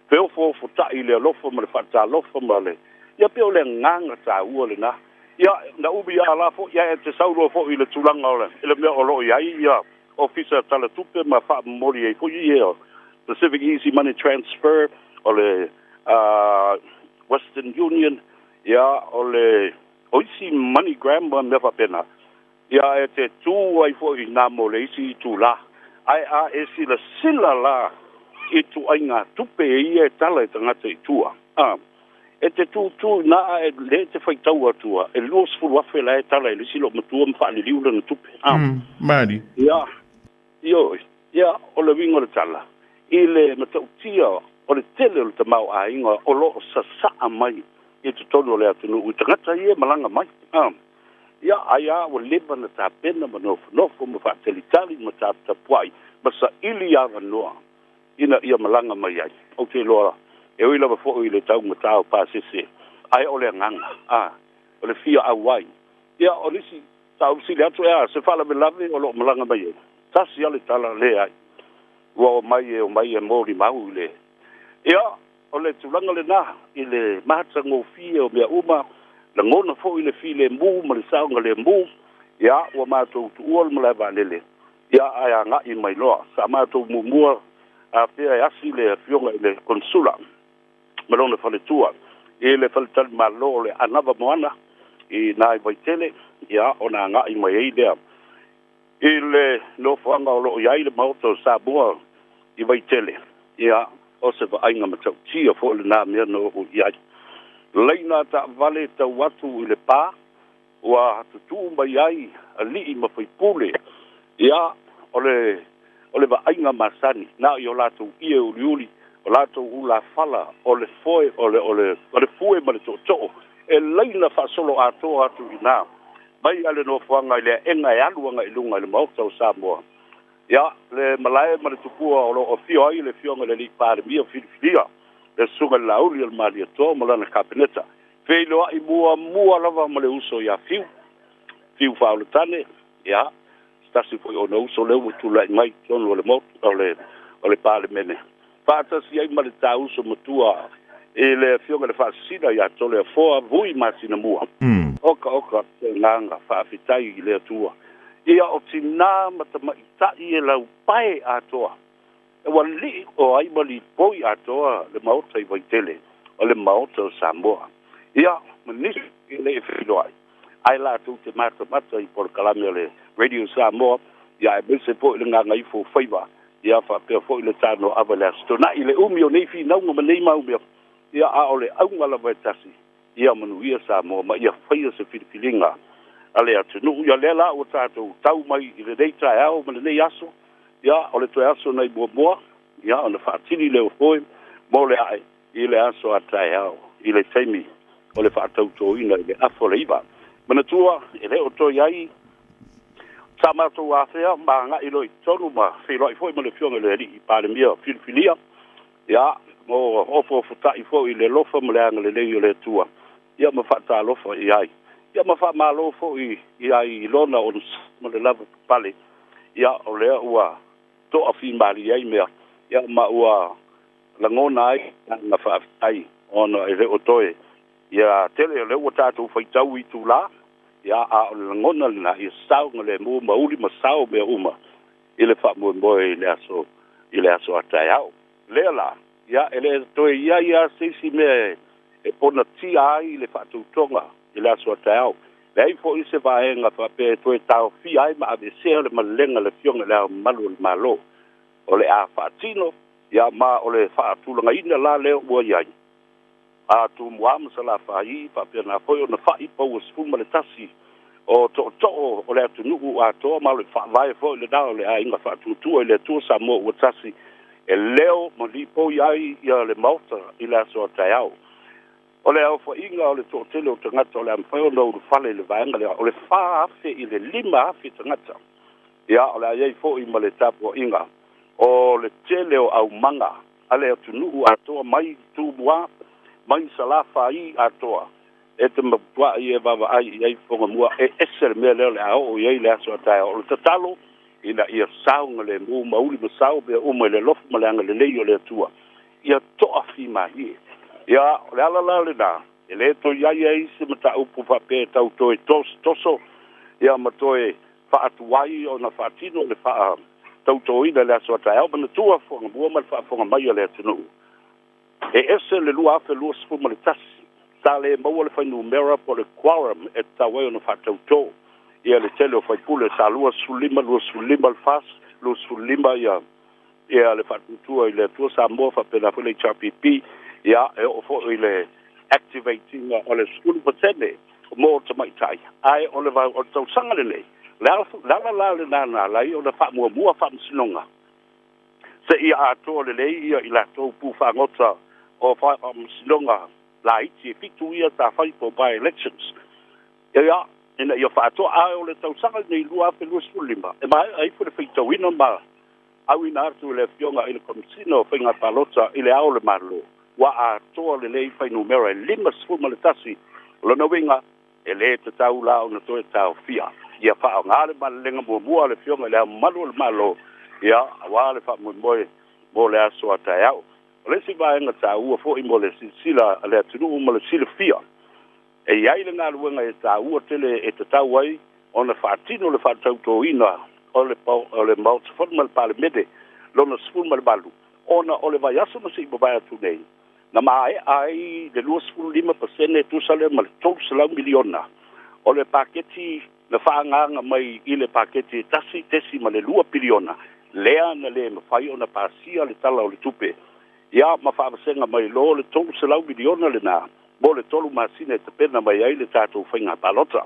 feofoofota'i i le alofa ma le faatalofa ma le, ia pei o le agaga taua lena. Ia, na umi a la foi, ae te sau loa foi i le tulaga o le, i le mea o lo o i ai ia Ofisa Tala Tupe ma faamomoli ai foi ia Pacific Easy Money Transfer, o le Western Union, ia, o le, o isi Money Gram ma mea faapena, ia, e te tū ai foi i nā mo le isi itulā. Ae a e silasila la i ituaiga tupe ia e tala e tagata i tua, a, e te tūtū i nā ae le te faitau atua, e 20,000 la e tala e le isi loomatua ma faaliliu lana tupe, a. Mali. Ia, Ioe. Ia, o le uiga o le tala, i le matautia o le tele o le tamaoaiga o lo o sasaa mai i totonu o le atunuu i tagata ia e malaga mai. A, ia, ai a ua leva na tapena ma nofonofo ma faatalitali ma taputapuai ma saili avanoa ina ia malaga mai ai. Ou te iloa, e ui lava foi i le taugata o pasese, ae o le agaga, a, o le fia auai. Ia, o nisi Sa ou fesili atu, E a se faalavelave o lo o malaga mai ai? Tasi lava le tala, Leai. Ua omai e omai e molimau i le. Ia, o le tulaga lena i le matagofie o mea uma, lagona foi le filemu ma le saogalemu. Ia, ua matou tuua le malae vaalele, ia, ae agai mai loa. Sa matou muamua afea e asi le afioga i le Konesula ma lona faletua i le faletalimalo o le Anava Moana i nā i Vaitele, ia, ona agai mai ai lea i le nofoaga o lo o i ai le Maota o Samoa i Vaitele, ia, o se vaaiga matautia foi lena mea na oo i ai. Laina taavale tau atu i Lepa, ua tutū mai ai alii ma faipule, ia, o le, o le vaaiga masani, na i o latou ie uliuli, o latou ulafala, o le foe, o le, o le, o le fue ma le tootoo, e laina faasoloatoa atu i ina, mai lava i le nofoaga i le aega e alu agai i luga i le Maota o Samoa, ia, le malae ma le tupua o lo o afio ai le Afioga i le Alii Palemia filifilia, le Susuga i le Laauli o le Malietoa ma lana Kapeneta. Feiloai muamua lava ma le uso ia Fiu, Fiu Faaolatane, ia, se tasi foi o ona uso lea ua tulai mai i totonu o le Maota, o le, o le Palemene, faatasi ai ma le ta uso matua i le Afioga i le Faasisina ia Toleafoa Vui Masinamua. Oka oka se agaga faafetai i le Atua. Ia o tinā ma tamaitai e laupae atoa. E ua lii o ai ma lipoi atoa le Maota i Vaitele, o le Maota o Samoa. Ia, ma nisi e le i feiloai, ae latou te matamata i polokalame a le Radio Samoa, ia aemaise foi le gagaifo o faiva, ia faapea foi le tanoaava i le Aso Toonai, le umi o nei finauga ma nei mau mea, ia a o le auga lava e tasi, ia manuia Samoa ma ia faia se filifiliga a le atunuu. Ia lea la ua tatou tau mai i lenei taeao ma lenei aso, ia o le toe aso nai muamua, ia ona faatili lea o foe mo le ae i le aso a taeao i le taimi o le faatautoina i le 8:30. Manatua e le o toe i ai sa matou afea ma agai loa i totonu ma feiloai foi ma le Afioga i le Alii Palemia filifilia, ia, mo ofoofotai foi i le alofa ma le agalelei o le Atua, ia ma faatalofa i ai, ia ma faamalo foi i ai i lona onosai ma le lavapapale, ia, o lea ua toafimalie ai mea, ia, ma ua lagona ai le agaga faafetai ona e le o toe ia tele o lea ua tatou faitau i itulā, ia, a o le lagona lena ia saogalemu ma uli ma sao mea uma i le faamoemoe i le aso i le aso a taeao. Lea la, ia, e le toe i ai lava se isi mea e ponatia ai le faatautoga i le aso a taeao. Leai foi se vaega faapea e toe taofia ai ma aveesea le malelega a le Afioga i Le Ao Mamalu o le Malo. O le a faatino, ia, ma o le faatulagaina la lea ua i ai, a Tumua ma Salafai, faapena foi ona fa'i paua 11 o tootoo o le atunuu atoa, ma o le faavae foi lena o le Aiga Faatuatua i le Atua Samoa ua Tasi, e leo ma lipoi ai ia le Maota i le aso a taeao. O le aofaiga o le toatele o tagata o le a mafai ona ulufale i le vaega lea, o le 4,000 i le 5,000 tagata. Ia, o le a i ai foi ma le tapuaiga o le tele o aumaga a le atunuu atoa mai Tumua, mai Salafai atoa, e te matuai e vaavaai i ai Fogamua, e ese le mea lea o le a oo i ai le aso a taeao. O le tatalo ina ia saogalemu ma uli ma sao mea uma i le alofa ma le agalelei o le Atua, ia toafimalie. Ia, o le ala la lena, e le toe i ai ai se mataupu faapea e tau toe tosotoso, ia ma toe faatuai ona faatino le faatautoina i le aso a taeao. Manatua Fogamua ma le faafofoga mai a le atunuu, e ese le 2021, sa le maua le fuainumera po o le quorum e tatau ai ona faatautō ia le tele o faipule, sa 25, 25 le FAST, 25 ia ia le Faatuatua i le Atua Samoa, faapena foi le HRPP, ia e oo foi i le activate ina o le 10% mo tamaitai. Ae o le o le tausaga lenei, le ala la lena na ala ai ona faamuamua faamasinoga seia atoa lelei ia i latou pu fagota o faamasinoga laiti e 7 ia sa fai po by elections, ia, ina ia faatoa. Ae o le tausaga lenei 2025, e maea ifo le faitauina ma auina atu i le Afioga i le Komesina o Faiga Palota i le Ao o le Malo, ua atoa lelei fuainumera e 51. O lona uiga, e le tatau la ona toe taofia, ia faaaoga le malelega muamua a le Afioga i Le Ao Mamalu o le Malo, ia, aua le faamoemoe mo le aso a taeao. O le isi vaega taua foi mo le silasila a le atunuu ma le silafia, e i ai le galuega e taua tele e tatau ai ona faatino le faatautoina o le o le Maota Fono ma le Palemene lona 18, ona o le vaiaso na se i mavae atu nei, na maea ai le 25% e tusa lea ma le $300 miliona o le paketi na faaagaaga mai i le paketi e 1.2 piliona lea na le mafai ona pasia le Tala o le Tupe, ia ma faavasega mai loa le $300 miliona lena mo le 3 masina e tapena mai ai le tatou faiga palota.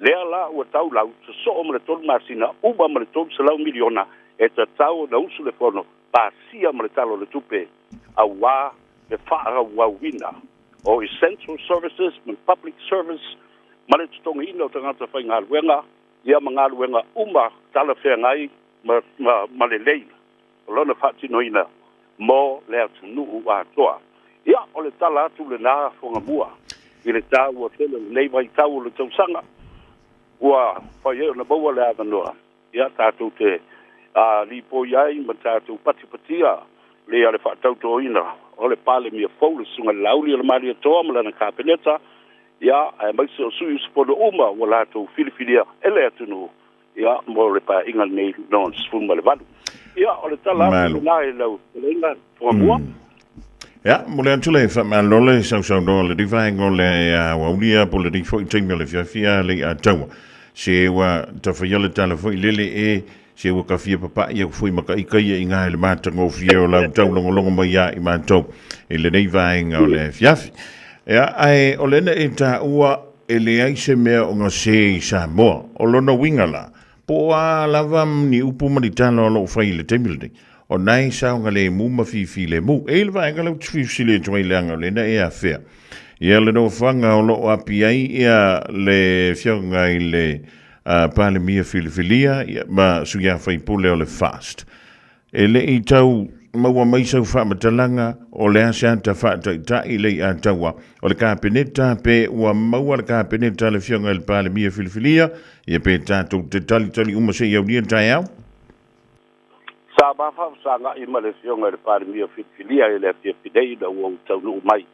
Lea la ua tau lau sosoo ma le 3 masina, uma ma le $300 miliona e tatau ona usu le fono pasia ma le Tala o le Tupe aua le faaauauina o essential services ma le public service ma le totogiina o tagata faigaluega, ia ma galuega uma talafeagai ma, ma, ma lelei o lona faatinoina mo le atunuu atoa. Ia, o le tala atu lena Fogamua i le taua tele o lenei vaitau o le tausaga ua fai ai ona maua le avanoa, ia tatou te lipoi ai ma tatou patipatia le le faatautoina o le Palemia fou, le Susuga i le Laauli o le Malietoa ma lana Kapeneta. Ia, aemaise o sui usufono uma ua latou filifilia e le atunuu, ia, mo le Paeaiga lenei Lona 18. Ia, o le tala atu lena i lau fetalaiga Toamua. Ia, mo le atu le faamalo le sausaunoa o lenei vaega o le aoauli po o lenei foi taimi o le fiafia le i ataua. Se ua tafaia le tala foi lele e se ua kafia papa'i au foi makaika ia i ngā i le matagofie o lau taulogologo mai ia i matou i lenei vaega o le afiafi. Ia, ae o lena e taua e leai se mea o gase i Samoa. O lona uiga la, po o a lava ni upu ma ni tala o lo o fai i le taimi lenei, o na e saogalemu ma fifilemu. E i ai le vaega lea ou te fiufisili atu ai leaga o lena e afea ia le nofoaga o lo o api ai ia le Afioga i le Palemia filifilia ma sui usufono o le FAST. E le i tau maua mai sau faamatalaga o le a se ata faataitai le i ataua o le Kapeneta pe ua maua le Kapeneta a le Afioga i le Palemia filifilia, ia pe tatou te talitali uma seia aulia taeao? Sa ma faafesagai ma le Afioga i le Palemia filifilia i le afiafi nei ina ua ou taunuu mai,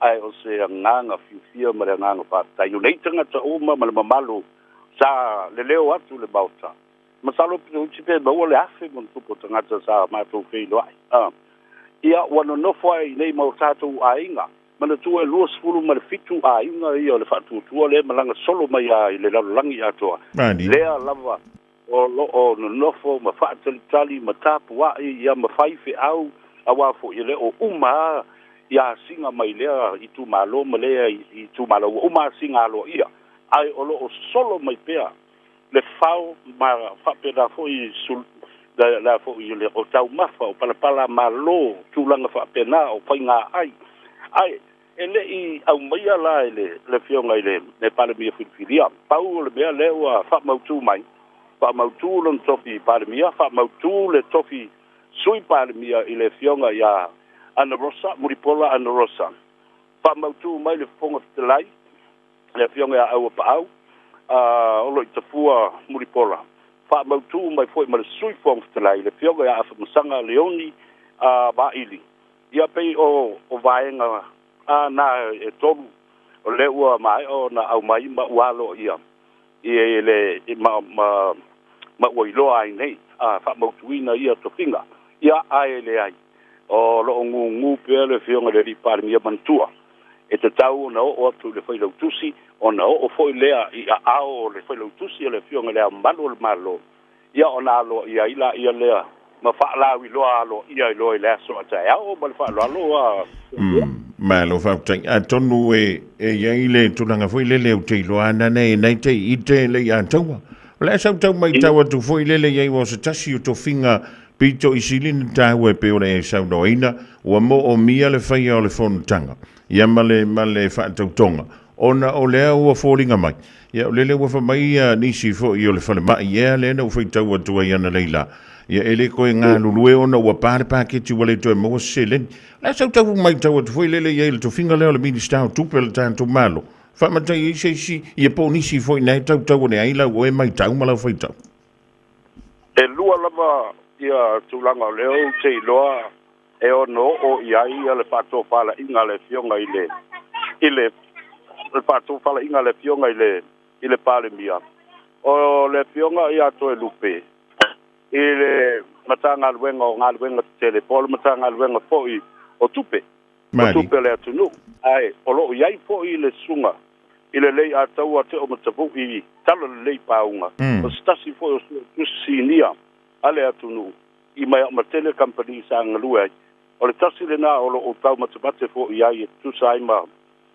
ae o se agaga fiafia ma le agaga faafetai o nei tagata uma ma le mamalu sa leleo atu i le Maota. Masalo pe toeitiiti pe maua le 1,000 ma ona tupu o tagata sa matou feiloai. Ia, ua nonofo ai i nei ma o tatou aiga. Manatua e 27 aiga ia o le faatuatua lea e malaga solo mai lava i le lalolagi atoa. Lea lava o lo o nonofo ma faatalitali ma tapuai ia ma fai feau, aua foi e le o uma lava ia asiga mai lea itumalo ma lea itumalo, ua uma asiga aloaia, ae o lo o solo mai pea le fao ma faapena foi la foi o taumafa, o palapala malo, tulaga faapena, o faiga ai. Ae e le i aumaia la e le Afioga i le Palemia filifilia. Pau o le mea lea ua faamautu mai, faamautu lona tofi Palemia, faamautu le tofi Sui Palemia i le Afioga ia Ana Rosa, Mulipola Ana Rosa. Faamautu mai le Fofoga Fetalai, le Afioga ia Auapaau, Oloitafua Mulipola, faamautu mai foi ma le Sui Fofoga Fetalai, le Afioga ia Afamasaga Leoni Vaili. Ia pei o vaega a na e tolu o lea ua maea ona aumai ma ua aloaia i le ma ua iloa ai nei a faamautuina ia tofiga. Ia ae leai, o lo o gugu pea le Afioga i le Alii Palemia manatua e tatau ona oo atu i le Failautusi, ona oo foi lea i aao o le Failautusi o le Afioga i Le Ao Mamalu o le Malo, ia ona aloaia ai laia lea ma faalauiloa aloaia ai loa i le aso a taeao. Ma le faaaloalo a. Malo faafetai. Atonu e i ai le tulaga foi lele ou te iloa ana nei nei te i te le i ataua. O le a sau tau matau atu foi lele i ai ua o se tasi o tofiga pito i sili na taua e pei ona e saunoaina, ua moomia le faia o le fonotaga ia ma le ma le faatautoga ona o lea ua foliga mai. Ia o lele ua fai mai ia nisi foi o le falemai ea lea na ou faitau atu ai analeila, ia e le toe galulue ona ua pa le paketi ua le toe maua se seleni. O le a sau tau matau atu foi lele i ai i le tofiga lea o le Minisita o Tupe o le tatou Malo, faamatai ai se isi ia po o nisi foi na e tautau ane ai lau oe matau ma lau faitau. E lua lava ia tulaga o lea ou te iloa e ono oo i ai ia le faatofalaiga a le Afioga i le i le le faatofalaiga a le Afioga i le i le Palemia, o le Afioga ia Toelupe i le Matagaluega o Galuega Tetele po o le Matagaluega foi o Tupe, o tupe a le atunuu. Ae o lo o i ai foi le susuga i le Leiataua Teomatavui Talalelei Pauga, o se tasi foi o Suetusi Sinia a le atunuu i Maiaumatele Kamupani sa galue ai. O le tasi lena o lo o taumatemate foi i ai e tusa ai ma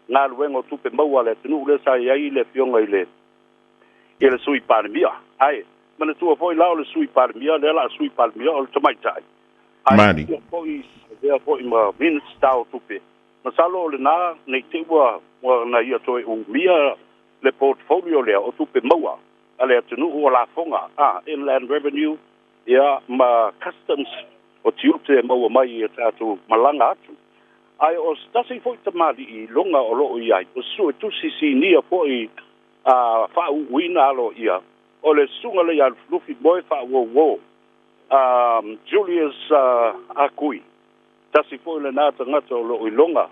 galuega o tupe maua a le atunuu lea sa i ai le Afioga i le i le Sui Palemia. Ae manatua foi la o le Sui Palemia lea o le a Sui Palemia o le tamaitai. Ae ia foi avea foi ma Minisita o Tupe. Masalo o lena ne i te i ua na ia toe umia le portfolio lea o tupe maua a le atunuu o lafoga, Inland Revenue, ia ma Customs o tiute e maua mai i a tatou malaga atu. Ae o se tasi foi tamalii iloga o lo o i ai, o se suetusi sinia foi a faauuina aloaia, o le Susuga Leialufilufi Moe Faauouo Julius Akui, tasi foi lena tagata o lo o iloga.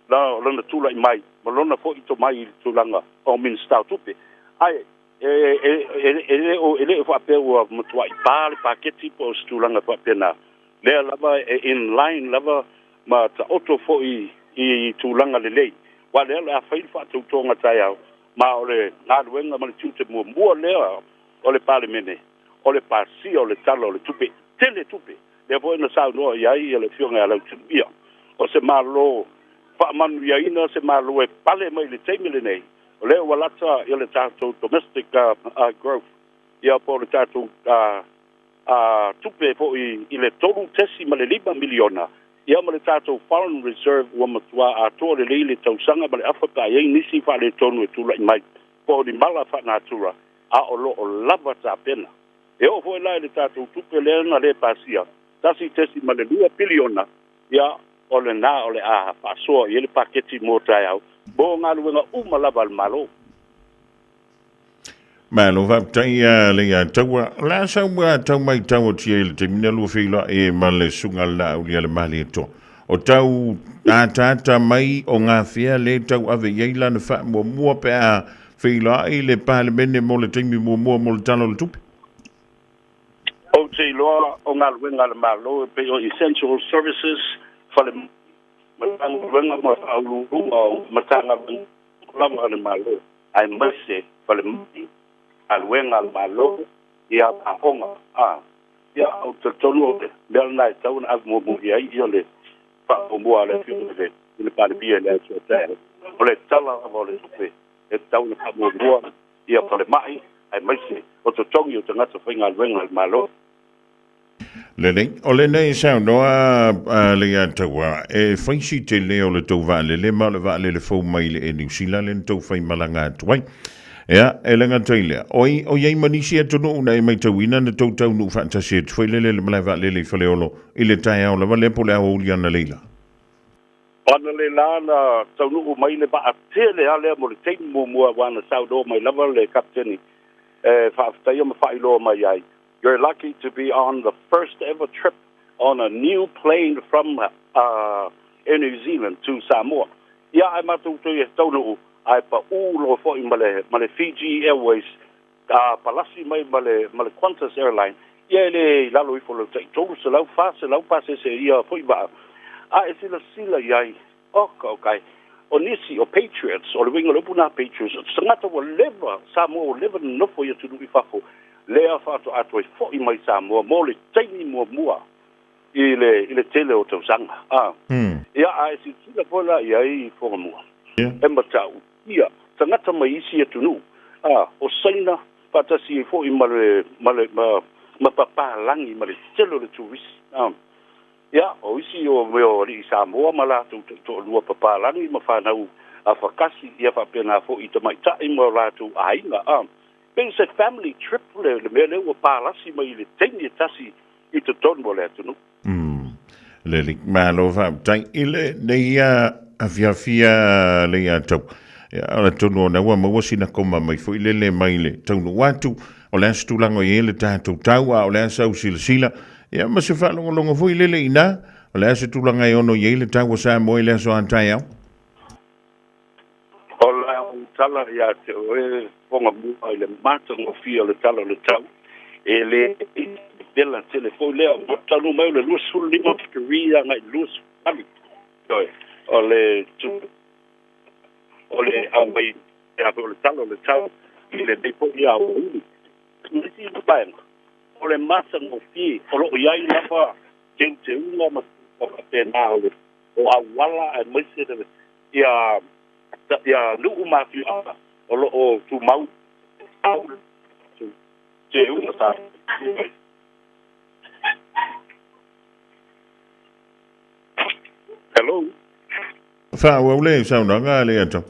la lona tula'i mai ma lona fo'i tomai i le tulaga o Minisita o Tupe. Ae e e e le o e le o faapea ua matua'i pa le paketi po o se tulaga faapena. Lea lava e in line lava ma taoto fo'i i tulaga lelei. Aua lea o le a fai le faatautoga taeao ma o le galuega ma le tiute muamua lea o le Palemene o le pasia o le Tala o le Tupe. Tele tupe, lea foi na saunoa i ai le Afioga ia Lautimuia, o se Malo faamanuiaina, se Malo e pale mai i le taimi lenei, o lea ua lata le tatou domestic growth, ia po o le tatou tupe foi i le 3.5 miliona, ia ma le tatou foreign reserve ua matua atoa lelei le tausaga ma le afa pe a i ai nisi faaletonu e tulai mai po o ni mala faanatura, a o lo o lava tapena. E oo foi la i le tatou tupe lea na le pasia, 1.2 piliona, ia, o lena o le a faasoa i ai le paketi mo taeao mo galuega uma lava a le Malo. Malo faafetai a le ia taua. O le a sau tau mai tau o tia i le taimi na lua feiloai e ma le susuga le Laauli a le Malietoa. O tau ataata mai o gafea le tau ave i ai lana faamuamua pe a feiloai le Palemene mo le taimi muamua mo le Tala o le Tupe? Ou te iloa o galuega a le Malo e pei o essential services, fale Matagaluega ma Faauluuluga o Matagaluega lava a le Malo, aemaise falemai, galuega a le Malo, ia aoga, a. Ia, ou te talitonu o le mea lena e tatau ona ave muamua i ai ia le faamuamua a le Afioga i le i le Palemia i le aso a taeao. O le Tala lava o le Tupe e tatau ona faamuamua ia falemai aemaise o totogi o tagata faigaluega a le Malo. Lelei, o lenei saunoa a le ia taua, e fai si tele o le tou vaalele ma o le vaalele fou mai le Air New Zealand lea na tou faimalaga atu ai. Ea, e le gata i lea, o i, o i ai ma nisi atunuu na e maitauina na tou taunuu faatasi atu foi lele i le malae vaalele i Faleolo i le taeao lava lea po o le aoauli analeila. O analeila na taunuu mai le vaa tele lava lea mo le taimi muamua aua na saunoa mai lava le Kapeteni e faafetaia ma faailoa mai ai, You're lucky to be on the first ever trip on a new plane from Air New Zealand to Samoa. Ia, ae matou toe e taunuu, ae paū loa foi ma le, ma le Fiji Airways, a palasi mai ma le, ma le Qantas Airline, ia e le i lalo ifo o le tai 300, 400 pasese i ia foi vaa. A e silasila i ai, oka oka e, o nisi, o Patriots, o le uiga o le upu lena Patriots, o tagata ua leva, Samoa ua leva ona nofo i atunuu i fafo, lea faatoa toe foi mai Samoa mo le taimi muamua i le, i le tele o tausaga. A. Ia, a e silasila foi la i ai i Fogamua, e matautia tagata mai isi atunuu, a, o Saina faatasi ai foi ma le, ma le, ma, ma papalagi ma le tele o le turisi. A. Ia, o isi o mea o alii Samoa ma latou toalua papalagi ma fanau afakasi, ia faapena foi i tamaitai ma o latou aiga. A. Pei se family trip le, le mea lea ua palasi mai i le taimi e tasi i totonu o le atunuu. Mm. Lelei, malo faafetai i lenei afiafi a Leiatau. Ia, o le tonu ona ua maua sina koma mai foi lele mai le taunuu atu, o le a se tulaga o i ai le tatou tau, a o le a sau silasila, ia ma se faalogologo foi lele i ina, o le a se tulaga e ono i ai le tau o Samoa i le aso a taeao. O lau tala ia te oe Fogamua i le matagofie o le tala o le tau, e le vela tele foi lea, ua taunuu mai o le 25 degree agai i le 28, ioe, o le o le auai o le tala o le tau i lenei foi aoauli. O le isi vaega, o le matagofie o lo o i ai lava teuteuga ma faapena o le o auala aemaise le ia ia nuu ma afioaga o lo o tumau teuteuga sa. Hello. Faaauau le saunoaga a Leato.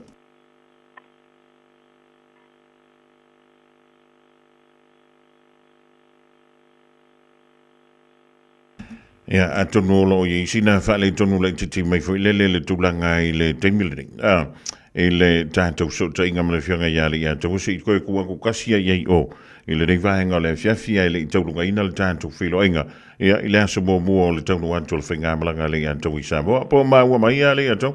Ia, atonu o lo o i ai sina faaletonu laitiiti mai foi lele le tulaga i le taimi lenei. A, i le tatou fesootaiga ma le Afioga ia Leiataua, se i toe tuu atu tasi ai ai o i lenei vaega o le afiafi ae le i taulugaina le tatou feiloaiga, ia, i le aso muamua o le taunuu atu o le faigamalaga a Leiataua i Samoa. Po o maua mai ia Leiataua?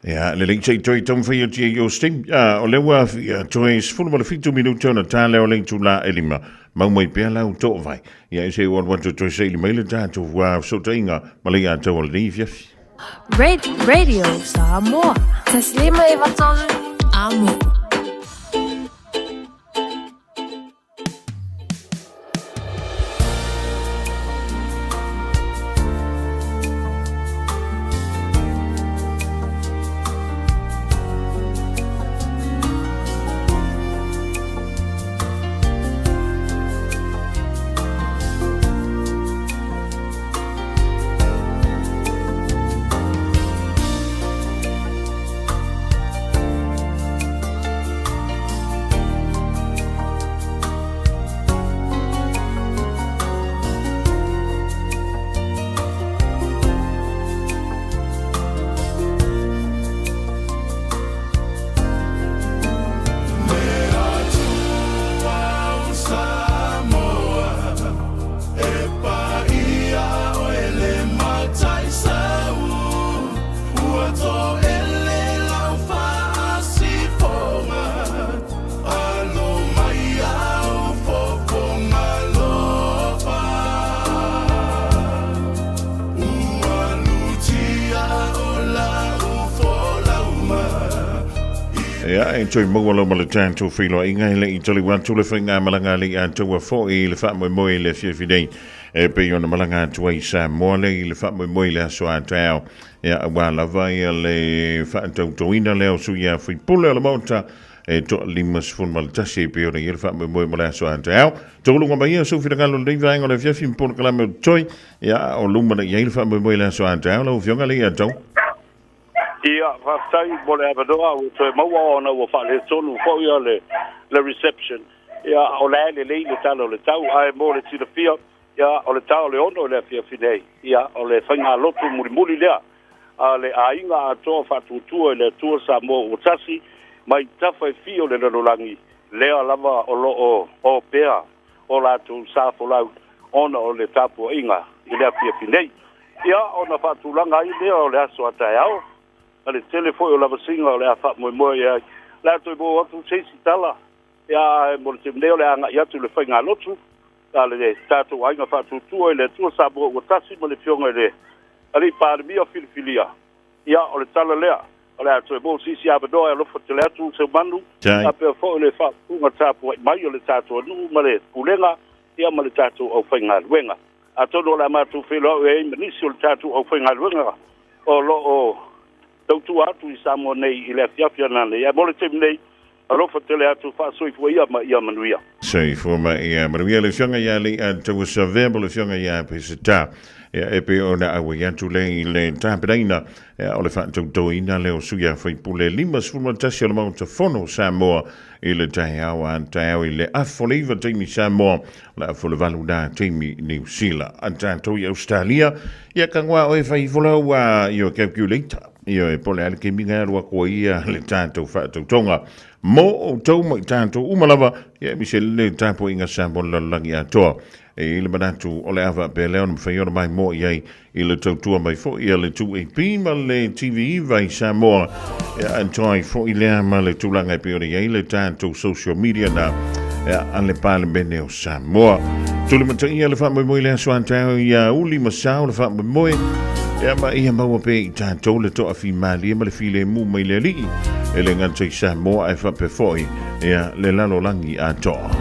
Ia, lelei se i toe taumafai atu i ai Austin. Ia, o lea ua aafia toe 17 minute ona ta lea o le itula e 5. Mau mai pea lau toovai. Ia, se i ou alu atu e toe saili mai le tatou fesootaiga ma le iataua o lenei afiafi. Radio Samoa. 1.593 Amo. Ia, e toe maua lau ma le tatou feiloaiga e le i taliu atu le faigamalaga a le i atoa foi i le faamoemoe i le afiafi nei e pei ona malaga atu ai i Samoa le i le faamoemoe i le aso a taeao. Ia, aua lava ia le faatautoina lea o sui usufono o le Maota e toa 51 e pei ona i ai le faamoemoe mo le aso a taeao. Taualuga mai ia sou finagalo i lenei vaega o le afiafi ma polokalame o totoe, ia, o luma na i ai le faamoemoe i le aso a taeao lau Afioga le ia tau. Ia, faafetai mo le avanoa ua toe maua ona ua faaletonu foi ia le reception. Ia, o la e lelei le tala o le tau, ae mo le silafia, Ia, o le ta o le 6 i le afiafi nei, ia, o le faigalotu mulimuli lea a le aiga atoa faatuatua i le Atua Samoa ua tasi, mai tafa e fia o le lalolagi, lea lava o lo o o pea o latou sa folau ona o le tapuaiga i le afiafi nei. Ia, ona faatulaga ai lea o le aso a taeao, ma le tele foi o lavasiga o le a faamoemoe i ai. O le a toe maua atu se isi tala Ia, ae mo le taimi nei o le a agai atu i le faigalotu a le tatou aiga faatuatua i le Atua Samoa ua tasi ma le Afioga i le Alii Palemia filifilia. Ia, o le tala lea, o le a toe maua se isi avanoa e alofa tele atu Seumanu, faapea foi le faafofoga tapuai mai o le tatou atunuu ma le Pulega, ia ma le tatou aufaigaluega. Atonu o le a matou feiloai ai ma nisi o le tatou aufaigaluega o lo o tautua atu i Samoa nei i le afiafi ananei. Ae mo le taimi nei, alofa tele atu, faasoifua ia ma ia manuia. Soifua ma ia manuia le Afioga ia Leiataua Savea ma le Afioga ia Peseta. Ia, e pei ona auai atu lea i le tapenaina ia, o le faatautoina lea o sui usufono 51 o le Maota Fono o Samoa i le taeao a taeao i le afa o le 9 taimi Samoa, o le afa o le 8 na taimi Niu Sila. A tatou i Australia, ia kagoa oe fai ifo lau ioe calculator. Ioe, po o le a le taimi na e alu atu ai ia le tatou faatautoga mo outou ma i tatou uma lava, ia aemaise le tapuaiga Samoa le lalolagi atoa. E i ai le manatu o le a faapea lea ona mafai ona maimoa i ai i le tautua mai foi a le 2AP ma le TV9 i Samoa, ia atoa ai foi lea ma le tulaga e pei ona i ai le tatou social media na ia, a le Palemene o Samoa. Tulimataia le faamoemoe i le aso a taeao ia uli ma sao le faamoemoe, ia ma ia maua pea i tatou le toafimalie ma le filemu mai le Alii, e le gata i Samoa ae faapea foi ia le lalolagi atoa.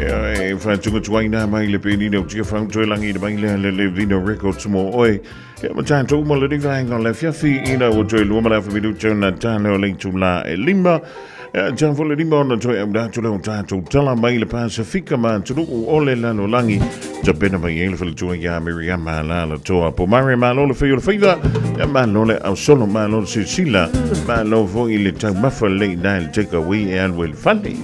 E whātungatuaina mai le pēnina o tia whautoelangi na mai lea le Levino Records mō oe. Ia ma tātou ma le rivaenga o le fiafi ina ua toe lua ma le minuta na tāne o le itula e lima. Ia tā fo le lima ona toe au rātou leo tātou tala mai le Pasifika ma tunu'u o le lalolangi. Ta pena mai e le faletua ia Miriama la la toa po mare malo le whio le whiva. Ia malo le au solo malo le sisila. Malo fo i le taumafa le i nai le take away e alu e le fale.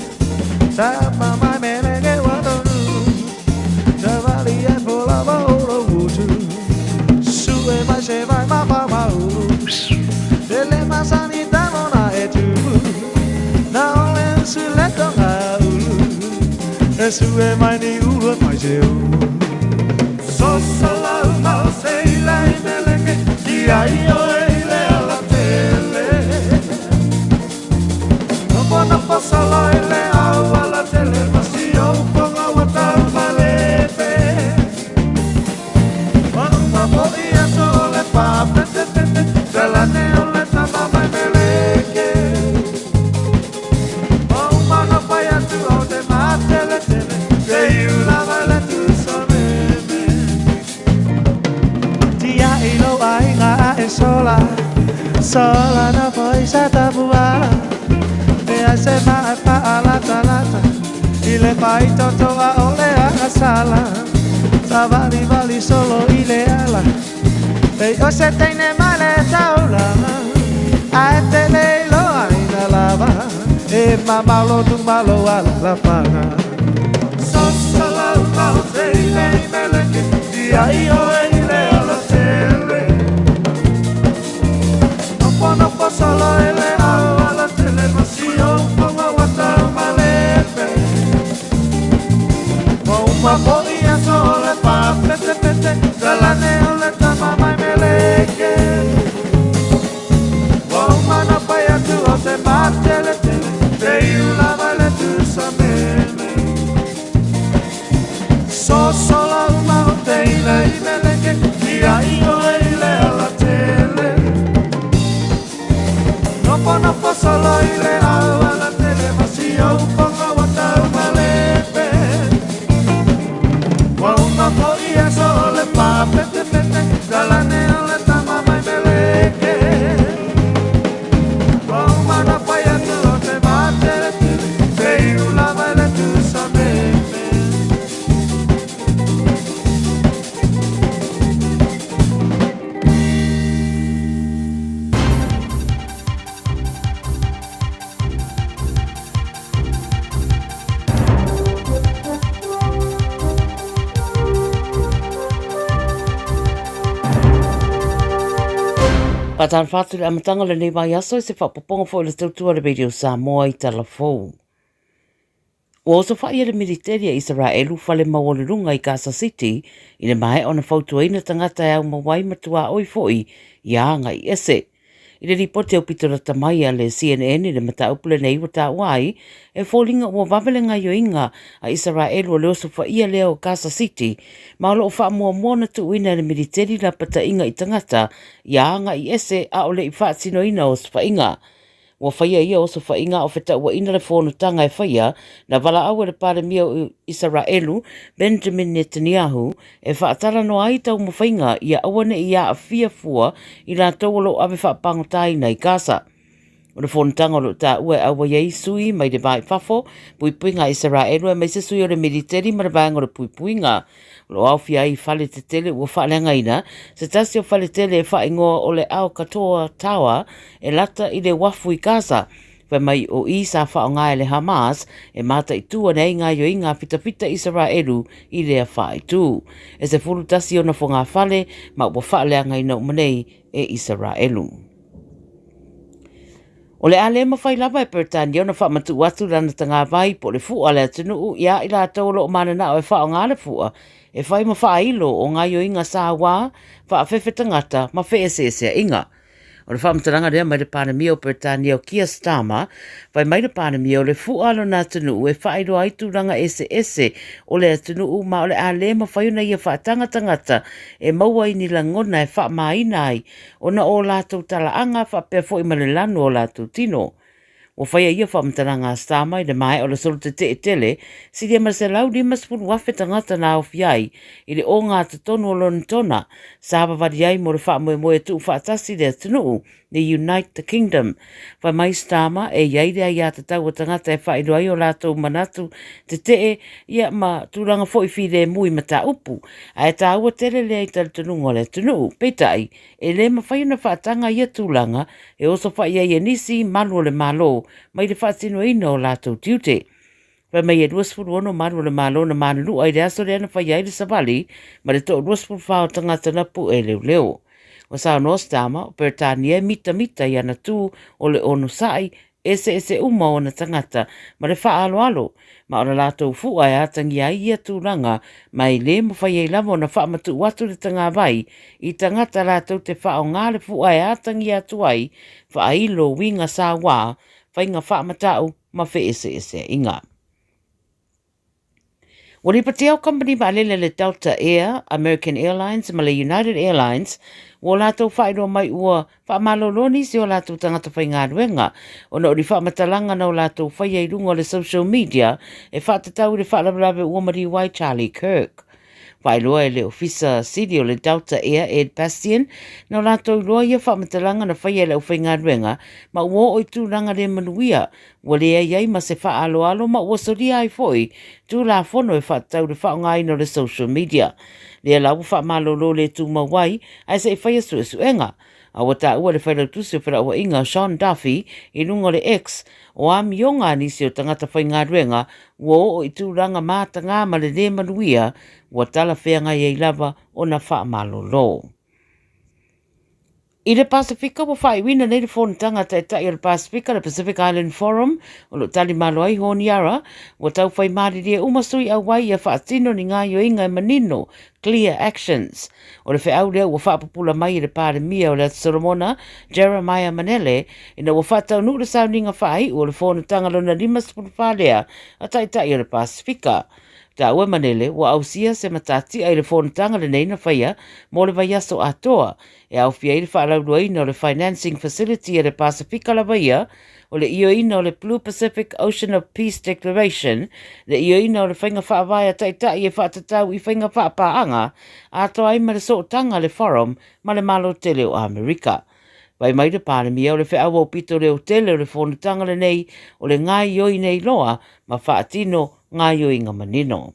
Faatalofa atu i le amataga o lenei vaiaso i se faaopoopoga foi o le tautua a le Radio Samoa i Talafou. Ua osofai e le Militeli a Isaraelu fale maualuluga i Gaza City i le maea ona fautuaina tagata e aumau ai ma tuaoi foi ia agai ese. I le lipoti aupito lata mai a le CNN i le mataupu lenei ua taua ai, e foliga ua vave le gaioiga a Isaraelu o le osofaia lea o Gaza City ma o lo o faamuamua ona tuuina e le Militeli lapataiga i tagata ia agai ese a o le i faatinoina osofaiga. Ua faia ia osofaiga a o fetauaina le fonotaga e faia na valaau e le Palemia o Isaraelu, Benjamin Netanyahu, e faatalanoa ai taumafaiga ia aua ne i aafia fua i latou o lo o ave faapagotaina i Gaza. O le fonotaga o lo o taua e auai ai sui mai le va i fafo, puipuiga a Isaraelu aemaise sui o le militeli ma le vaega o le puipuiga. O lo o aofia ai fale tetele ua faaleagaina, se tasi o fale tele e faaigoa o le Al Katoa Tower e lata i le uafu i Gaza. Fai mai o i sa faaaoga e le Hamas e mataitu ane ai gaoioiga a fitafita Isaraelu i lea faaitu. E 11 ona fogafale ma ua faaleagaina uma nei e Isaraelu. O le a le mafai lava e Peretania ona faamatuu atu lana tagavai po o le fu'a a le atunuu iā i latou o lo o mananao e faaaoga le fu'a e fai ma faailo o gaoioiga sauā, faafefe tagata ma feeseeseaiga. O le faamatalaga lea mai le Palemia o Peretania o Keir Starmer, fai mai le Palemia o le fu'a a lona atunuu e faailoa ai tulaga eseese o le atunuu ma o le a le mafai ona ia faataga tagata e maua ai ni lagona e faamāina ai ona o latou talaaga faapea foi ma le lanu o latou tino. Ua faia ia faamatalaga a Starmer i le maea o le solo tetee tele, silia ma le 150,000 tagata na aofia ai i le ogatotonu o Lonetona, sa vavali ai mo le faamoemoe e tuufaatasi le atunuu, le Unite the Kingdom. Fai mai Starmer e i ai le aiatatau a tagata e faailoa ai o latou manatu tetee ia ma tulaga foi filemu i mataupu, ae taua tele lea i talitonuga o le atunuu. Peitai, e le mafai ona faataga ia tulaga e osofai ai e nisi malu o le Malo mai le faatinoina o latou tiute. Fai mai e 26 malu o le Malo na manunua i le aso lea na faia ai le savali ma le toa 24 o tagata na pu'e leoleo. Ua saunoa Starmer, o Peretania e mitamita i ana tū o le onosai, eseese uma o ona tagata ma le faaaloalo, ma o le latou fu'a e atagia ai ia tulaga ma e le mafai ai lava ona faamatuu atu le tagavai i tagata latou te faaaoga le fu'a e atagia atu ai faailo uiga sauā, faiga faamata'u ma feeseeseaiga. Ua lipatia o kamupani vaalele a le Delta Air, American Airlines ma le United Airlines ua o latou faailoa mai ua faamalolo nisi o latou tagata faigaluega ona o ni faamatalaga na o latou faia i luga o le social media e faatatau i le faalavelave ua maliu ai Charlie Kirk. Faailoa e le Ofisa Sili o le Delta Air, Ed Bastian, na o latou iloa ia faamatalaga na faia e le aufaigaluega ma ua oo i tulaga le manuia Ua leai ai ma se faaaloalo ma ua solia ai foi Tulafono e faatatau i le faaaogaina o le social media. Lea la ua faamalolo le tumau ai ae se i faia suesuega. A ua taua e le Failautusi o Felauaiga Sean Duffy i luga o le X, o amioga a nisi o tagata faigaluega ua oo i tulaga matagā ma le lē manuia ua talafeagai ai lava ona faamalolo. I le Pasefika, ua faaiuina nei le Fonotaga a Taitai o le Pasefika, le Pacific Island Forum, o lo o talimalo ai Honiara, ua tau fai malilie uma sui auai ia faatino ni gaoioiga e manino, clear actions. O le feau lea ua faapupula mai e le Palemia o le Atu Solomona, Jeremiah Manele, ina ua faataunuu le sauniga faaiu o le Fonotaga lona 54 lea a Taitai o le Pasefika. Taua e Manele, ua ausia se matatia i le fonotaga lenei na faia mo le vaiaso atoa, e aofia ai le faalauiloaina o le Financing Facility a le Pasefika lava ia, o le ioeina o le Blue Pacific Ocean of Peace Declaration, le ioeina o le faiga faavae a Taitai e faatatau i faiga faapaaga, atoa ai ma le sootaga a le Forum ma le Malo tele o Amerika. Vaai mai le Palemia o le feau aupito leotele o le fonotaga lenei o le gaoioi nei loa ma faatino gaoioiga manino.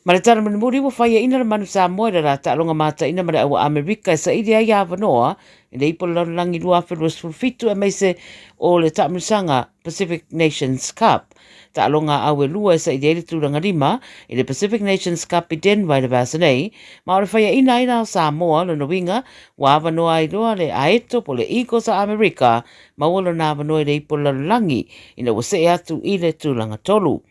Ma le tala mulimuli ua faiaina le Manu Samoa i le la taaloga mataina ma le aua Amerika e saili ai avanoa i le Ipu o le Lalolagi 2027 aemaise o le taamilosaga Pacific Nations Cup. Taaloga a au e lua e saili ai le tulaga lima i le Pacific Nations Cup i Denver i le vaiaso nei, ma o le faiaina ai la o Samoa, lona uiga ua avanoa ai loa le Aeto po o le Eagles a Amerika maua lona avanoa i le Ipu o le Lalolagi ina ua see atu i le tulaga tolu.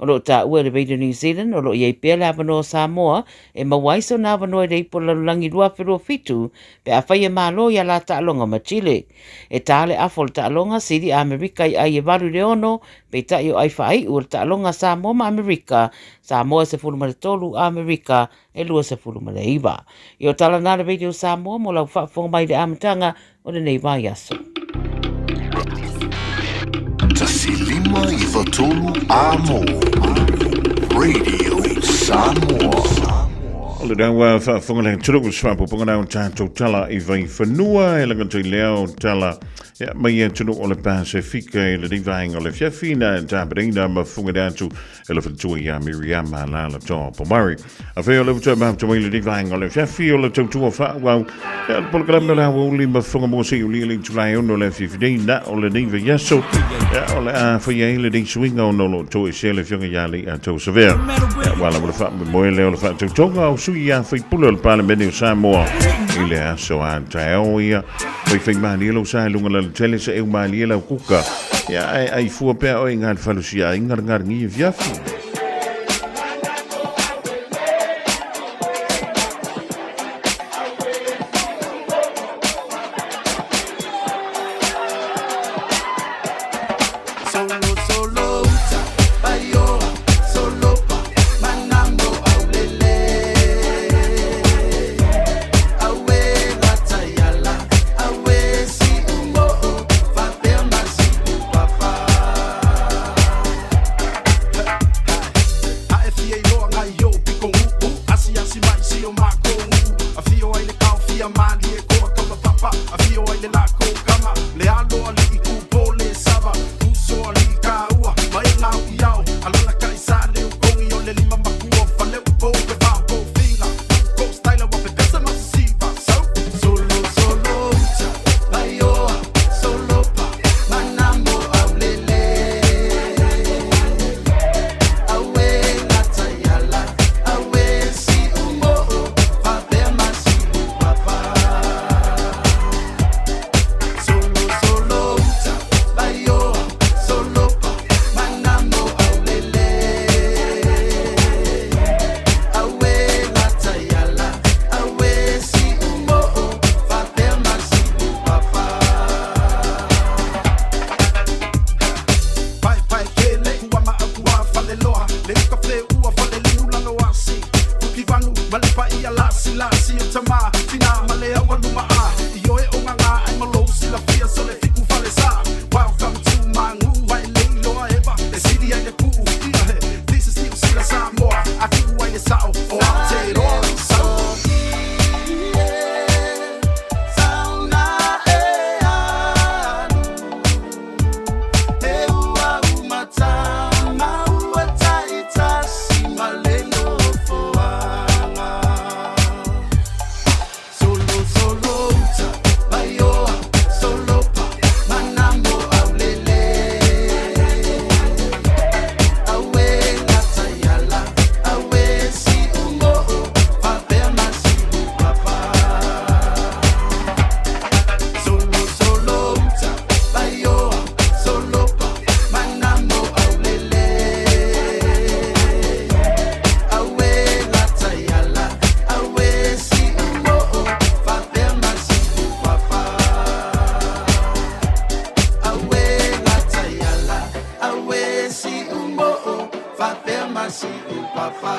O lo o taua e le Radio New Zealand o lo o i ai pea le avanoa o Samoa e maua ai sona avanoa i le Ipu o le Lalolagi 2027 pe afai e malo i a la taaloga ma Chile. E tā le afa o le taaloga sili Amerika i ai e 8 i le 6, peitai o ai faaiu o le taaloga Samoa ma Amerika, Samoa e 13, Amerika e 29. I o tala nā le Radio Samoa mo lau faafofoga mai i le amataga o lenei vaiaso. 153 Amo Radio Samoa. O le rau faafofoga le atunuu se faaopoopoga na o tatou tala i Vaifanua e lagatoi lea o tala ia, mai atunuu o le Pasefika i lenei vaega o le afiafi na tapenaina ma fofoga atu e le faletua ia Miriama Lala Toa Pomari. A whea o le uta mau te waile ni vaenga o le fiafi o le tautua whaauau. E le polokalame o le awa uli ma whanga mua se uli le tulai ono le fiafi nei na o le nei vaiaso. E o le a whaia i le nei suinga o nolo to e se le fionga ia le a tau savea. E wala mo le wha moe le o le wha tautonga o sui ia whaipule o le Palemene o Samoa. I le aso a taeo ia. Whai whai malie lau sa e lunga la le tele sa eu malie lau kuka. Ia ai ai fua pea oe ngā le falusia ai ngara ngara ngi fiafi. Alala ka isa le ukongi o le lima makua fale upo pe vao ko finga. Ko style wa pe pesa masiva. So solo solo uta bayoa solo pa manamo aulele. Awe latayala awe si umo fabe masi papa. Solo solo uta bayoa solo pa manamo aulele. Awe latayala awe si umo fabe masi papa. Pai pai ke le kua ma akua fale loa le uka fe ua fale liu lalo asi Kuki vanu male pa ia lasi lasi o tama tina male au aluma a I oe o ngā ai malo sila fia so le fiku fale sa. Welcome to Mangu vai le loa eva e siri ai le puu ia he. This is New Sila Samoa aku ai le sao o Aotearoa so. Solo solo uta bayoa solo pa manamo aulele. Awe latayala awe si umo fabe masi papa. Solo solo uta bayoa solo pa manamo aulele. Awe latayala awe si umo fabe masi papa. Awe latayala awe si umo fabe masi papa.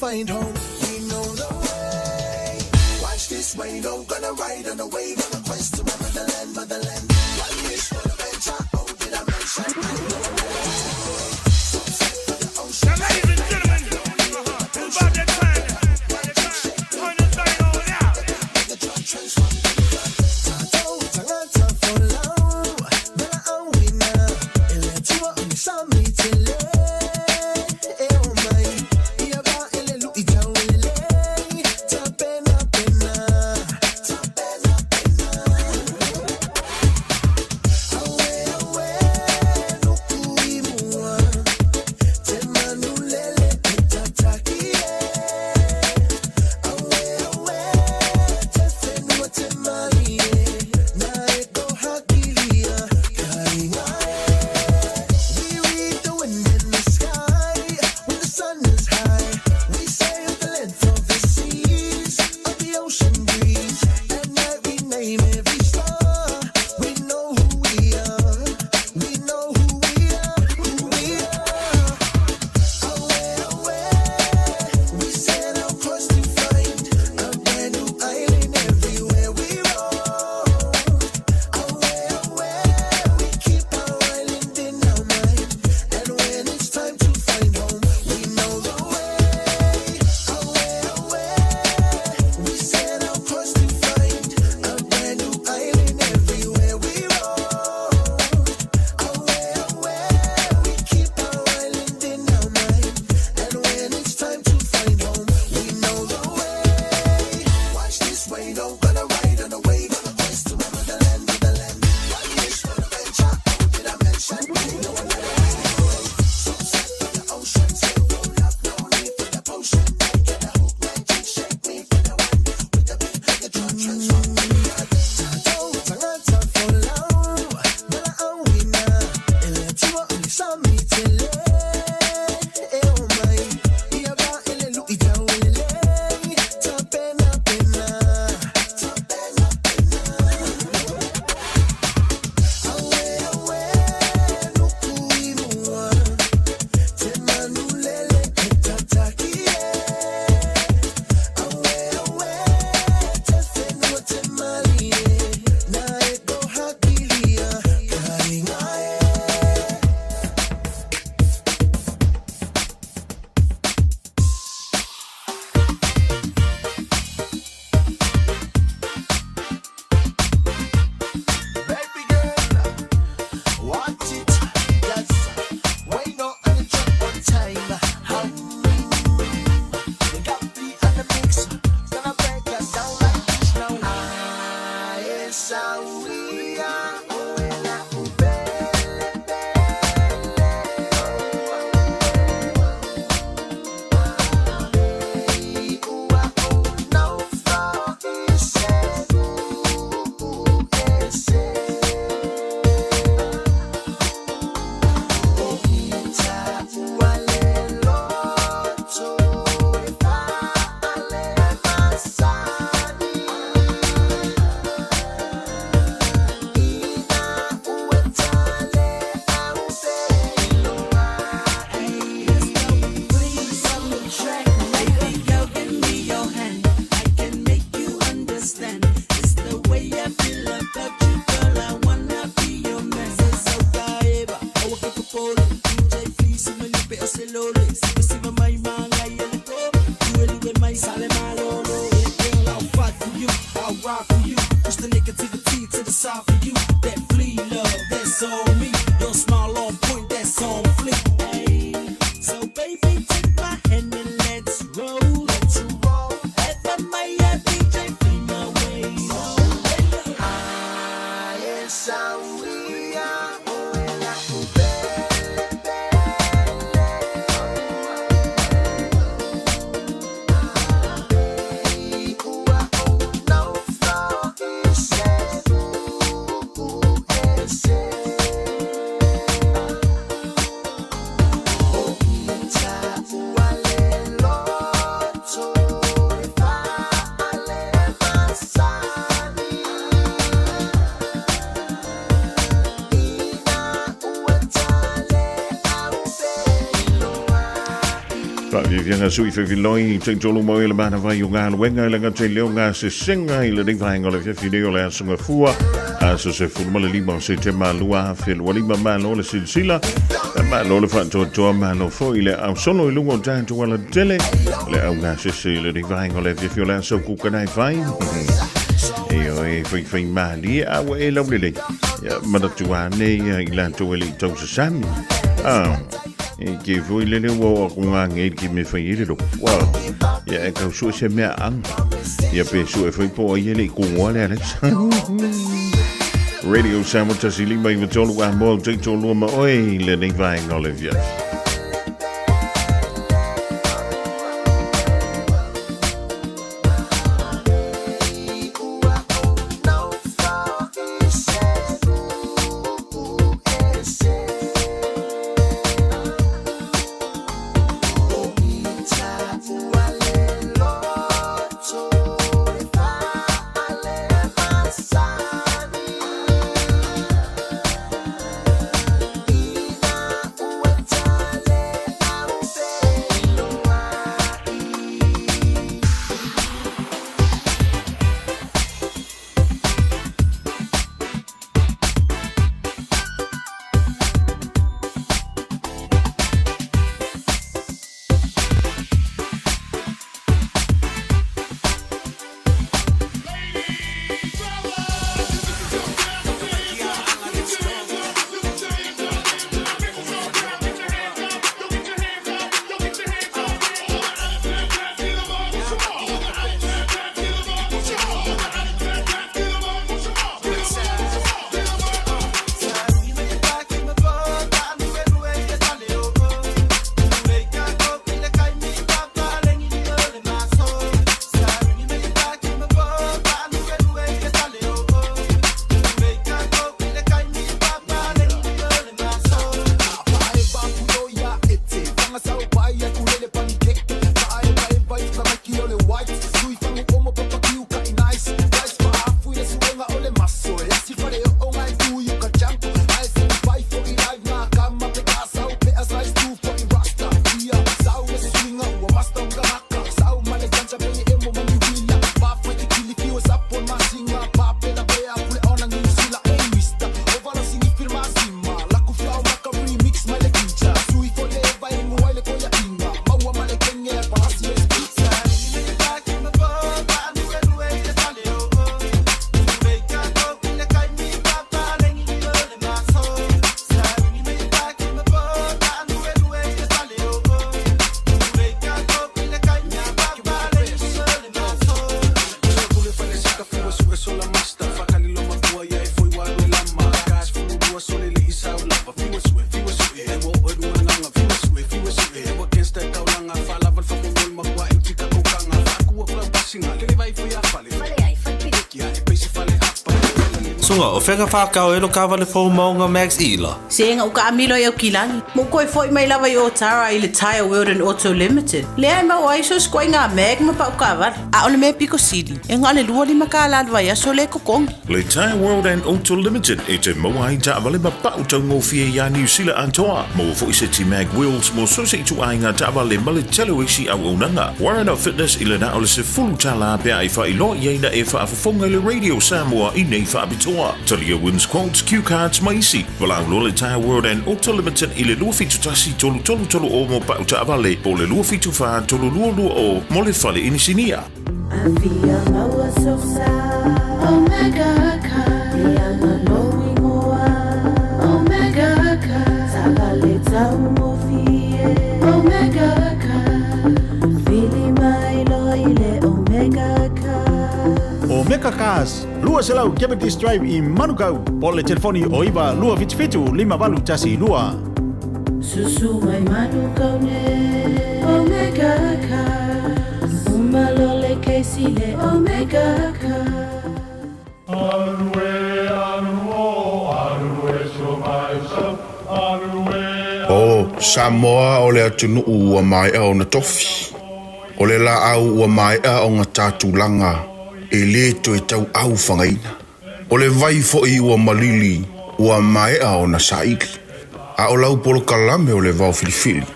Find home, we know the way. Watch this way, no gonna ride on the wave on the quest to my motherland, motherland. One wish for the venture, oh did I mention? I know I'm Now, ladies and gentlemen, it's about that time. Turn this thing on out. Sadi. Take it to the T, to the south of you. That flea love, that's on me. Your smile on point, that's on fleek. Hey. So baby, take my hand and let's roll. Let's roll. At my DJ, flee my way. Faafiafiaga sui fefiloi taitolu mau i le manavai o galuega i le gata i leo gasesega i lenei vaega o le afiafi nei o le aso Gafua, aso 15 o Setema 2025. Malo le silasila, malo le faatoatoa, malo foi i le ausolo i luga o tatou alatele le augasese i lenei vaega o le afiafi o le aso kukanai fai. Ioe, faifai malie a ua e laulelei. Ia, manatu ane ia i latou e le i tausasami. Ah, e ke foi lele ua o aku ngā ngei ki me whai ere ro. Wow. Ia, e kau sue se mea anga. Ia pe sue foi po ai ele i kongoa le Alex. Radio Samoa tasi lima iwa tolu a moa o tolu lua ma oe i lenei vaega o le afiafi. Suga, o feka whakao e lo kawale fō maunga Max Ila. Se nga uka amilo i au kilagi. Mo koe foi mai lava i o tara i le Tire World and Auto Limited. Lea e mau ai so skoe ngā mag ma pau kawale. A ole mea piko sili. E ngā le lua lima ka la vai aso le kokongi. Le Tire World and Auto Limited e te maua ai taavale ma pau taugofie iā Niu Sila atoa. Maua foi se ti mag wheels mo so se ituaiga taavale ma le tele o isi auaunaga. Warren Fitness i le na o le $10 pe a e faailoa i ai na e faafofoga i le Radio Samoa i nei faapitoa. Talia wins quotes, cue cards ma isi. Valaau loa le Tire World and Auto Limited i le 271 3330 mo pau taavale po o le 274 3220 mo le fale inisinia. Omega. 200 Cavendish Drive i Manukau, po o le telefoni o 9 277 5812. Susu mai Manukau nei Omega Cars Uma lo le kesi le Omega Cars O Samoa o le atunuu ua maea ona tofi. O le laau ua maea ona ta tulaga e lē toe tauau fagaina. O le vai foi ua malili ua maea ona saili. A o lau polokalame o le vao filifili,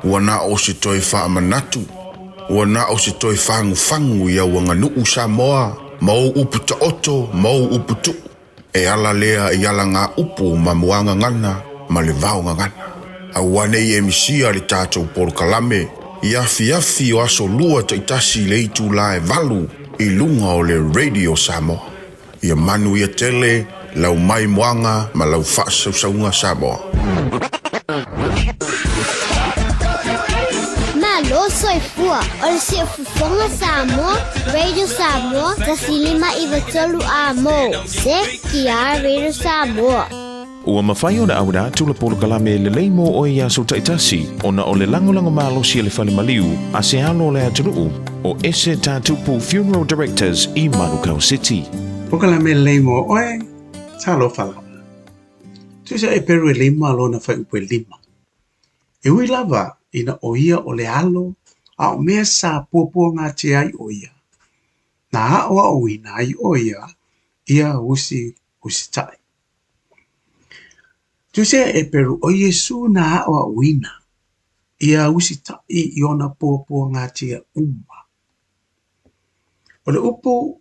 ua na o se toe faamanatu, ua na o se toe fagufagu i au aganuu Samoa ma ou upu taoto ma ou upu tuu. E ala lea i alagāupu ma muagagana ma le vaogagana. Aua ne i e misia le tatou polokalame i afiafi o aso lua taitasi i le itulā e 8 i luga o le Radio Samoa. Ia manuia tele lau maimoaga ma lau faasausauga Samoa. Malo soifua o le Siufofoga Samoa, Radio Samoa, 105 93 Amo. CKR Radio Samoa. Ua mafai ona auina atu le polokalame lelei mo oe i aso taitasi ona o le lagolago malosi a le fale maliu a se alo o le atunuu o Ese Tatupu Funeral Directors i Manukau City. Polokalame lelei mo oe, talofa lava. Tusa Eperu e lima lona fuaiupu e lima. E ui lava ina o ia o le alo a o mea sa puapuagatia ai o ia. Na aʻoaʻoina ai o ia ia usi usitaʻi. Tusa Eperu o Iesu na aʻoaʻoina ia usitaʻi i ona puapuagatia uma. O le upu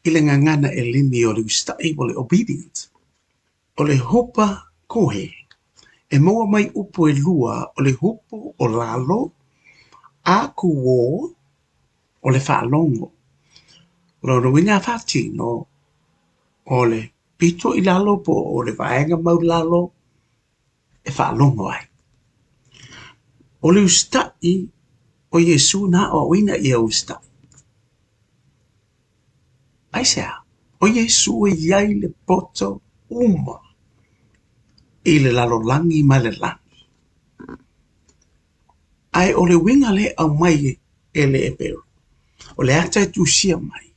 i le gagana Eleni o le usitaʻi o le obedient. O le hupa kohe. E maua mai upu e lua o le hupu o lalo a kuō o le faalogo. O lona uiga faatino o le pito i lalo po o le vaega maulalo e faalogo ai. O le usitaʻi o Iesu na aʻoaʻoina ia usitaʻi. Aisea, o Iesu e iai le poto uma i le lalolagi ma le lagi. Ae o le uiga lea e aumai e le Eperu, o le ata e tusia mai,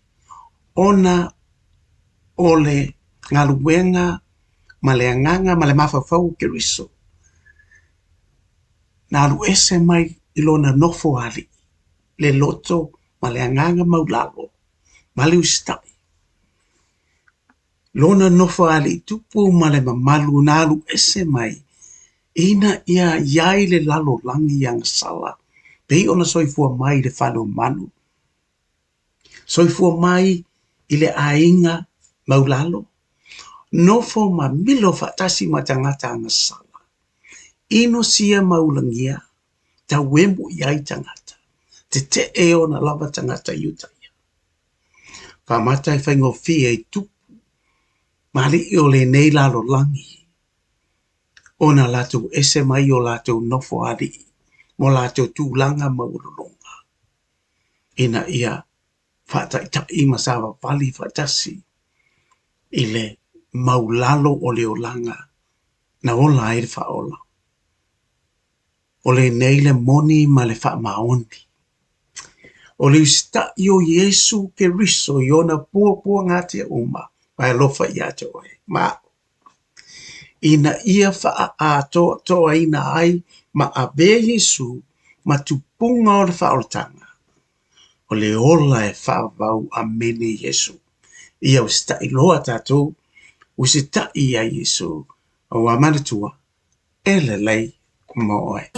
ona o le galuega ma le agaga ma le mafaufau o Keriso. Na alu ese mai i lona nofo alii, le loto ma le agaga maulalo, ma le usitaʻi. Lona nofo alii tupu ma le mamalu na alu ese mai, ina ia iai le lalolagi agasala, pei ona soifua mai i le fale o manu. Soifua mai i le aiga maulalo, nofo ma milo faatasi ma tagata agasala. Inosia ma ulagia, tauemu i ai tagata. Tetee ona lava tagata i uta ia. Faamata e faigofie i tupu, ma alii o lenei lalolagi. Ona latou ese mai o latou nofo alii, mo latou tulaga maualuluga. Ina ia faataʻitaʻi ma savavali faatasi i le maulalo o le olaga na ola ai le faaola. O lenei le moni ma le faamaoni. O le usitaʻi o Iesu Keriso i ona puapuagatia uma ma e alofa ia te oe ma aʻu. Ina ia faaatoatoaina ai ma avea Iesu ma tupuga o le faaolataga. O le ola e faavavau amene Iesu. Ia usitaʻi loa tatou, usitaʻi ia Iesu, auā manatua, e lelei mo oe.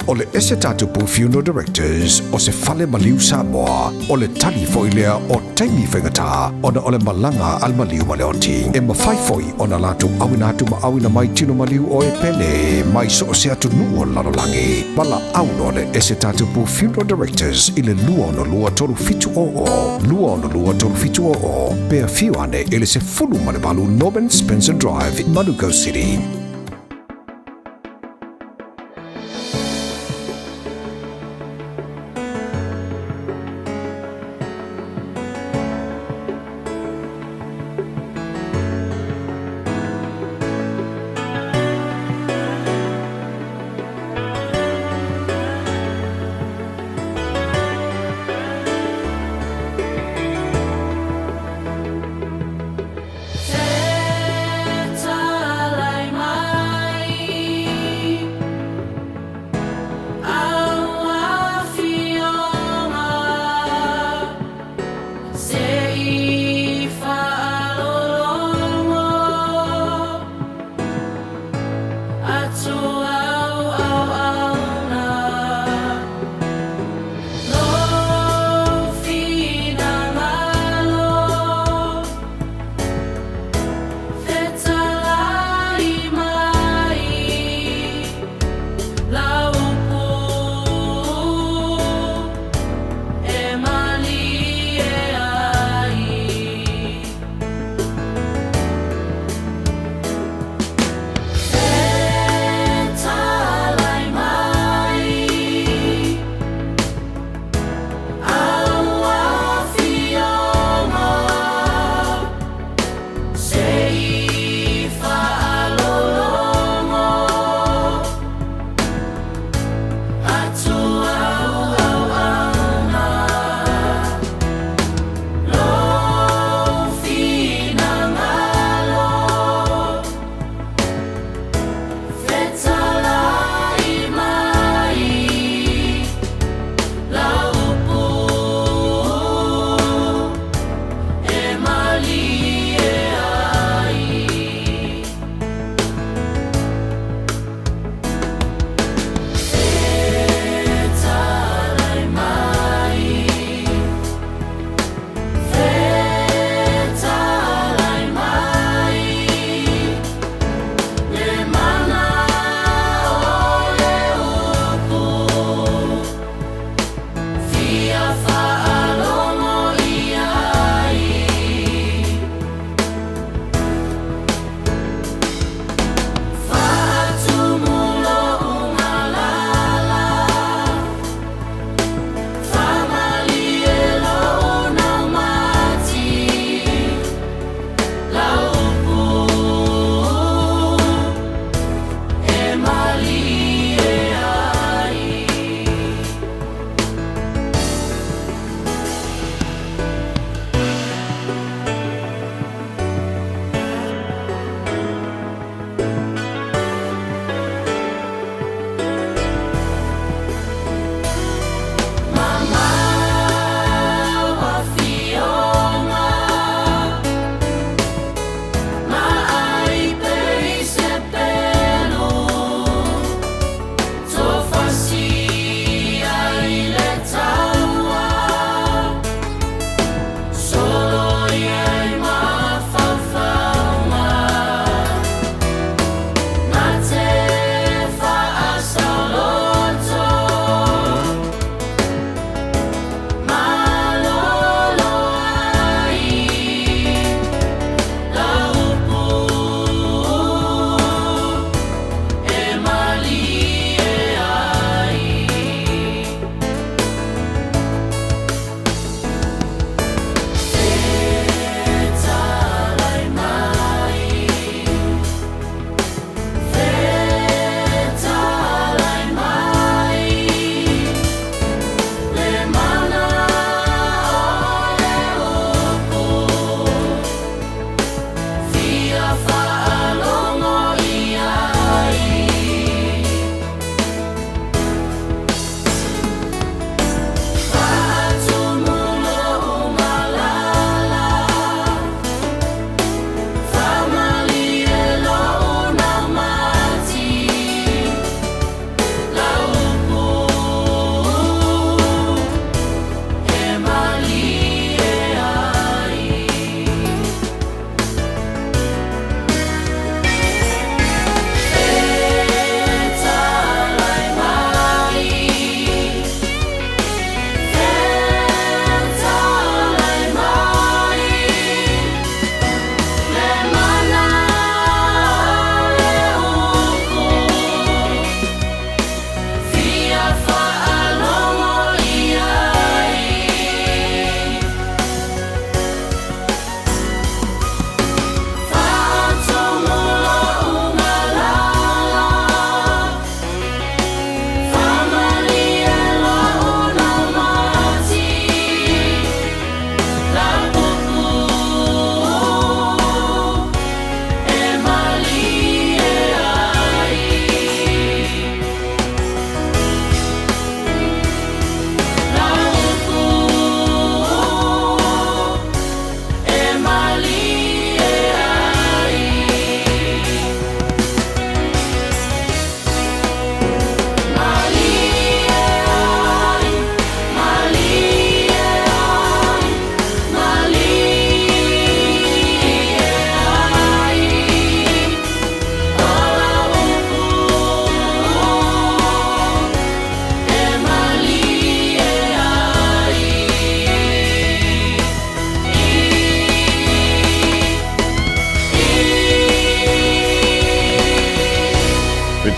O le Ese Tatupu Funeral Directors o se fale maliu Samoa, o le tali foi lea o taimi faigata ona o le malaga a le maliu ma le oti. E mafai foi ona latou auina atu ma auina mai tino maliu o e pele mai so o se atunuu o le lalolagi. Valaau loa le Ese Tatupu Funeral Directors i le 262 3700, 262 3700, pe afio ane i le 18 Norman Spencer Drive, Manukau City.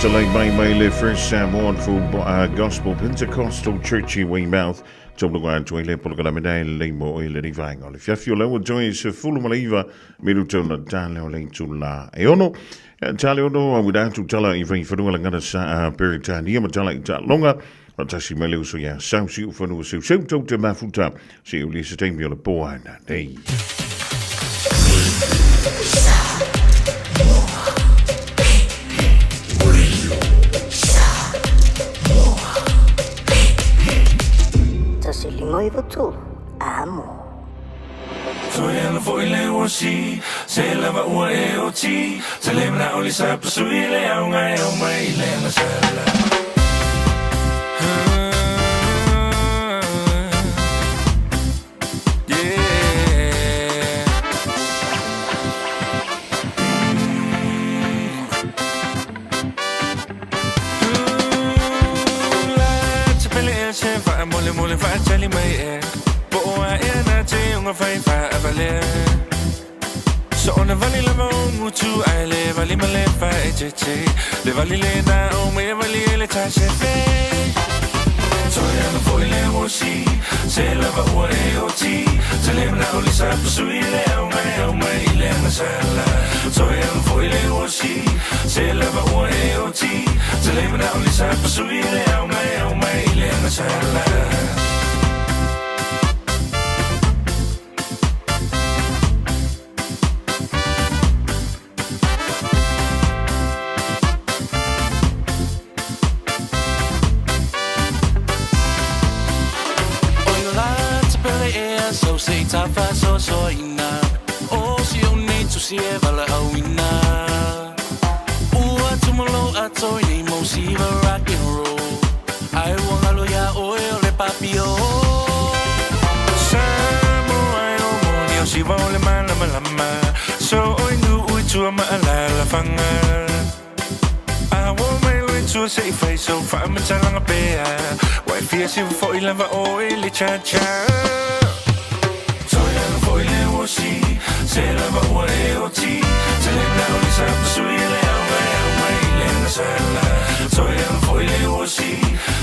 Talai mai mai le First Samoan Full Gospel Pentecostal Church i Weymouth. Tauluga atu ai le polokalame nei lelei mo oe lenei vaega o le fiafi o lau ua toe 19 minuta ona tale o le itula e ono. Tale ono a wida atu tala i vaiwhanua le ngana sa a Peretania ma tala i taaloga. Faatasi mai le uso iā Sausi o fanua seuseu tau te mafuta se uli se taimi o le pō ana nei. Tasi lima iwa tolu, amo. Toi ana foi le ua si, se lava ua e o ti, se le mana o le sa pasui le au ngai au mai le ana sala. Le vali le na o me vali le ta se fe Toi ana foi le ua si Se lava ua e o ti Se le mana o le sa pasui le au mai au mai le ana sala Toi ana foi le ua si Se lava ua e o ti Se le mana o le sa pasui le au mai au mai le ana sala. Oi la te pele ea sau se i tawha so so ina O si o nei tusi e vala au ina Ua tumalo a toi nei mo siva rock and roll Ai ua ngalo ia oe o le papio Samoa e o moni o siva o le malama lama So oi nu ui tua ma alala fanga A wo mai lui tua se i fai so wha matalanga pea Wai fia si fo i lava o e le cha cha Toi ana foi le ua si Se lava ua e o ti Se le mana o le sa pasui le au mai au mai le ana sala Toi ana foi le ua si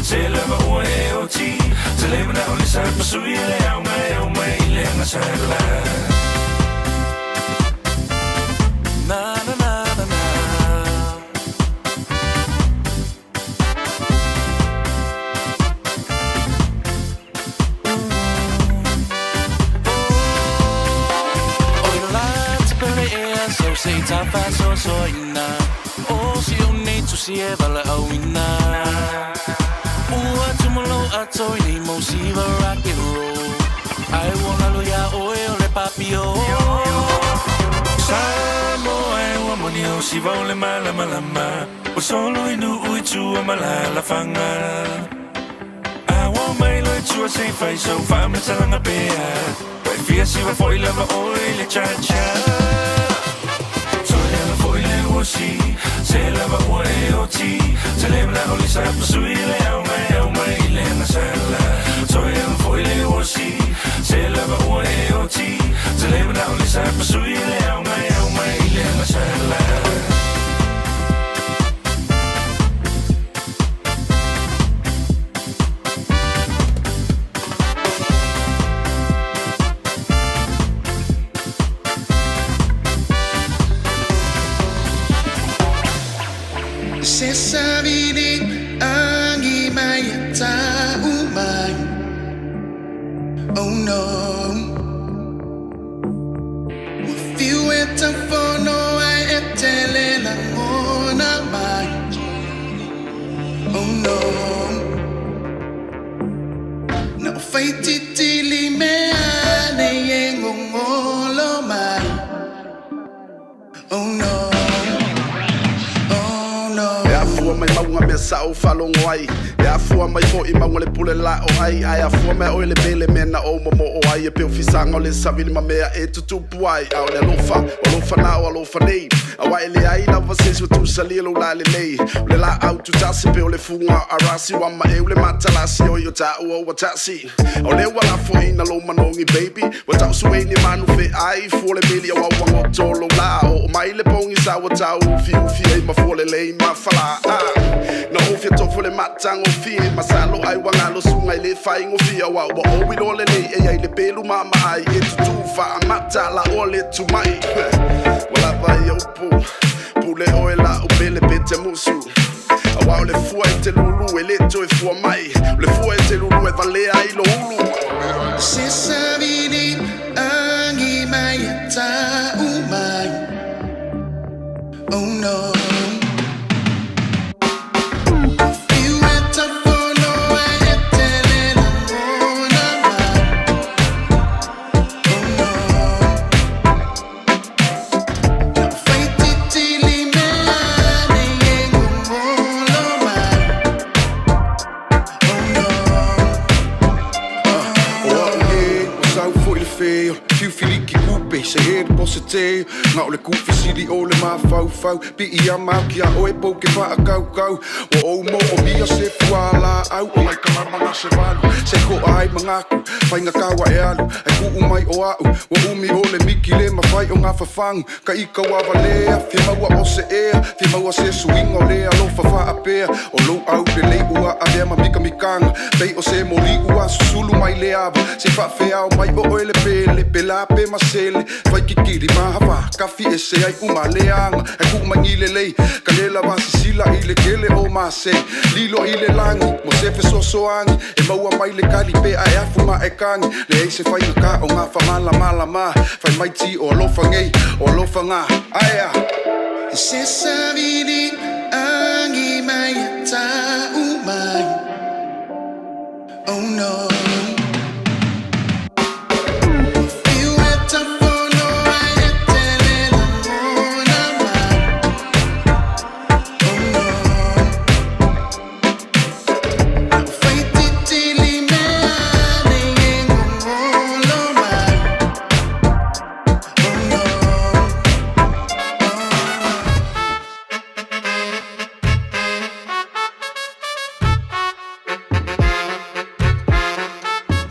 Se lava ua e o ti Se le mana o le sa pasui le au mai au mai le ana sala. Na na na na na. Oi la te pele ea sau se i tawha so so ina O si o nei tusi e vala au ina Ua tumalo a toi nei mo siva rock and roll Ai ua ngalo ia oe o le papio Samoa e ua moni o siva o le malama lama O solo i nu ui tua malala fanga A ua mai lo i tua se i fai so wha matalanga pea Wai fia siva fo i lava o i le cha cha Toi ana foi le ua si Se lava ua e o ti Se le mana o le sa pasui le au mai au mai le ana sala Toi ana foi le ua si Se lava ua e o ti Se le mana o le sa pasui le au mai au mai le ana sala. Se savili angi mai ta umai. Oh no. Fiu e tafono ai e tele langona mai. Oh no. Na o whaititili mea nei e ngongolo mai. Oh no. Oh no. E afua mai mauga mea sa'o faalogo ai e afua mai fo'i mauga le pule la'o ai ae afua mai oe le mele mea na ou momo'o ai e peo fisaga o le savili ma mea e tutupu ai a o le alofa o alofa na o alofa nei auā e leai lava sesi ua tusalia lou lalelei o le laau tutasi pe o le fuga arasi ua maʻeu le matalasi oi o tāua ua tasi o lea ua lafoʻina lou manogi baby ua taʻusueini manu feʻai fua le meli auauagoto lou lā oo mai ai le pogisa ua tau ufiufi ai ma fua lelei ma falaa Na ou fia tofo le matagofie masalo ai ua galo suga i le faigofie auā ua ou iloa lelei e ai le pelu maamaai e tutū faamata laʻoa le tumaʻi Ua lava ia upu pule oe laʻu pele pe te musu Auā o le fua e te lulu e lē toe fua mai O le fua e te lulu e valea ai lou ulu Se savili agi mai e ta'u mai Oh no Fiu e tafono ai e tele lagona mai Oh no Na faititili mea nei e gogolo mai Oh no O a'u ē ua sau fo'i le fē o le fiu filiki kupe se ē le posa tē Na o le kufesili o le mafaufau Pi'i a mau ki a oe pou ke faakaukau Ua ou moomia se fualaau O nai kalama na se valu Se ko'a ai magaku Faigata ua e alu Ae kuu mai o a'u Ua umi o le miki le mafai o gafafagu Ka ika ua valea Fia maua o se ea Fia maua se suiga o le alofa faapea O lou aulelei ua avea ma mikamikaga Pei o se moli ua susulu mai le ava Se faafeao mai o oe le pele Pela pe masele Faikikili mahavā Kafi ese ai uma leaga Ae kuu mai lelei Ka le lava sisila i le kele o masei Lilo i le lagi Mo se fesoasoani E maua mai le kali pe ae afu ma e kagi Leai se faigata o gafa malamalama Fai mai ti o alofa nei O alofa gā Aea Se savili agi mai e ta'u mai Oh no Fiu e tafono ai e tele lagona mai Oh no Na faititili mea nei e gogolo mai Oh no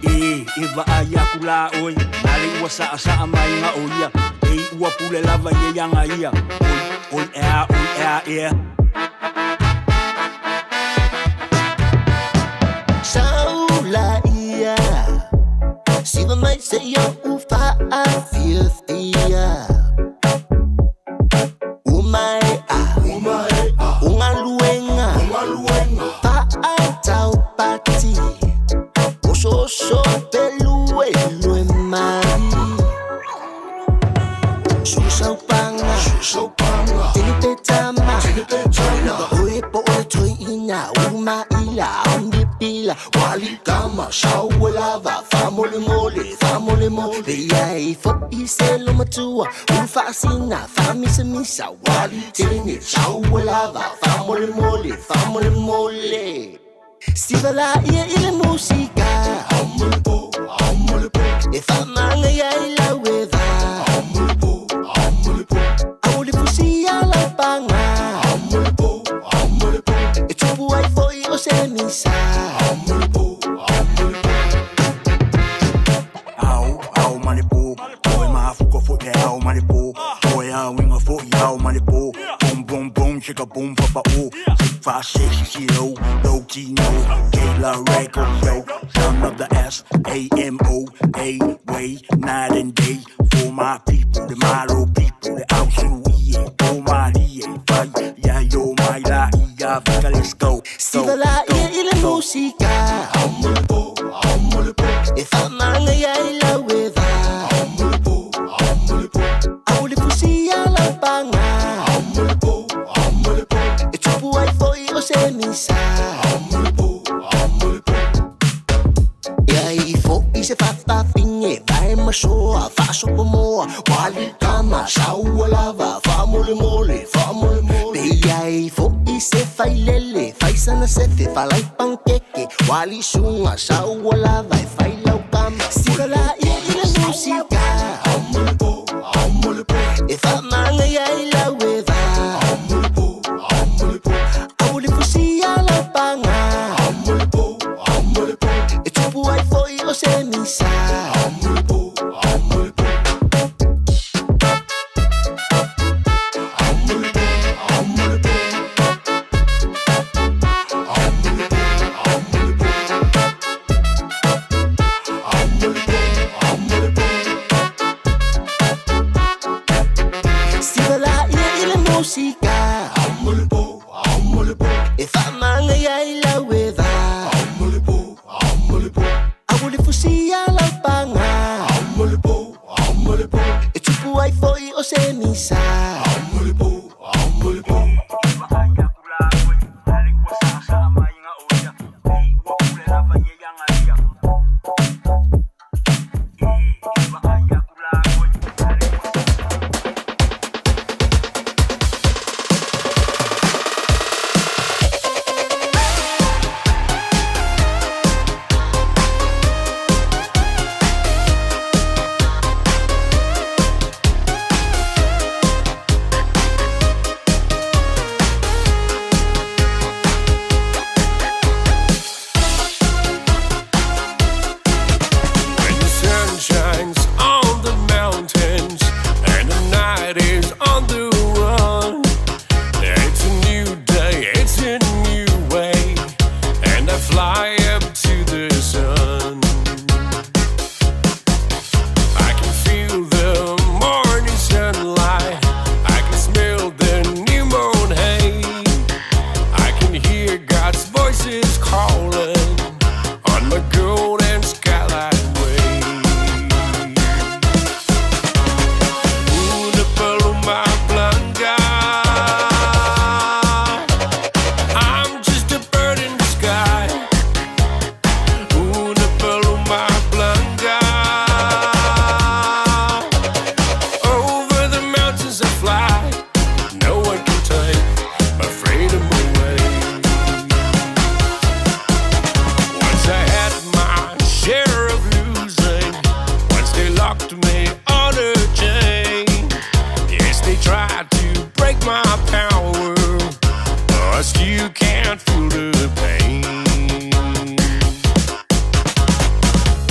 E, e vaai aku la oi, na le ua saʻasaʻa mai ga o ia, e ua pule lava ia iaga ia, oi, oi ea, oi ea, ea. Saula ia Siva mai se ia u faafiafia Ua mae'a O galuega Fa'ataupati Osooso peluelue mai Susaupaga Tele petama Lava oe po o le toeina Ulumaila Aumipila Walikama Sauelava Faamolemole Faamolemole Iai fo'i se lomatua Ulufaasina Faamisamisa Walitene Sauelava Faamolemole Faamolemole Siva laia i le musika E faamagaia i lau eva Au le fusia laupaga E tupu ai fo'i o se misa Ao, ao ma le po, oe mafuka fo'i le ao ma le po, oe auiga fo'i ao ma le po, boom boom boom chicka boom papa o, 6 5 6 C O, low T no, Kayla record yo, son of the S A M O A way night and day for my people, the Malo people, the Ausuie, o Malie, Fai, ya yo mai la ia, vika let's go. Siva laia i le musika E faamagaia i lau eva Au le fusia laupaga E tupu ai fo'i o se misa Iai fo'i se fafafine Vae masoa faasopomoa Walikama saua lava Faamolemole faamolemole Pe iai fo'i se failele Faisana sefe falaipankeke Walisuga saua lava E failaukama Siva laia i le musika E faamagaia i lau eva Au le fusia laupaga E tupu ai fo'i o se misa musika E faamaga ai lau e va Aua le fusia lau paga E tupu ai fo'i o se misa. When the sun shines on the mountains and the night is on the run, it's a new day, it's a new way, and I fly up to the sun. I can feel the morning sunlight, I can smell the new moon hay, I can hear God's voices calling on my golden skylight way. Una paloma blanca. I'm just a bird in the sky. Una paloma blanca. Over the mountains I fly. No one can take my freedom away. Once I had my share of losing. Once they locked me on a chain. Yes, they tried to break my power, but I still can't feel the pain.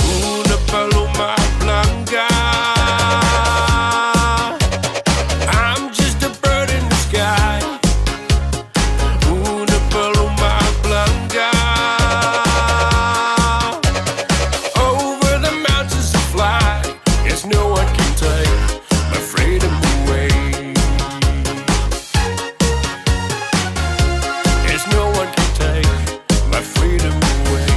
Una paloma blanca. I'm just a bird in the sky. Una paloma blanca. Over the mountains to fly. Yes, no one can take my freedom away. Yes, no one can take my freedom away.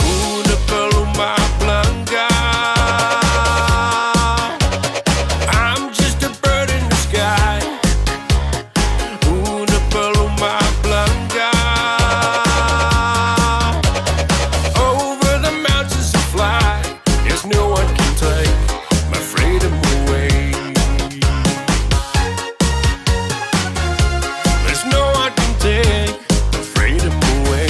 Una paloma blanca. I'm just a bird in the sky. Una paloma blanca. Over the mountains to fly. Yes, no one can take my freedom away. There's no one can take my freedom away.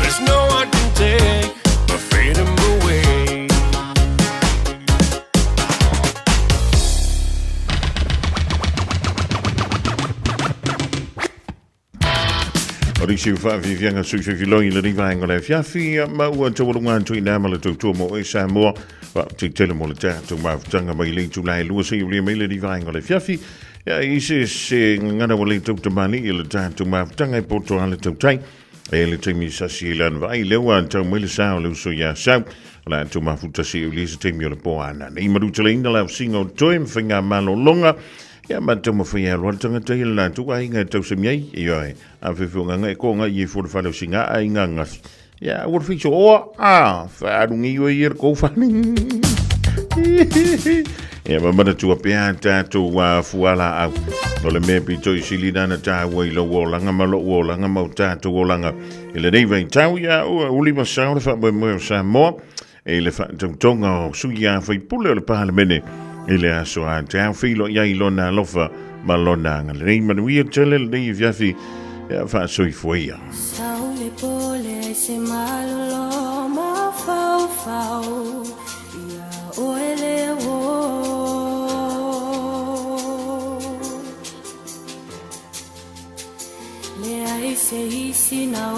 There's no one can take my freedom away. O nisi o faafiafiaga suifefiloi i lenei vaega o le afiafi, ma ua taualuga atu i na ma le tautua mo oe Samoa, faafetai tele mo le tatou mafutaga mai le itula e 2 seia ulia mai lenei vaega o le afiafi. Ia, i se se gagana ua le tautamani i le tatou mafutaga e poto a le tautai, e le taimi sasi i lana vaai, lea ua tau mai le sa o le uso iā Sau, o le a tou mafuta seia ulia se taimi o le po ana. Nei maluteleina le ausiga o toe ma faiga malologa, ia ma taumafai e alu alu tagata ia le latou aiga e tausami ai, ioe, a fefe o gaga e ko ngai e fo le fale o singa a inga ngafi. Ia, ua le fiso oa, a, whaaru ngi oe ia le kou whane. Ia, ma manatua pea tātou fuala au. O le mea pito i sili nana tāua i lou olaga ma lou olaga ma o tātou olaga. I lenei vaitau ia ua uli ma sao le faamoemoe o Samoa e le faatautoga o sui a faipule o le Palemene i le aso a te ao feiloai ai lona alofa ma lona agalelei. Manuia tele lenei afiafi ia faasoifua ia. Sau le pole se malolo mafaufau ia oe le uō. Leai se isi na